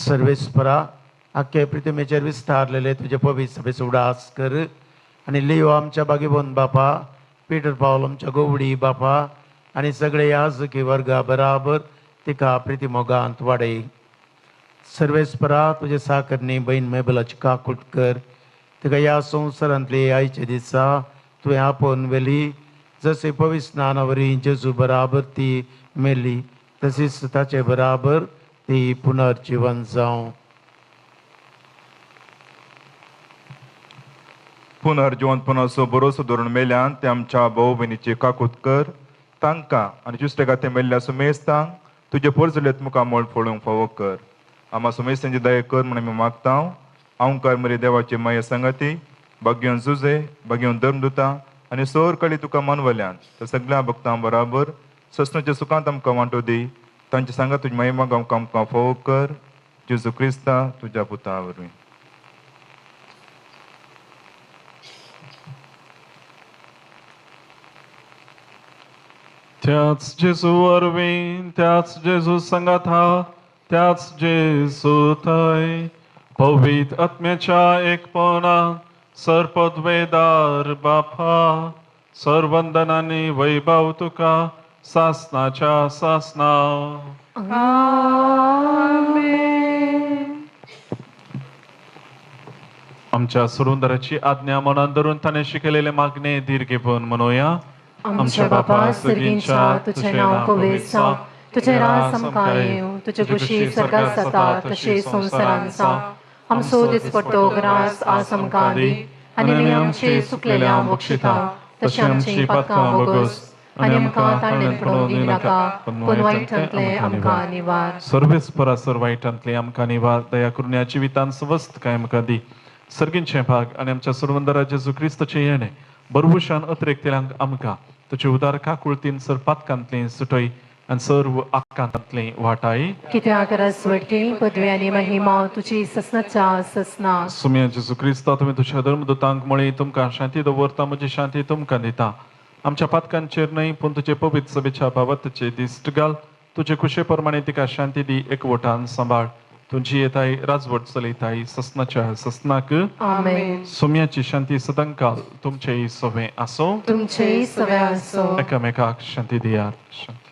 सर्वेस्परा आख्खे पृथ्वीचेर विस्तारलेले तुजे पवित्र सभेचो उडास कर आनी लियो आमच्या बागेबोन बापा, पीटर पावल आमच्या गोवडी बापा आनी सगळे याजकी वर्गा बराबर तिका प्रिती मोगांत वाडय. सर्वेस्परा तुजे साकरणी बहीण मेबलाची काकूट कर, तिका ह्या संवसारांतली आयच्या दिसा तुवें आपोवन व्हेली. जशें पवित्र स्नाना वरी जेजू बराबर ती मेली तशीच ताचे बराबर ती पुनर्जीवन जावं. पुनर्जिवंतपणाचो भरोसो धरून मेल्यान ते आमच्या भाव भयणीची काकूत कर, तांकां आनी जुस्ते खातीर मेल्ल्या सुमेस्तांक तुजे पोरजलेत मुखामळ पळोवंक फावो कर. आमा सुमेस्तांची दया कर म्हूण आमी मागता. अंकार मरे देवाची माया संगाती भाग्योन जुजे भाग्योन धर्मदुता आनी सोर कळी तुका मानवल्यान तर सगळ्या भक्तां बराबर ससनाच्या सुखांत आमकां वांटो दी. तांचे सांगा तुजी महिमा गावंक आमकां फावो कर. जेजू क्रिस्ता तुज्या पुता वरवीं. त्याच जेजू वरवीं, त्याच जेजू संगाता, त्याच जेजू थंय पवित्र आत्म्याच्या एकपणा सरपदवेदार बापा सरवंदनांनी वैभव तुका सासनाच्या सासना. आमच्या सुरुंदराची आज्ञा मनान धरून ताणें शिकयलेले मागणे धीर घेवन म्हणोया. आमच्या बापा सर्गींच्या, तुझें नांव पवित्र जावं, तुजें राज आमकां येवं, तुजे खुशी स्वर्गात जाता तशी संवसारांत जावं. आमचो दिसपट्टो ग्रास आज आमकां दी आनी आमचे चुकलेल्या बक्षिता तशें आमची पातकां बोगस आनी आमकां ताणें पडोवन दिनाका, पूण वायटांतलें आमकां निवार. सर्वेस्परा सर वायटांतलें आमकां निवार. दया करून ह्या जिवितान स्वस्थ काय आमकां दी. सर्गींचें भाग आनी आमच्या सुरवंदरा जेजू क्रिस्ताचें येणें बरवशान अतिरेकतेल्यांक आमकां तुजे उदार काकुळतीन सर पातकांतलें सुटय आनी सर्व आकांतांतलें वाटाय. कित्याक रसवटी पदवी आनी महिमा तुजी ससनाच्या ससना. सुम्या जेजू क्रिस्ता, तुमी तुज्या धर्मदूतांक म्हळी, तुमकां शांती दवरता, म्हजी शांती तुमकां दिता. आमच्या पातकांचेर न्हय पूण तुजे पवित्र सभेच्या बाबतचे दिश्ट घाल. तुजे कुशे प्रमाणे तिका शांती दी, एकवटान सांबाळ. तुजी येताय राजवट चलयताय ससनाच्या ससनाक. आमेन. सोम्याची शांती सदांकाल तुमचेय सवे आसो. तुमचेय सवे आसो. एकामेकाक शांती दियात. शांती.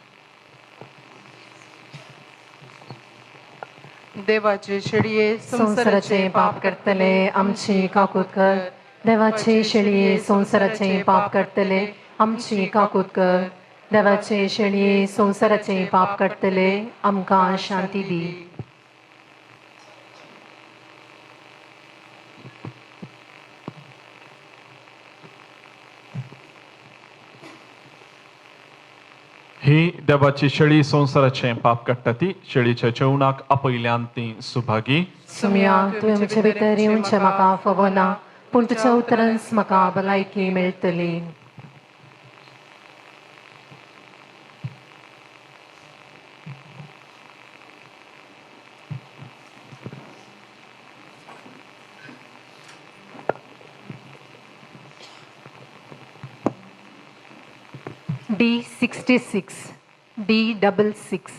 देवाचे शेळये संवसाराचे पाप करतले आमची काकूत कर. देवाचे शेळये संवसाराचे पाप करतले आमची काकूत कर. देवाचे शेळये संवसाराचे पाप करतले आमकां शांती दी. ही देवाची शेळी संवसाराचें पाप काडटा ती शेळीच्या जेवणाक आपयल्यान ती सुभागी. सुम्या, तुवें म्हजे भितर येवचें म्हाका फावना, पूण तुज्या उतरांच म्हाका भलायकी मेळटली. D66, D66.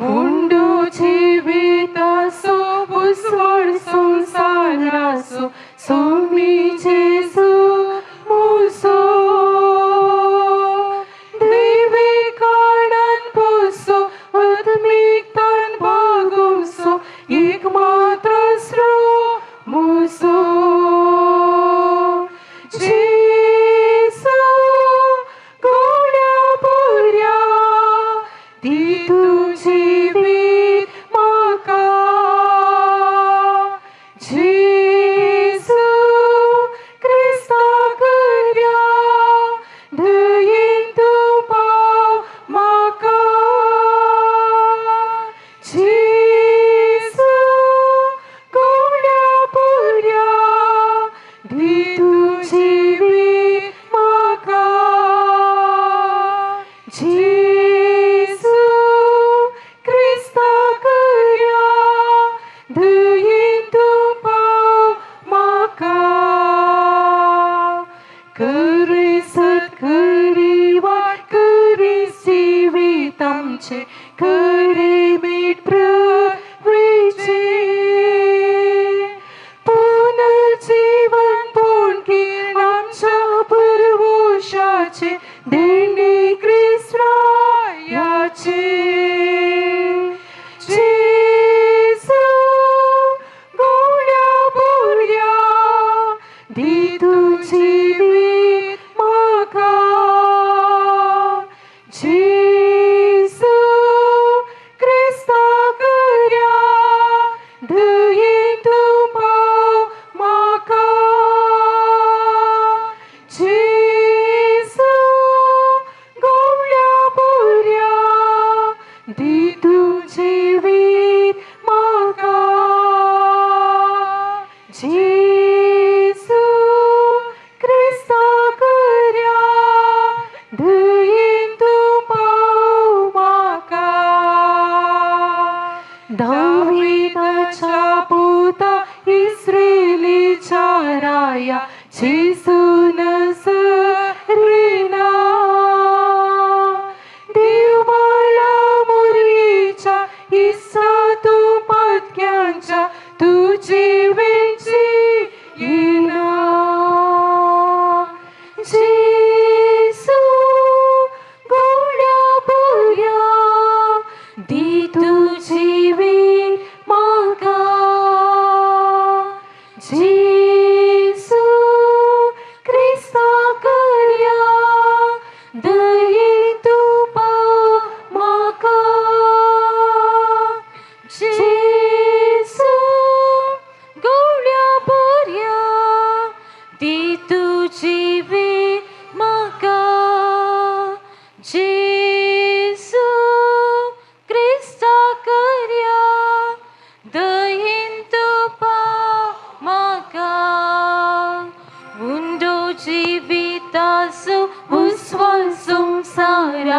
उंडू जीवितासो उस्वाड संसारासो सोमी जेजू मुसो देवी काडान पोसो आत्मिकतान भागोसो एक मात्र स्रो मुसो जेजू गोड्या बोऱ्या दी तूं जिवीत म्हाका जेजू क्रिस्ता करया दयेन तूं पाव म्हाका जेजू गोड्या बोऱ्या दी तूं जिवीत म्हाका जेजू क्रिस्ता करया दयेन तूं पाव म्हाका करी सत करी वाट करी जिवीत आमचें करी मीठ पृथ्वीचें पुनर्जीवन पूण किरण आमच्या परवशाचें देणे क्रिस्तायाचें जेजू गोड्या बोऱ्या दी तूं जिवीत म्हाका जेजू क्रिस्ता करया दयेन तूं पाव म्हाका जेजू गोड्या बोऱ्या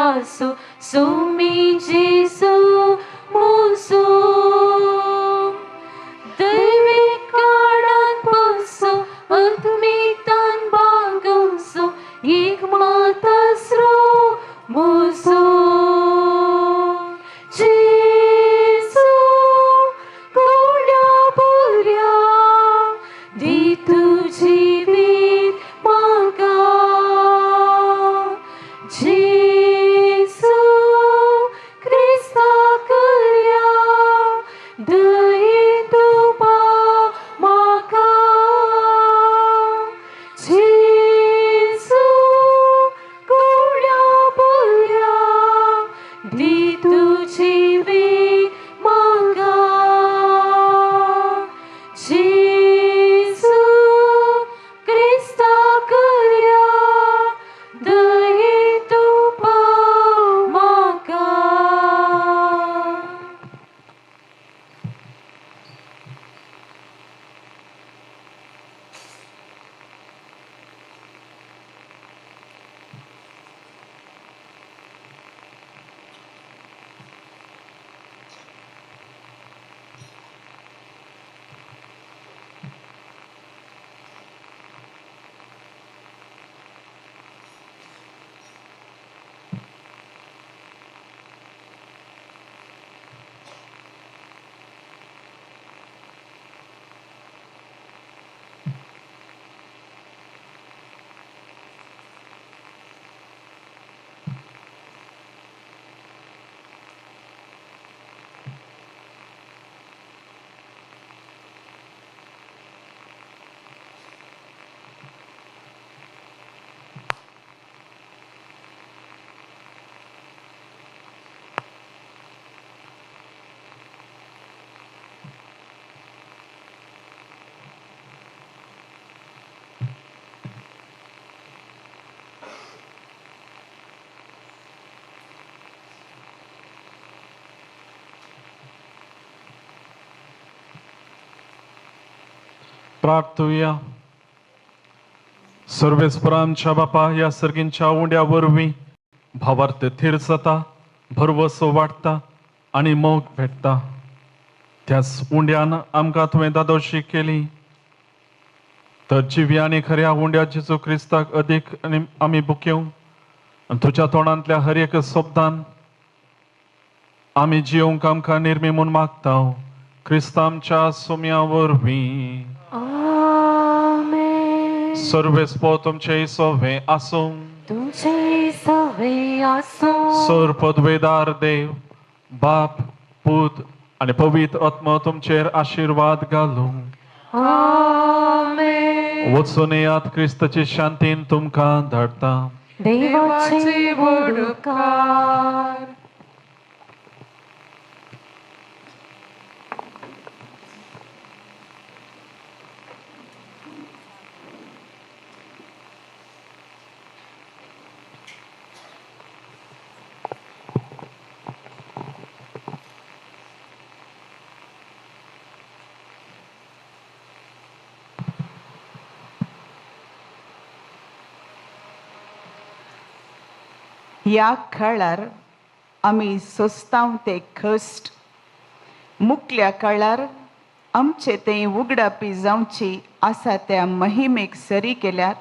आसो सुमी जेजू मोसो दैवी काळान बसो आत्मिकतान बागवसो एक मातास्रो मोसो जेजू गोड्या बऱ्या दी तूं जिवीत म्हाका जेजू क्रिस्ता करया दयेन तूं पाव म्हाका जेजू गोड्या बऱ्या दी तूं जिवीत म्हाका जेजू क्रिस्ता करया दयेन तूं पाव म्हाका. प्रार्थुया. सर्वेस्परा आमच्या बापा ह्या सर्गींच्या उंड्या वरवीं भावार्थ थीर जाता, भरवसो वाडटा आनी मोग भेटता. त्याच उंड्यान आमकां तुवें दादोशी केली तर जिव्या आनी खऱ्या उंड्या जेजू क्रिस्ताक अदीक आनी आमी बुकेवंक आनी तुज्या तोंडांतल्या हर एक शब्दान आमी जियोंक आमकां निर्मी म्हूण मागता क्रिस्ता आमच्या सोम्या वरवीं. आमेन. सर्वेस्पो तुमचे सोवे आसूं. तुमचे सवे आसूं. सर पदवेदार देव बाप पूत आनी पवित्र आत्मो तुमचेर आशिर्वाद घालूं. आमेन. वचून येयात क्रिस्ताची शांतीन तुमकां धाडटा. देवाचे व्हड उपकार. ह्या काळार आमी सोंसतांव ते कश्ट मुखल्या काळार आमचे तें उगडापी जावची आसा त्या महिमेक सरी केल्यार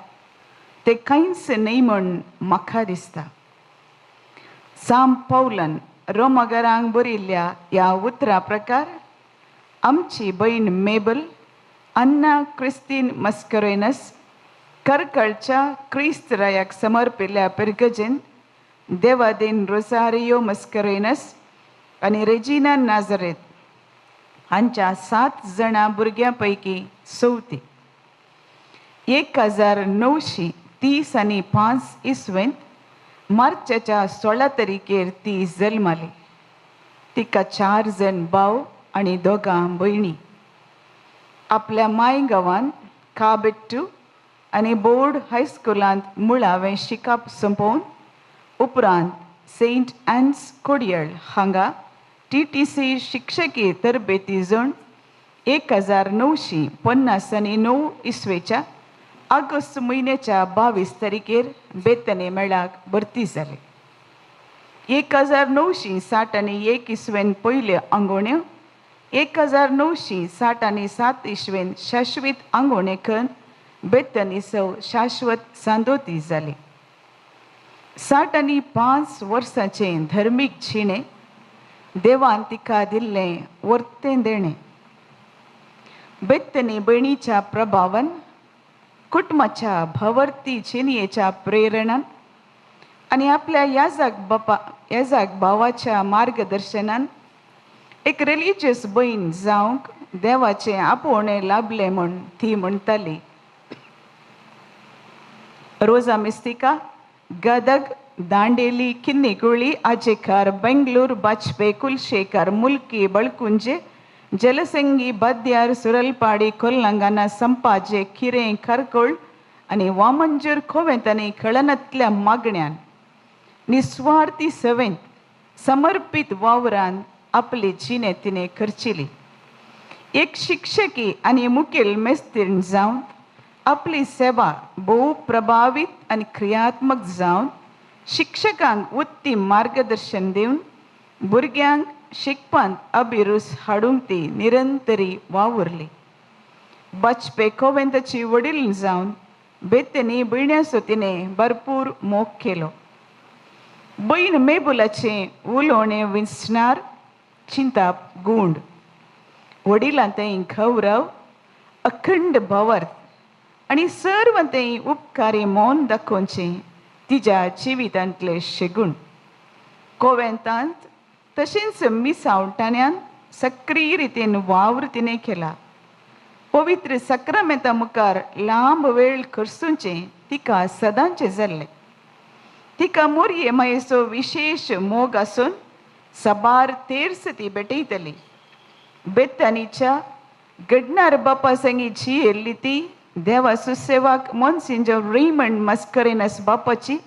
ते कांयच न्हय म्हूण म्हाका दिसता. साम पावलन रोमगरांक बरयल्ल्या ह्या उतरा प्रकार आमची भयण मेबल अन्ना क्रिस्तीन मस्करेनस करकळच्या क्रिस्त रायाक समर्पिल्ल्या पिरगजेन देवादीन रोसारियो मस्करेनस आनी रेजिना नाजरेत हांच्या 7 जाणां भुरग्यां पैकी चवथी. 1930 आनी 5 इसवेंत मार्चाच्या 16 तारखेर ती जल्माली. तिका 4 जाण भाव आनी 2 भयणी. आपल्या माय गांवांत काबेट्टू आनी बोर्ड हायस्कुलांत मुळावें शिकप सोंपोवन उपरांत सेंट एन्स कोडियल हांगा TTC शिक्षकी तरबेती जण 1959 इसवेच्या ऑगस्ट म्हयन्याच्या 22 तारखेर बेतने मेळाक भरती जाली. 1961 इसवेन पयल्यो आंगोण्यो, 1967 इसवेन शाश्वीत आंगोणे करून बेतनी सौ शाश्वत सांदोती जाली. 65 वर्सांचें धर्मीक जिणें देवान तिका दिल्लें वर्तें देणें. बेतनी भयणीच्या प्रभावान, कुटुंबाच्या भवर्ती जिणेच्या प्रेरणान आनी आपल्या याजाक भावाच्या मार्गदर्शनान एक रिलिजियस भयण जावंक देवाचें आपोवणें लाभलें म्हूण ती म्हणटाली. रोजा मिस्तिका, गदग, दांडेली, किन्निकुळी, आजेकार, बेंगलूर, बाजपे, कुलशेखर, मुल्की, बळकुंजे, जलसंगी, बद्यार, सुरलपाडी, कोल्लंगाना, संपाजे, किरें, खरकोळ आनी वामंजूर कोवेंत आनी कळनांतल्या मागण्यान निस्वार्थी सेवेंत समर्पीत वावरान आपली जिणे तिणें खर्चिली. एक शिक्षकी आनी मुखेल मेस्तीण जावन आपली सेवा भोव प्रभावीत आनी क्रियात्मक जावन शिक्षकांक उत्तीम मार्गदर्शन दिवन भुरग्यांक शिकपांत अभिरूच हाडूंक ती निरंतरी वावुरली. बाजपे कोवेंताची वडील जावन बेतनी भयण्याचो तिणें भरपूर मोग केलो. भयण मेबुलाचें उलोवणें विंचणार चिंताप गूंड, वडिलां थंय गौरव, अखंड भावार्थ आनी सर्व थंय उपकारी मौन दाखोवचें तिज्या जिवितांतले शेगूण. कोवेंतांत तशेंच मिसावटाण्यान सक्रीय रितीन वावर तिणें केला. पवित्र सक्रामेंता मुखार लांब वेळ खर्चुचें तिका सदांचें जाल्लें. तिका मोरये मायेचो विशेश मोग आसून साबार तेर्स ती भेटयतली. बेतानीच्या गडणार बापा संगी जियेल्ली ती देवा सुसेवाक मोन्सिंजो रेमंड मस्करेनस बापाची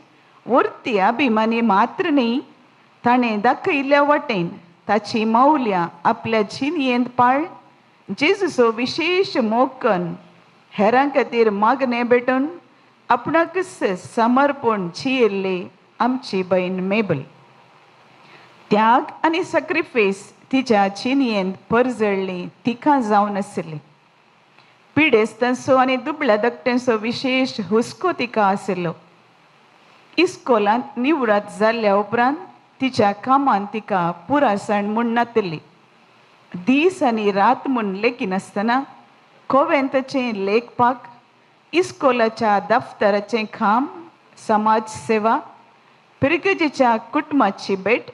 वर्ती अभिमानी मात्र न्ही, ताणें दाखयल्ल्या वाटेन ताची मौल्यां आपल्या जिणयेंत पाळ जेजूचो विशेश मोग करून हेरां खातीर मागणें भेटून आपणाकच समर्पण जियेल्ली आमची भयण मेबल. त्याग आनी सॅक्रिफायस तिच्या जिणयेंत परजळ्ळी तिका जावन आशिल्ली. पिडेस्तांचो आनी दुबळ्या धाकट्यांचो विशेश हुस्को तिका आशिल्लो. इस्कोलांत निवृत्त जाल्ल्या उपरांत तिच्या कामांत तिका पुरासण म्हूण नातिल्ली. दीस आनी रात म्हूण लेखिनासतना कोवेंताचें लेखपाक, इस्कोलाच्या दफ्तराचें काम, समाज सेवा, पिरगजेच्या कुटुंबाची भेट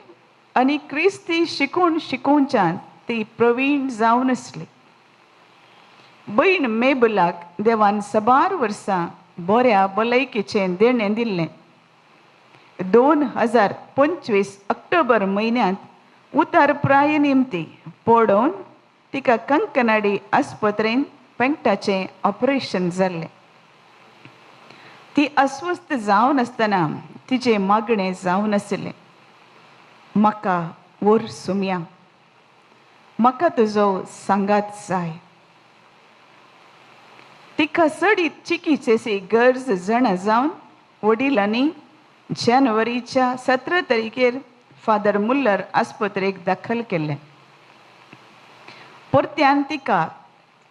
आनी क्रिस्ती शिकून शिकोवच्यान ती प्रवीण जावन आसली. भयण मेबुलाक देवान साबार वर्सां बऱ्या भलायकेचें देणें दिल्लें. 2025 ऑक्टोबर म्हयन्यांत उतार प्राय निमती पडोवन तिका कंकनाडी आस्पत्रेंत पेंकटाचें ऑपरेशन जाल्लें. ती अस्वस्थ जावन आसतना तिचें मागणें जावन आशिल्लें, म्हाका व्हर सुमया, म्हाका तुजो सांगात जाय. तिका चडीत चिकित्सेची गरज जाणा जावन वडिलांनी जानेवारीच्या 17 तारखेर फादर मुल्लर आस्पत्रेक दाखल केल्लें. परत्यान तिका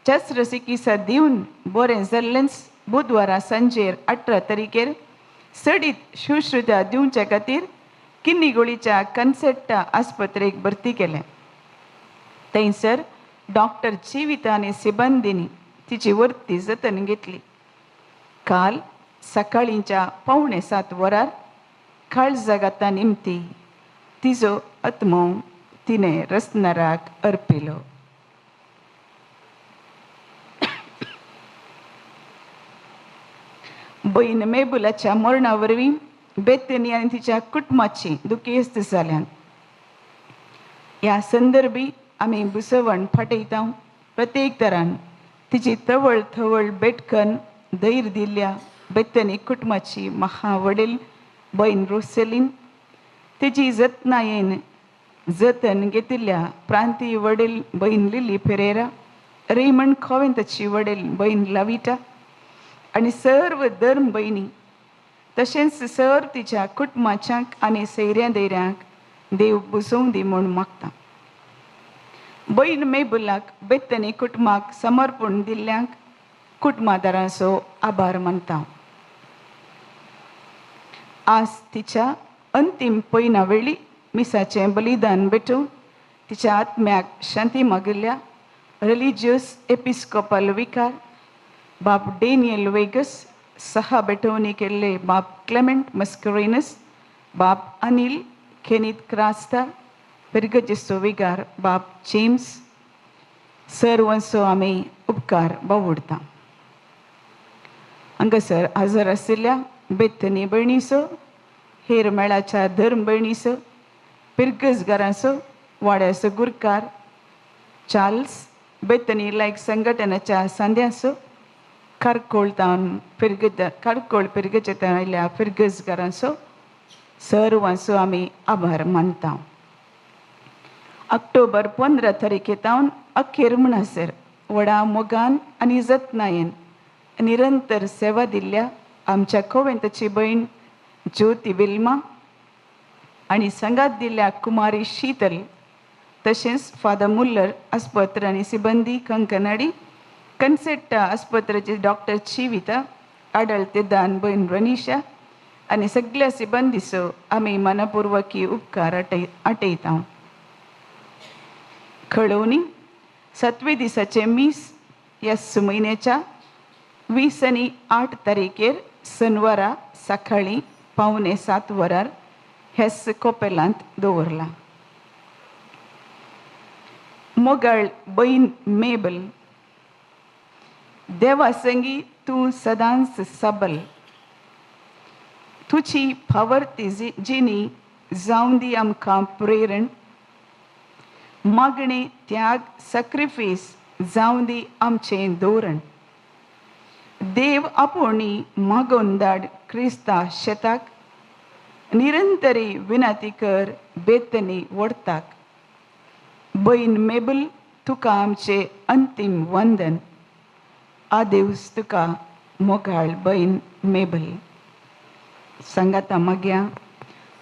शस्त्रचिकित्सा दिवन बरें जाल्लेंच बुधवारा सांजेर 18 तारखेर चडीत शुश्रुता दिवचे खातीर किन्नीगोळीच्या कन्सेट्टा आस्पत्रेक भरती केलें. थंयसर डॉक्टर जिविता आनी सिबंदींनी तिची वर्ती जतन घेतली. काल सकाळींच्या 6:45 वरार काळजागाता निमती तिजो आत्मो तिणें रसनाराक अर्पिलो. भयण मेबुलाच्या मरणा वरवीं बेतनी आनी तिच्या कुटुंबाची दुखेस्त जाल्यान. ह्या संदर्भी आमी बुसवण फाटयता. प्रत्येक तरान तिची तवळ थवळ बेटकन धैर्य दिल्ल्या बेतनी कुटुंबाची महा वडील भयण रोसेलीन, तिची जतनायेन जतन घेतिल्ल्या प्रांतीय वडील भयण लिली फेरेरा, रेमंड कोवेंताची वडील भयण लाविटा आनी सर्व धर्म भयणी तशेंच सर तिच्या कुटुंबाच्यांक आनी सैऱ्या दैऱ्यांक देव बुजोवं दी म्हूण मागता. बयन मेबुलाक बेतनी कुटुंबाक समर्पण दिल्ल्यांक कुटुंबादारांचो आभार मानता. आज तिच्या अंतीम पयना वेळी मिसाचें बलिदान भेटून तिच्या आत्म्याक शांती मागिल्ल्या रिलिजियस एपिस्कोपल विकार बाप डेनियल वेगस, सहा भेटवणी केल्ले बाप क्लेमेंट मस्करेनस, बाप अनिल केनीत क्रास्ता, पिर्गजेचो विगार बाप जेम्स सर्वांचो आमी उपकार बावुडता. हांगासर हजर आशिल्ल्या बेतनी भयणीचो, हेर मेळाच्या धर्म भयणीचो, पिर्गजगारांचो, वाड्याचो गुरकार चार्ल्स, बेतनी लायक संघटनाच्या सांद्याचो, कारकोळ तावन फिरगज कारकोळ पिर्गजेंत आयिल्ल्या फिरगजगारांचो सर्वांचो आमी आभार मानता. ऑक्टोबर 15 तारखे तावन अखेर म्हणसर व्हडा मोगान आनी जतनायेन निरंतर सेवा दिल्ल्या आमच्या कोवेंताची भयण ज्योती विल्मा आनी संगात दिल्ल्या कुमारी शीतल, तशेंच फादर मुल्लर आस्पत्र आनी सिबंदी कंकनाडी, कन्सेट्टा आस्पत्रेचे डॉक्टर चिविता, आडळते दान भयण रनिशा आनी सगळ्या सिबंदीचो आमी मनपूर्वकी उपकार आटयता. खळोवणी 7वे दिसाचें मीस ह्याच म्हयन्याच्या 20 आनी 8 तारखेर सनवारा सकाळीं 6:45 वरार ह्याच कोपेलांत दवरला. मोगाळ बयन मेबल, देवा संगी तूं सदांच सबल, तुजी फावरती जिणी जावं दी आमकां प्रेरण, मागणी त्याग सॅक्रिफीस जावं दी आमचें धोरण, देव आपोवणी मागोवन धाड क्रिस्ता शेताक, निरंतरी विनंती कर बेतनी वडताक. बयन मेबल तुका आमचें अंतीम वंदन. आदेवस तुका मोगाळ बयन मेबल. सांगाता माग्या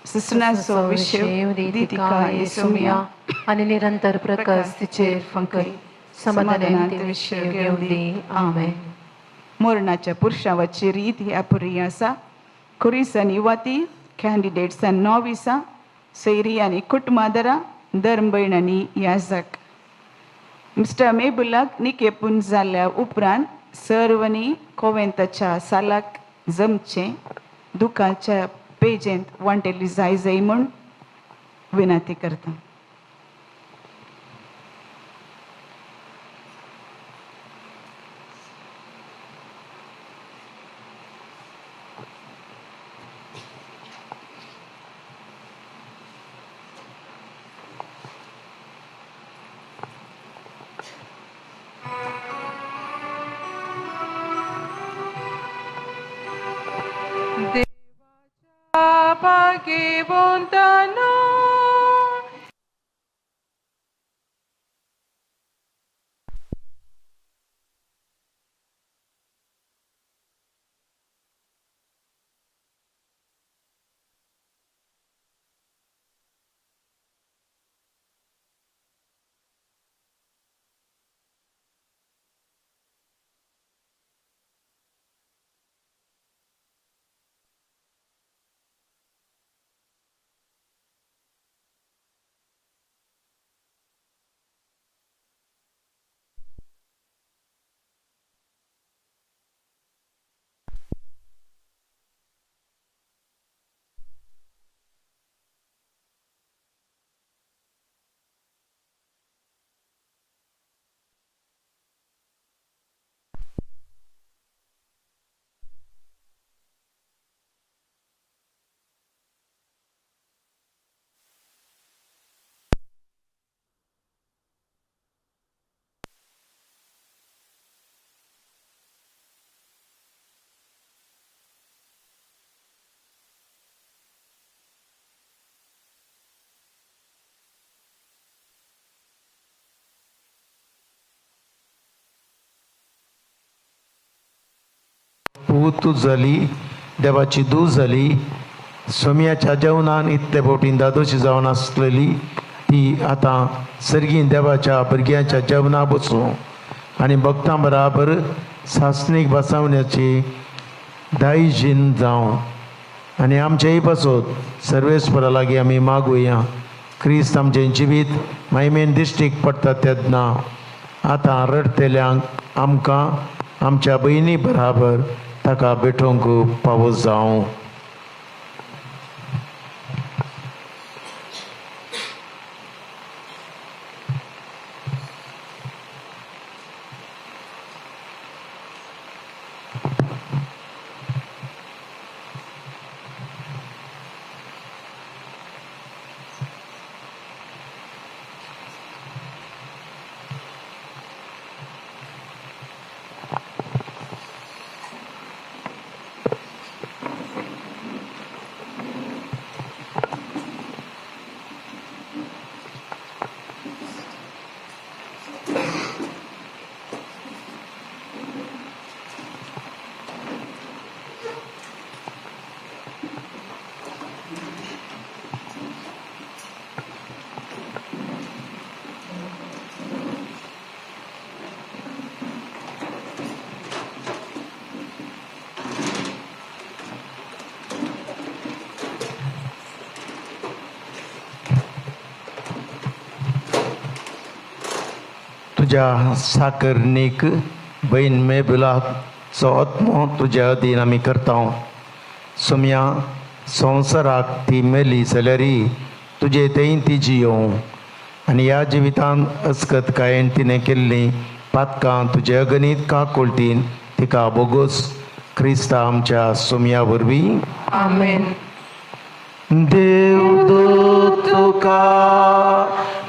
सुसनाचो विशय दितिका येसुमिया आनी निरंतर प्रकाश तिचेर फंकय समाधानान विशय घेवन दी. आमेन. मरणाच्या पुरशावाची रीत ह्या पुरी आसा. खुरीस आनी वाती, कॅन्डिडेट्स आनी नॉविसां, सैरी आनी कुटुंबादरां, धर्म भयण आनी याजक. मिस्टर मेबुलाक निकेपून जाल्ल्या उपरांत सर्वांनी कोवेंताच्या सालाक जमचें दुखाच्या पेजेंत वांटेली जाय जाय म्हूण विनंती करता. पूत जाली देवाची दूत जाली. सोम्याच्या जेवणान इतले फावटीन दादोशी जावन आसलेली ती आतां सर्गीन देवाच्या भुरग्यांच्या जेवणा बसूं आनी भक्तां बराबर सासणीक बसावण्याची दायजीन जावं. आनी आमचेय पासत सर्वेस्परा लागीं आमी मागुया. क्रिस्त आमचें जिवीत मायमेन दिश्टीक पडटा तेन्ना आतां रडटेल्यांक आमकां आमच्या भयणी बराबर ताका भेटोवंक पावो जावं. तुज्या साकरणीक भयण मेबुलाचो आत्मो तुज्या अधीन आमी करता. सोम्या संवसाराक ती मेली जाल्यार तुजे थंय ती जियों आनी ह्या जिवितान अस्कतकायेन तिणें केल्लीं पातकां तुजे अगणीत काकुळटीन तिका बोगोस. क्रिस्ता आमच्या सोम्या वरवीं. आमेन. देवदूत तुका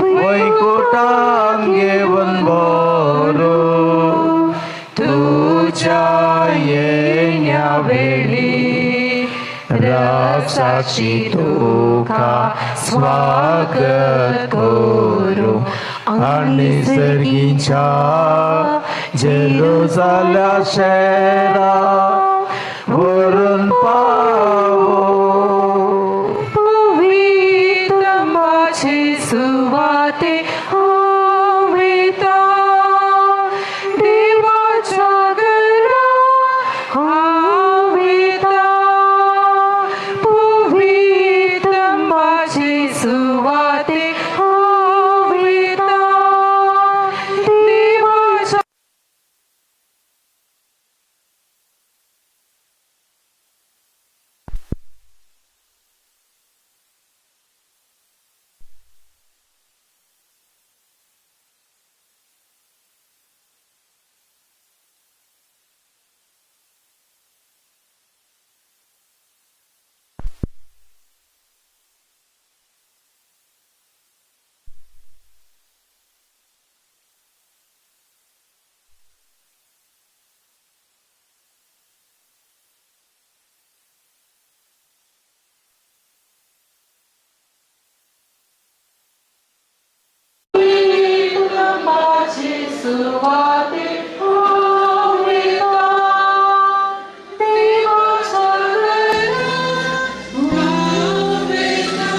वैकुटान घेवन बरो तुज्या येण्या वेळी रसाची तुका स्वागत करू आनी सर्गीच्या जेरुजाल्या शहरा व्हरून पावो. पवित्र माझे सुवाते हांव वयता देवाच्या घरा हांव वयता. पवित्र माझे सुवाते हांव वयता देवाच्या. माझे सुवाते हांव वयता देवाच्या घरा हांव वयता.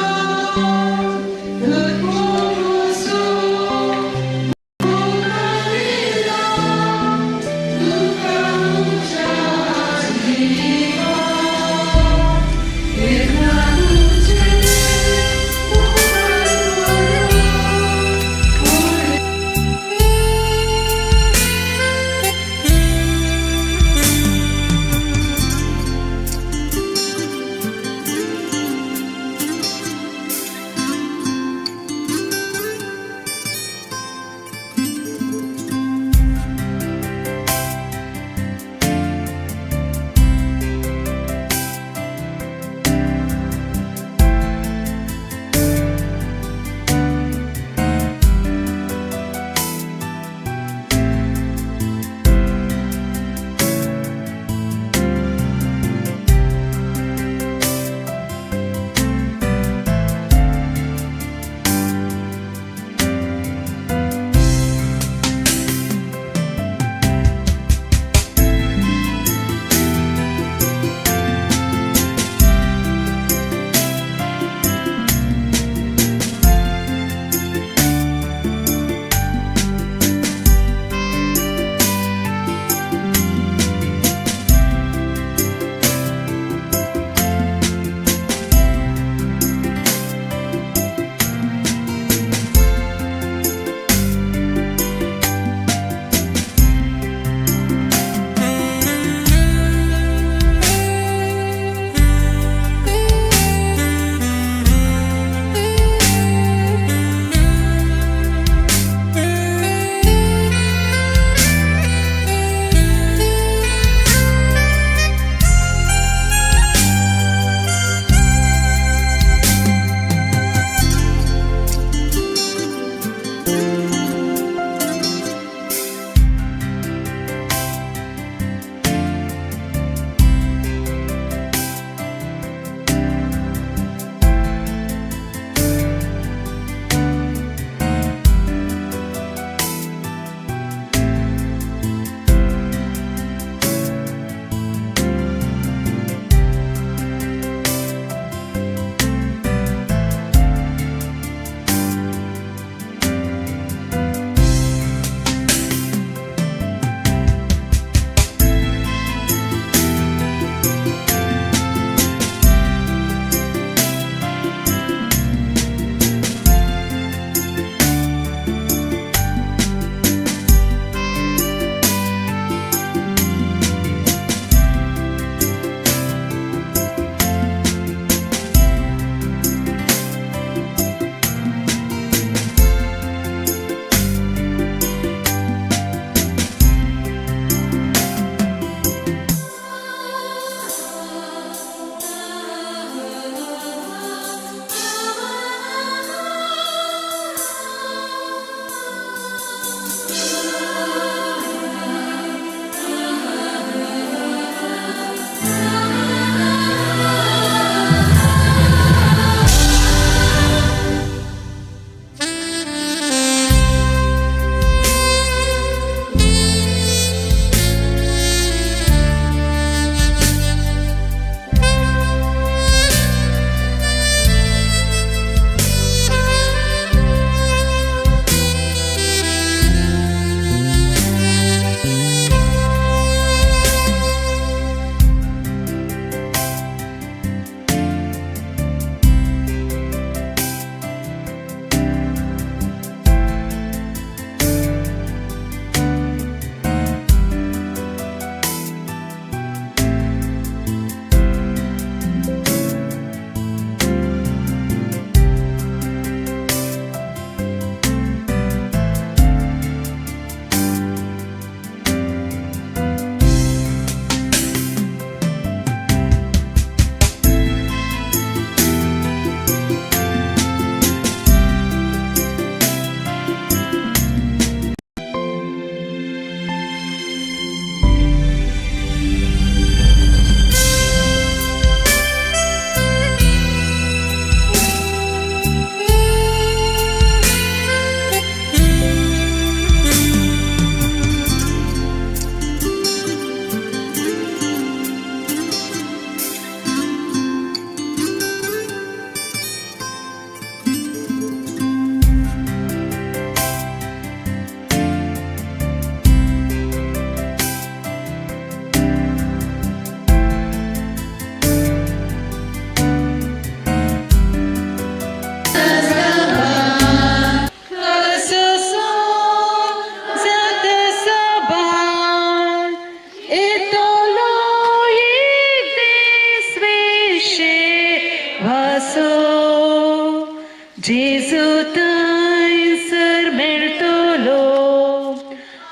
जेजू थंयसर मेळटलो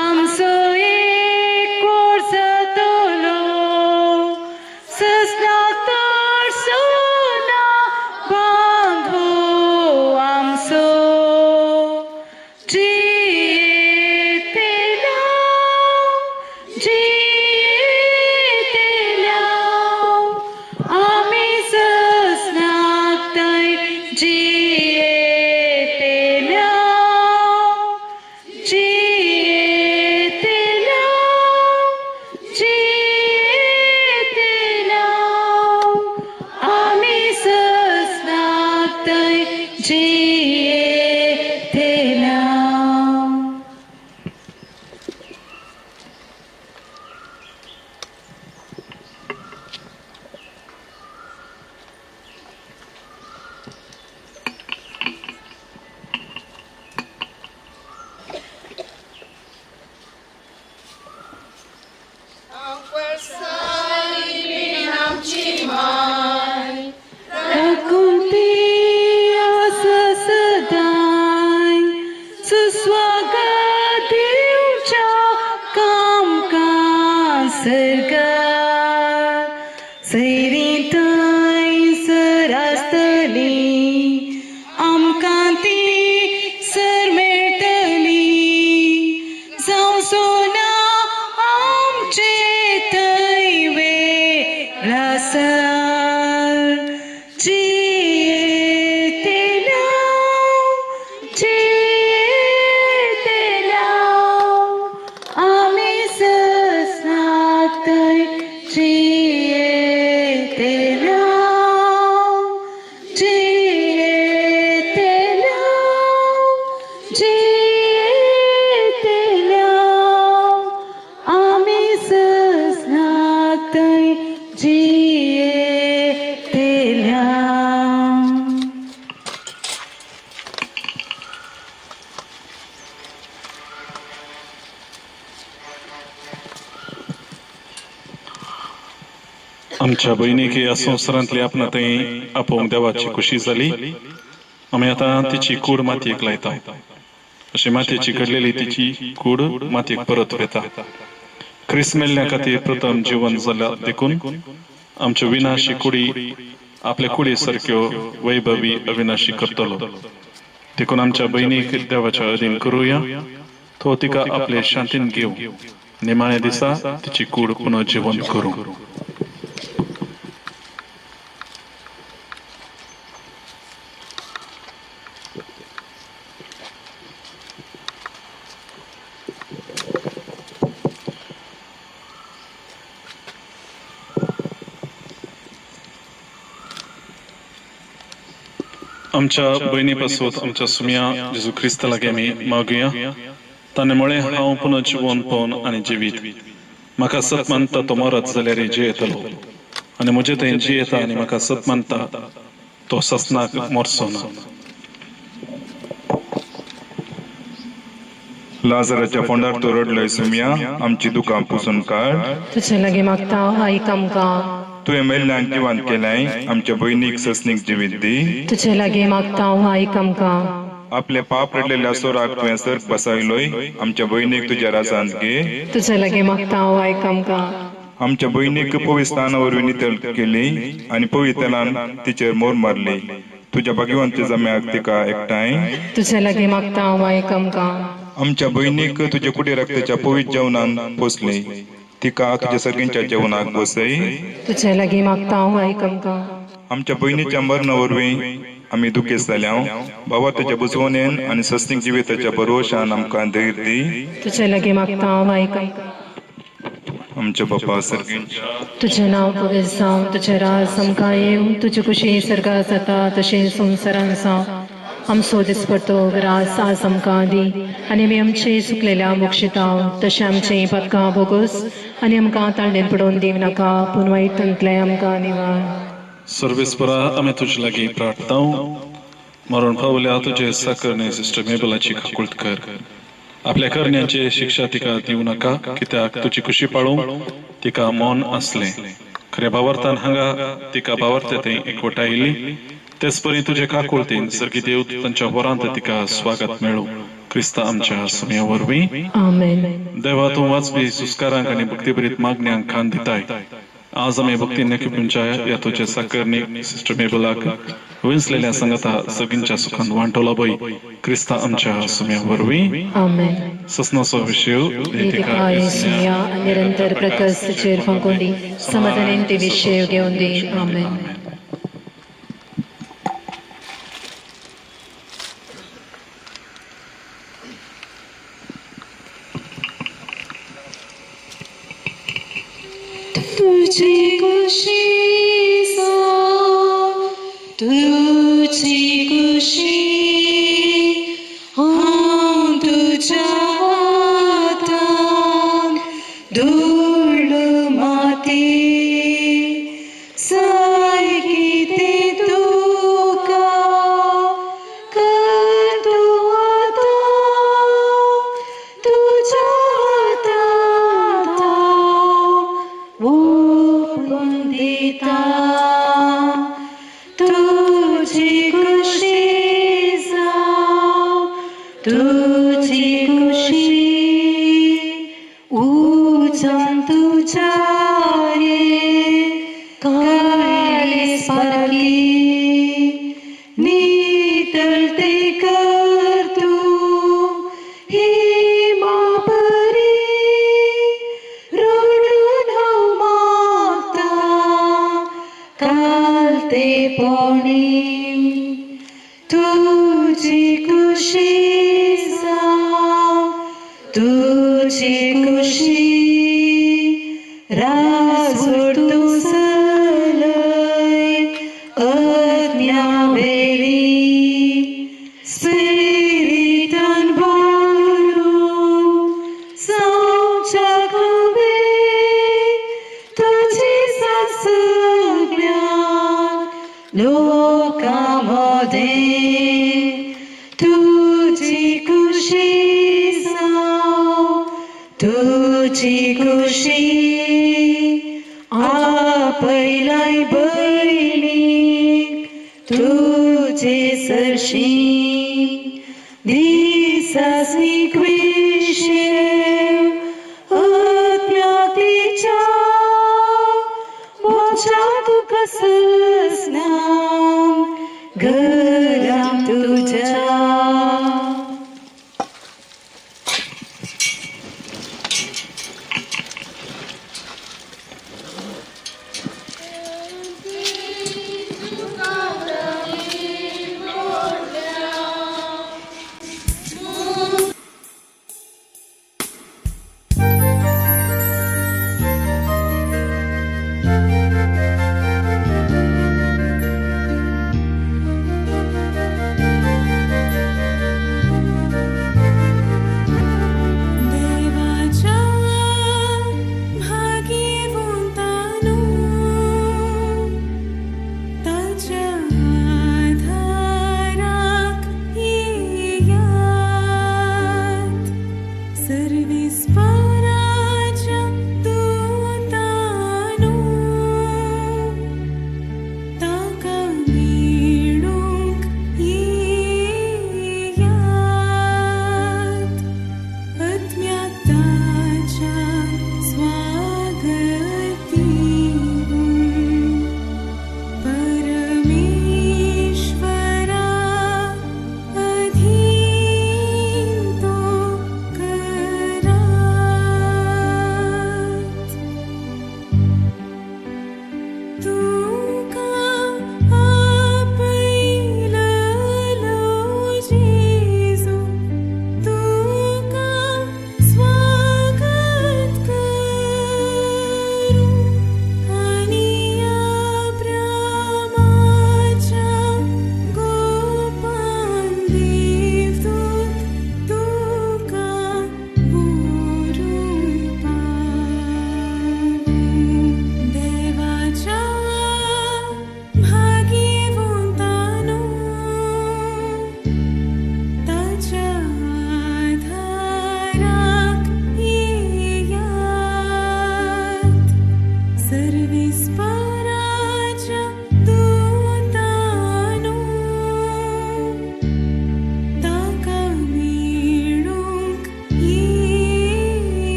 आमचो एक जातलो ससनाक तरसोना बांदो आमचो जियेतेल्या जियेतेल्या आमी ससनाक थंय जियेतेल्या जियेतेल्या जियेतेल्या आमी ससनाक थंय जियेतेल्या. काकुळटी आसा सदांय सुस्वागत दिवच्या कामकां सर्गार सैरीं थंयसर आसतली आमकां ती सर मेळटली जावचो ना आमचे थंय वेगळासार जियेतेल्या जियेतेल्या आमी ससनाक थंय जियेतेल्या जियेतेल्या जियेतेल्या आमी ससनाक थंय जियेतेल्या. आमच्या भयणीक ह्या संवसारांतली आपणा थंय आपोवंक देवाची खुशी जाली. आमी आतां तिची कूड मातयेक लायता. अशी मातयेची घडलेली तिची कूड मातयेक परत वेता. क्रिस्त मेल्ल्या खातीर प्रथम जिवन जाल्या देखून आमच्यो विनाशी कुडी आपल्या कुडी सारक्यो वैभवी अविनाशी करतलो. देखून आमच्या भयणीक देवाच्या अधीन करुया. तो तिका आपले शांतीन घेवं. निमाण्या दिसा तिची कूड पुनः जिवन करूं. आमच्या भयणी पासून आमच्या सुमया जेजू क्रिस्ता लागीं आमी मागुया. ताणें म्हळें, हांव पुनः जिवन पवन आनी जिवीत. म्हाका सत मानता तो मरत जाल्यार जियेतलो आनी म्हजे थंय जियेता आनी म्हाका सत मानता तो ससनाक मरचो ना. लाजराच्या फोंडार तूं रडलोय सुमया, आमची दुकां पुसून काड. तुजे लागीं मागता, आयक आमकां. तुवें मेल्ल्यांक जिवांत केलें, आमच्या भयणीक ससनीक जिवीत दी. तुजे लागीं मागता, आयक आमकां. आपले पाप रडलेल्या सोराक तुवें सर्ग बसायलोय, आमच्या भयणीक तुज्या राजांत घे. तुजे लागीं मागता, आयक आमकां. आमच्या भयणीक पवित्र वरवीं नितळ केली आनी पवित्रलान तिचेर मोर मारली. तुज्या भाग्यवंत जम्याक तिका एकठांय. तुजे लागीं मागता, आयक आमकां. आमच्या भयणीक तुज्या कुडी रक्ताच्या पवित्र जेवणान पोसली, तिका तुज्या सर्गींच्या जेवणाक बसय. तुजे लागीं मागता, आयक आमकां. आमच्या भयणीच्या मरणा वरवीं आमी दुखेस्त जाल्या. बाबा तुज्या बुजवणेन आनी सस्नीक जिविताच्या भरवशान आमकां धैर्य दी. तुजे लागीं मागता, आयक आमकां. आमच्या बापा सर्गींच्या, तुजें नांव पवित्र जावं, तुजें राज आमकां येवं, तुजी खुशी सर्गात जाता तशें संवसारान जावं. आमचो दिसपडतो ग्रास आज आमकां दी आनी आमी आमचे चुकलेल्या मोक्षिता तशें आमचें पातकां भोगोस आनी आमकां ताळणेन पडोवन दिवं नाका, पूण वायटांतलें आमकां निवार. सर्वेस्परा, आमी तुजे लागीं प्रार्थना. मरण पावल्या तुजे साकरणे सिस्टर मेबलाची काकुळट कर. आपल्या करण्यांचे शिक्षा तिका दिवं नाका, कित्याक तुजी खुशी पाळूंक तिका मन आसलें. खऱ्या भावार्थान हांगा तिका भावार्थ थंय एकवटायली. तेच परी तुजे काकुळतीन सर्गी देव तांच्या वरांत तिका स्वागत मेळूं. क्रिस्ता आमच्या सुमया वरवीं. आमेन. देवा, तूं वाचपी सुस्कारांक आनी भक्तीभरीत मागण्यांक खान दिताय. आज आमी भक्ती नेकिपूंच्या ह्या तुज्या साकरणीक सिस्टर मेबलाक विंचलेल्या सांगाता सगळींच्या सुखान वांटोला बय. क्रिस्ता आमच्या सुम्या वरवीं. आमेन. ससनाचो विशय तिका येसुया निरंतर प्रकर्षचेर फांकून दी, समाधानेन ते विशय घेवन दी. आमेन. तुझी खुशी सा, तुझी खुशी हांव तुज्या हातान धूळ माती सारकी ते तुका कर तूं आतां तुज्या हातांत ओपून दिता. तुझी खुशी जावं, तुझी खुशी उजान तुज्या रे काळीज सारकी नितळते कर तूं हिमापरी रडून हांव मागता कालतेपणी. तुझी खुशी जावं, तुझी खुशी राजवट तूं चलय अज्ञावेली स्पिरितान भरून जावच्या खबे तुझी सगळ्या लोकां मदें. तुझी खुशी जावं, तुझी खुशी आपयलाय भयणीक तुजे सरशी दिसासनी क्विंतून.